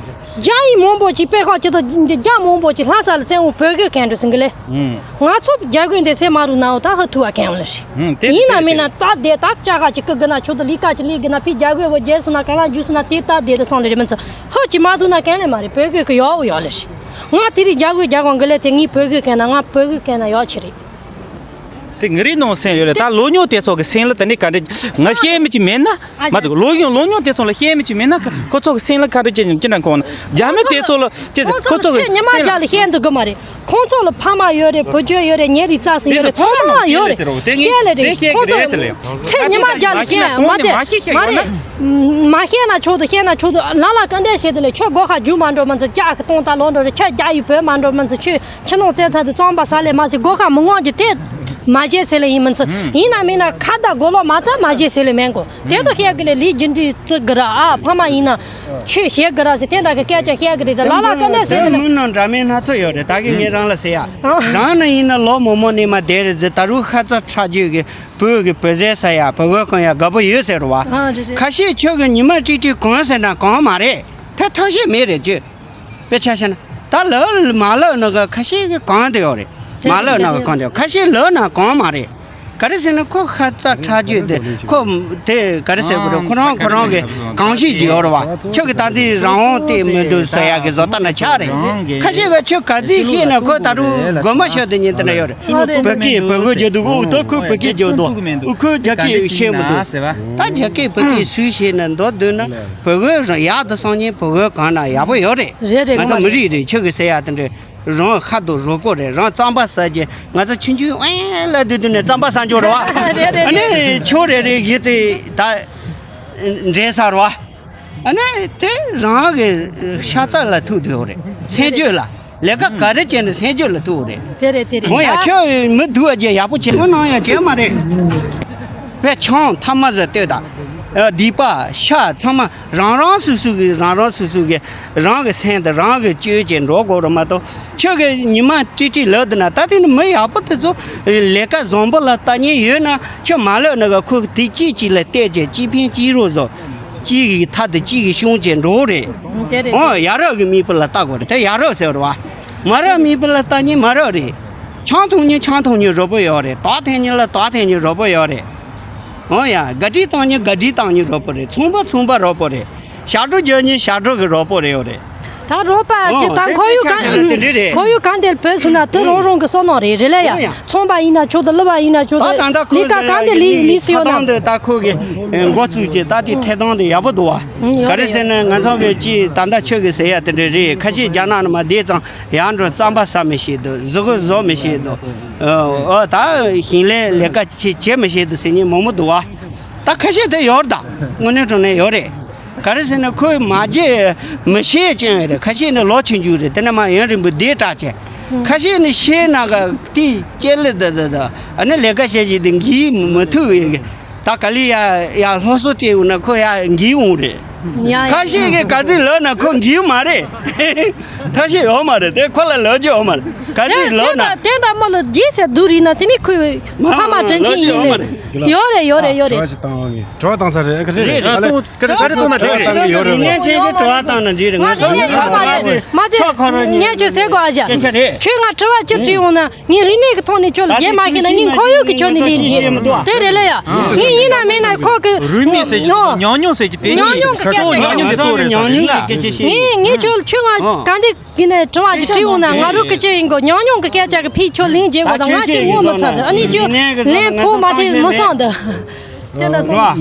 རྒྱ་ཡིག་མང་པོ་ཅིག་དཔེ་ཁག་ཅིག་དང་རྒྱ་མང་པོ་ཅིག་ལྷ་ས་ལ་བཙན་འོང་བོད་སྐད་གན་འགྲོ་ཟིན་གི་ལེ། ཨང་། ང་ཚོ་རྒྱ་གོས་འདི་སེ་མ་རུ་ནའོ་ད་ཧ་ཐུ་བ་གན་འོང་ལེ་ཧྲི། ཨང་། དེ་ཡིན་ན་མིན་ན་ད་དེ་ད་ཅག་ག་ཅིག་ཀི་གི་ན་ཆུ་དུ་ལི་ཀ་ཅིག་ལི་གི་ན་ཕི་རྒྱ་གོས་བོ་རྒྱལ་སོང་ན་ག་ལ་འཇུ་སོང་ན་དེ་ད་དེ་དུ་སོང་ལེ་རེ་མི་ཚོ་ཧ་ཅིག་མ་ཐུ་ན་གན་ལེ་མ་རེད། བོད་སྐད་གི་ཡོག་ཡོག་ལེ་ཧྲི། ང་དེ་རིང་རྒྱ་གོས་རྒྱ་གོ་གི་ལེ་དེ་ངས་བོད་སྐད་གན་ན་ང་བོད་སྐད་གན་ན་ཡོག་ཆེ་རེད། དེ་ངི་རི་ནང་སེམས་ཡོད་རེད། ད་ལོ་ཉོ་དེ་ཚོ་གི་སེམས་ལ་དེ་ནི་ག་འདྲ་ང་ཤེས་མི་ཅི་མེད་ན། ཨ་མ་ཏི་ལོ་ཉོ་ལོ་ཉོ་དེ་ཚོ་ལ་ཤེས་མི་ཅི་མེད་ན་ཁོ་ཚོ་གི་སེམས་ལ་ག་འདྲ་ཅི་ཅི་འདྲ་ཁོང་ན་རྒྱ་མི་དེ་ཚོ་ལ་ཅི་ཁོ་ཁོ་ཚོ་ཚོ་གི་ཚེ་ཉི་མ་སེམས་རྒྱ་ལ་ཤེས་འདུག་གི་མ་རེད། ཁོང་ཚོ་ལ་ཕ་མ་ཡོད་རེད། བུ་བཅོལ་ཡོད་རེད། ཉེ་རིགས་རྩ་སྲིན་ཡོད་རེད། ཚང་མ་ཡོད་རེད། ཤེས་ལེ་རེད། ཁོང་ཚོ་ཚེ་ཉི་མ་རྒྱ་ལ་ཤེས་མ་ཚེ་མ་ཤེས་ན་ཆོག་ཏུ་ཤེས་ན་ཆོག་ཏུ་ལ་ལ་ག་འདྲ་བྱེད་དེ་ལས་ཁྱོད་སྒོ་ཁ་རྒྱུག་མ་འགྲོ་མ་ཚེ་རྒྱ་གི་གཏོང་ད་ལོ་འགྲོ་རེད། ཁྱོད་རྒྱ་ཡི་བོད་མ་འགྲོ་མ་ཚེ་ཁྱོད། ཕྱི་ནང་བཙན་ཚ་དེ་རྩམ་པ་ཟ་ལས་མ་ཟེར་སྒོ་ཁ་མི་དབང་གི་དེ་མ་བྱེད་ཟེར་ལས་ཡིན་མི་ཚེ། ཡིན་ན་མིན་ན་ཁ་བརྡ་གོ་ལོག་མ་ཚ་མ་བྱེད་ཟེར་ལས་མེན་གོ། དེ་ཚོ་བཤད་གི་ལས་ལི་རྒྱུ་འབྲས་བརྩི་གི་ར། ཨ་ཕ་མ་ཡིན་ན་ཆོས་བཤད་གི་ར་ཟེར་དེ་འདྲ་གི་སྐད་ཆ་བཤད་གི་རེད། ད་ལ་ལ་ཀ་ནས་ཟེར་ལ། མི་ནང་འདྲ་མིན་སྣ་ཚོགས་ཡོད་རེད། ད་གི་ངས་རང་ལ་ཟེར་ཡ། རང་ནི་ཡིན་ན་ལོ་མོ་མོ་ནས་མ་བསྡད་རེད་ཟེར། ད་རུང་ཤ་ཚ་ཁྲག་རྒྱུད་གི་བོད་གི་བོད་ཟས་ཟ་ཡ་བོད་གོས་གོན་ཡ་དགའ་པོ་ཡོད་ཟེར་བ། ཁ་ཤས་ཁྱོད་གི་ཉི་མ་ཀྲིག་ཀྲིག་གོན་ཟེར་ན་གོན་མ་རེད། དེ་ཐབས་ཤེས་མེད་རེད་ཁྱོད། དཔེ་ཆ་བཤད་ན་ད་ལོ་མ་ལོ་ནང་གི་ཁ་ཤས་ཀྱི་གང་དུ་ཡོད་རེད། མ་ལོ་ནང་གི་གང་དུ་ཡོད། ཁ་ཤས་ལོ་ན་གང་མ་རེད། ག་རེ་ཟེར་ན་ཁོ་ཤ་ཚ་ཁྲག་རྒྱུད་དེ་ཁོ་དེ་ག་རེ་ཟེར་དགོས་རེད། ཁོ་རང་ཁོ་རང་གི་གང་ཤེས་ཀྱི་ཡོད་རེད་བ། ཁྱོད་ཀྱི་ད་ལྟའི་རང་དབང་དེ་མི་འདུག་ཟེར་ཡག་གི་བཟོ་ལྟ་ན་ཆགས་རེད། ཁ་ཤས་ཀྱི་ཁྱོད་ག་ཚོད་ཤེས་ན་ཁོ་ད་རུང་དགོད་མ་ཤོར་དུ་ཉིན་དེ་འདྲ་ཡོད་རེད། བོད་སྐད་བོད་གོས་རྒྱག་འདུག་ཨུ་ཐུག་ཁོས་བོད་སྐད་རྒྱག་འདུག་ཨུ་ཁོས་རྒྱ་སྐད་ཤེས་མི་འདུག་ད་རྒྱ་སྐད་བོད་སྐད་སུས་ཤེས་ན་མདོར་བསྡུས་ན་བོད་གོས་རང་ཡག་ཏུ་སོང་ཉིན་བོད་གོས་གང་ན་ཡག་པོ་ཡོད་རེད། རེད་རེད། ང་ཚོ་མི་རིགས་རེད། ཁྱོད་ཀྱི་ཟེར་ཡག་དེ་འདྲ་རང་ཤ་དང་རུས་ཁོག་རེད། རང་རྩམ་པ་ཟ་རྒྱུ་ང་ཚོ་ཆུང་ཆུང་ཨེ་ལ་དུས་དུས་ནས་རྩམ་པ་ཟ་འཇོག་རེད་བ། རེད་རེད། ཨ་ནི་ཆོས་རེ་རེ་ཡིད་ཚེ་ད་འདྲེ་ཟ་རེད་བ། ཨ་ནི་དེ་རང་གི་ཤ་ཚ་ལ་ཐུག་འདུག་རེད། སེམས་རྒྱུད་ལ་ལས་ཀ་ག་རེ་བྱས་ནས་སེམས་རྒྱུད་ལ་ཐུག་རེད། དེ་རེད་དེ་རེད། འོ་ཡ། ད་ཁྱོད་མི་སྡུག་པ་རྒྱ་ཡག་པོ་བྱེད་ཁོ་ནང་ཡང་བྱས་མ་རེད། བས་ཆང་ཐ་མ་ཟ་ལྟོས་དང་། སྡིག་པ་ཤ་ཚང་མ་རང་རང་སོ་སོ་གི་རང་རང་སོ་སོ་གི་རང་གི་སེམས་དང་རང་གི་སྤྱོད་བྱས་འགྲོ་དགོས་རེད་མ་གཏོགས་ཁྱོད་ཀྱི་ཉི་མ་ཀྲིག་ཀྲིག་ལབ་འདུག་ན་ད་དེ་ནི་མི་ཡག་པོ་དེ་ཚོ་ལས་ཀ་བཟང་པོ་ལ་ལྟ་ཉེན་ཡོད་ན་ཁྱོད་མ་ལབ་ན་ག་ཁོ་དེ་གཅིག་གཅིག་ལ་བལྟས་བྱས་གཅིག་ཕན་གཅིག་རོགས་བཟོ། གཅིག་གི་མཐའ་དང་གཅིག་གི་གཞུང་བཅས་འགྲོ་རེད། དེ་རེད། འོ་ཡ་རབས་ཀྱི་མིག་དཔེ་ལ་ལྟ་དགོས་རེད། དེ་ཡ་རབས་ཟེར་བ་རེད་བ། མ་རབས་མིག་དཔེ་ལ་ལྟ་ཉིན་མ་རབས་རེད། ཆང་འཐུང་ཉིན་ཆང་འཐུང་ཉིན་རོགས་པ་ཡོད་རེད། དོག་འཐེན་ཉིན་ལ་དོག་འཐེན་ཉིན་རོགས་པ་ཡོད་རེད། འོ་ཡ་ག་དྲི་བཏང་ཉིན་ག་དྲི་བཏང་ཉིན་རོགས་པ་རེད། ཚོང་པ་ཚོང་པ་རོགས་པ་རེད། ཞབས་བྲོ་རྒྱག་ཉིན་ཞབས་བྲོ་གི་རོགས་པ་རེད་ཡོད་རེད། ད་རོགས་པ་ཅི་ད་ཁོར་ཡུག་གང་དེ་འདྲ་རེད། ཁོར་ཡུག་གང་དེ་བོད་སུ་ན་དེ་རང་རང་གི་བསོད་ནམས་རེད། རེད་ལ་ཡ། འོ་ཡ། ཚོང་པ་ཡིན་ན་ཆོག་ཏུ་ལུ་བ་ཡིན་ན་ཆོག་ཏུ་ད་ད་ལྟ་ལི་ཀ་གང་དེ་ལི་ལི་སུ་ཡོད་ན། ད་ཁོ་གི་འགོ་བཙུགས་ཀྱི་ད་དེ་ཐད་གཏོང་དེ་ཡག་པོ་འདུག་བ། ཡོད་ག་རེ་རེད། ཟེར་ན་ང་ཚོ་གི་ཅི་ད་ལྟ་ཆོས་ཀྱི་ཟེར་ཡ་དེ་འདྲ་རེད། ཁ་ཤས་རྒྱ་ནག་ནས་མ་བསྡད་ཙང་ཡར་འགྲོ་རྩམ་པ་ཟ་མི་ཤེས་འདུག་གཟུགས་པོ་བཟོ་མི་ཤེས་འདུག་ཨོ་ད་ཞིང་ལས་ལས་ཀ་བྱེད་བྱེད་མི་ཤེས་འདུག་ཟེར་མཁན་མང་པོ་འདུག་བ། ད་ཁ་ཤས་དེ་ཡོད་རེད། ད་དངོས་གནས་དྲང་གནས་ཡོད་རེད། ག་རེ་ཟེར་ན་ཁོས་མ་བརྗེད་མི་ཤེས་ཅན་རེད། ཁ་ཤས་ནི་ལོ་ཆུང་ཆུང་རེད། དེ་ནས་མ་ཡུན་རིང་པོ་བསྡད་དྲགས་ཅན། ཁ་ཤས་ནི་ཤེས་ན་ག་དེ་སྐྱེ་ལེ་ད་ད་ད་ཨ་ནི་ལས་ཀ་བྱེད་བཞིན་དུ་འགྱིག་མི་ཐུབ་ཡོད་གི། ད་ག་ལི་ཡ་ཡ་སློབ་གསོ་སྤྲད་འོང་ན་ཁོ་ཡ་འགྱིག་འོང་རེད། ཡ་ཡ། ཁ་ཤས་ཀྱིས་ག་ཚོད་ལབ་ན་ཁོ་འགྱིག་མ་རེད། ཐབས་ཤེས་ཡོད་མ་རེད། དེ་ཁོ་ལ་ལབ་རྒྱུ་ཡོད་མ་རེད། ག་ཚོད་ལབ་ན། དེ་འདྲ་མོ་ལ་རྗེས་ཟེར་སྡུག་རིག་ན་དེ་ནི་ཁོའི་ཕ་མ་དྲིན་ཆེན་ཡིན་ལེ། ཡོད་མ་རེད། ཡོད་རེད་ཡོད་རེད་ཡོད་རེད། དྲི་བ་ཞིག་བཏང་བ་ངས་དྲི་བ་བཏང་ས་རེད། ཨ་ཁ་རེད་རེད། ཨ་ཏོ་ཁ་རེད་ཁ་རེད་ཏོ་ན་དྲི་བ་ཡོད་རེད། ངས་ཁྱེད་ཀྱི་དྲི་བ་བཏང་ན་འགྲིག་རེད། ང་ཚོ་ངས་ཡོད་མ་རེད། མ་ཚེ་ངས་ཁྱོད་ཟེར་དགོས་ཨ་ཞག་ཁྱོད་ང་དྲི་བ་ཅིག་དྲིས་འོང་ན་ངས་རིག་གནས་ཀྱི་ཐོག་ནས་ཁྱོད་ལ་རྒྱས་མ་ཤེས་ན་ངས་ཁོར་ཡུག་གི་ཁྱོད་ནས་ལས་རེད། དེ་རེད་ལ་ཡ། ངས་ཡིན་ན་མིན་ན་ཁོ་གི་རིག་གནས་ཟེར་གྱི་ཉམས་མྱོང་ཟེར་གྱི་དེ་ཉམས་མྱོང་གི་ གཙོ་བོ་ཉམས་མྱོང་གི་གཙོ་བོ་རེད་ས་རེད་ན། ངས་ངས་ཁྱོད་ཁྱོད་ང་ཨང་ག་འདི་གི་ནས་དྲི་བ་ཅིག་དྲིས་འོང་ན། ང་རང་སྐད་ཆ་ཡིན་གོ། ཉམས་མྱོང་གི་སྐད་ཆ་གི་ཕིག་ཁྱོད་ལན་རྒྱག་དགོས་དང་། ང་ཅིག་ངོ་མི་ཚ་དང་། ཨ་ནི་ཁྱོད་ལན་ཕོག་མ་ཐེབས་མི་སོང་དང་། དེ་འདྲ་སོང་།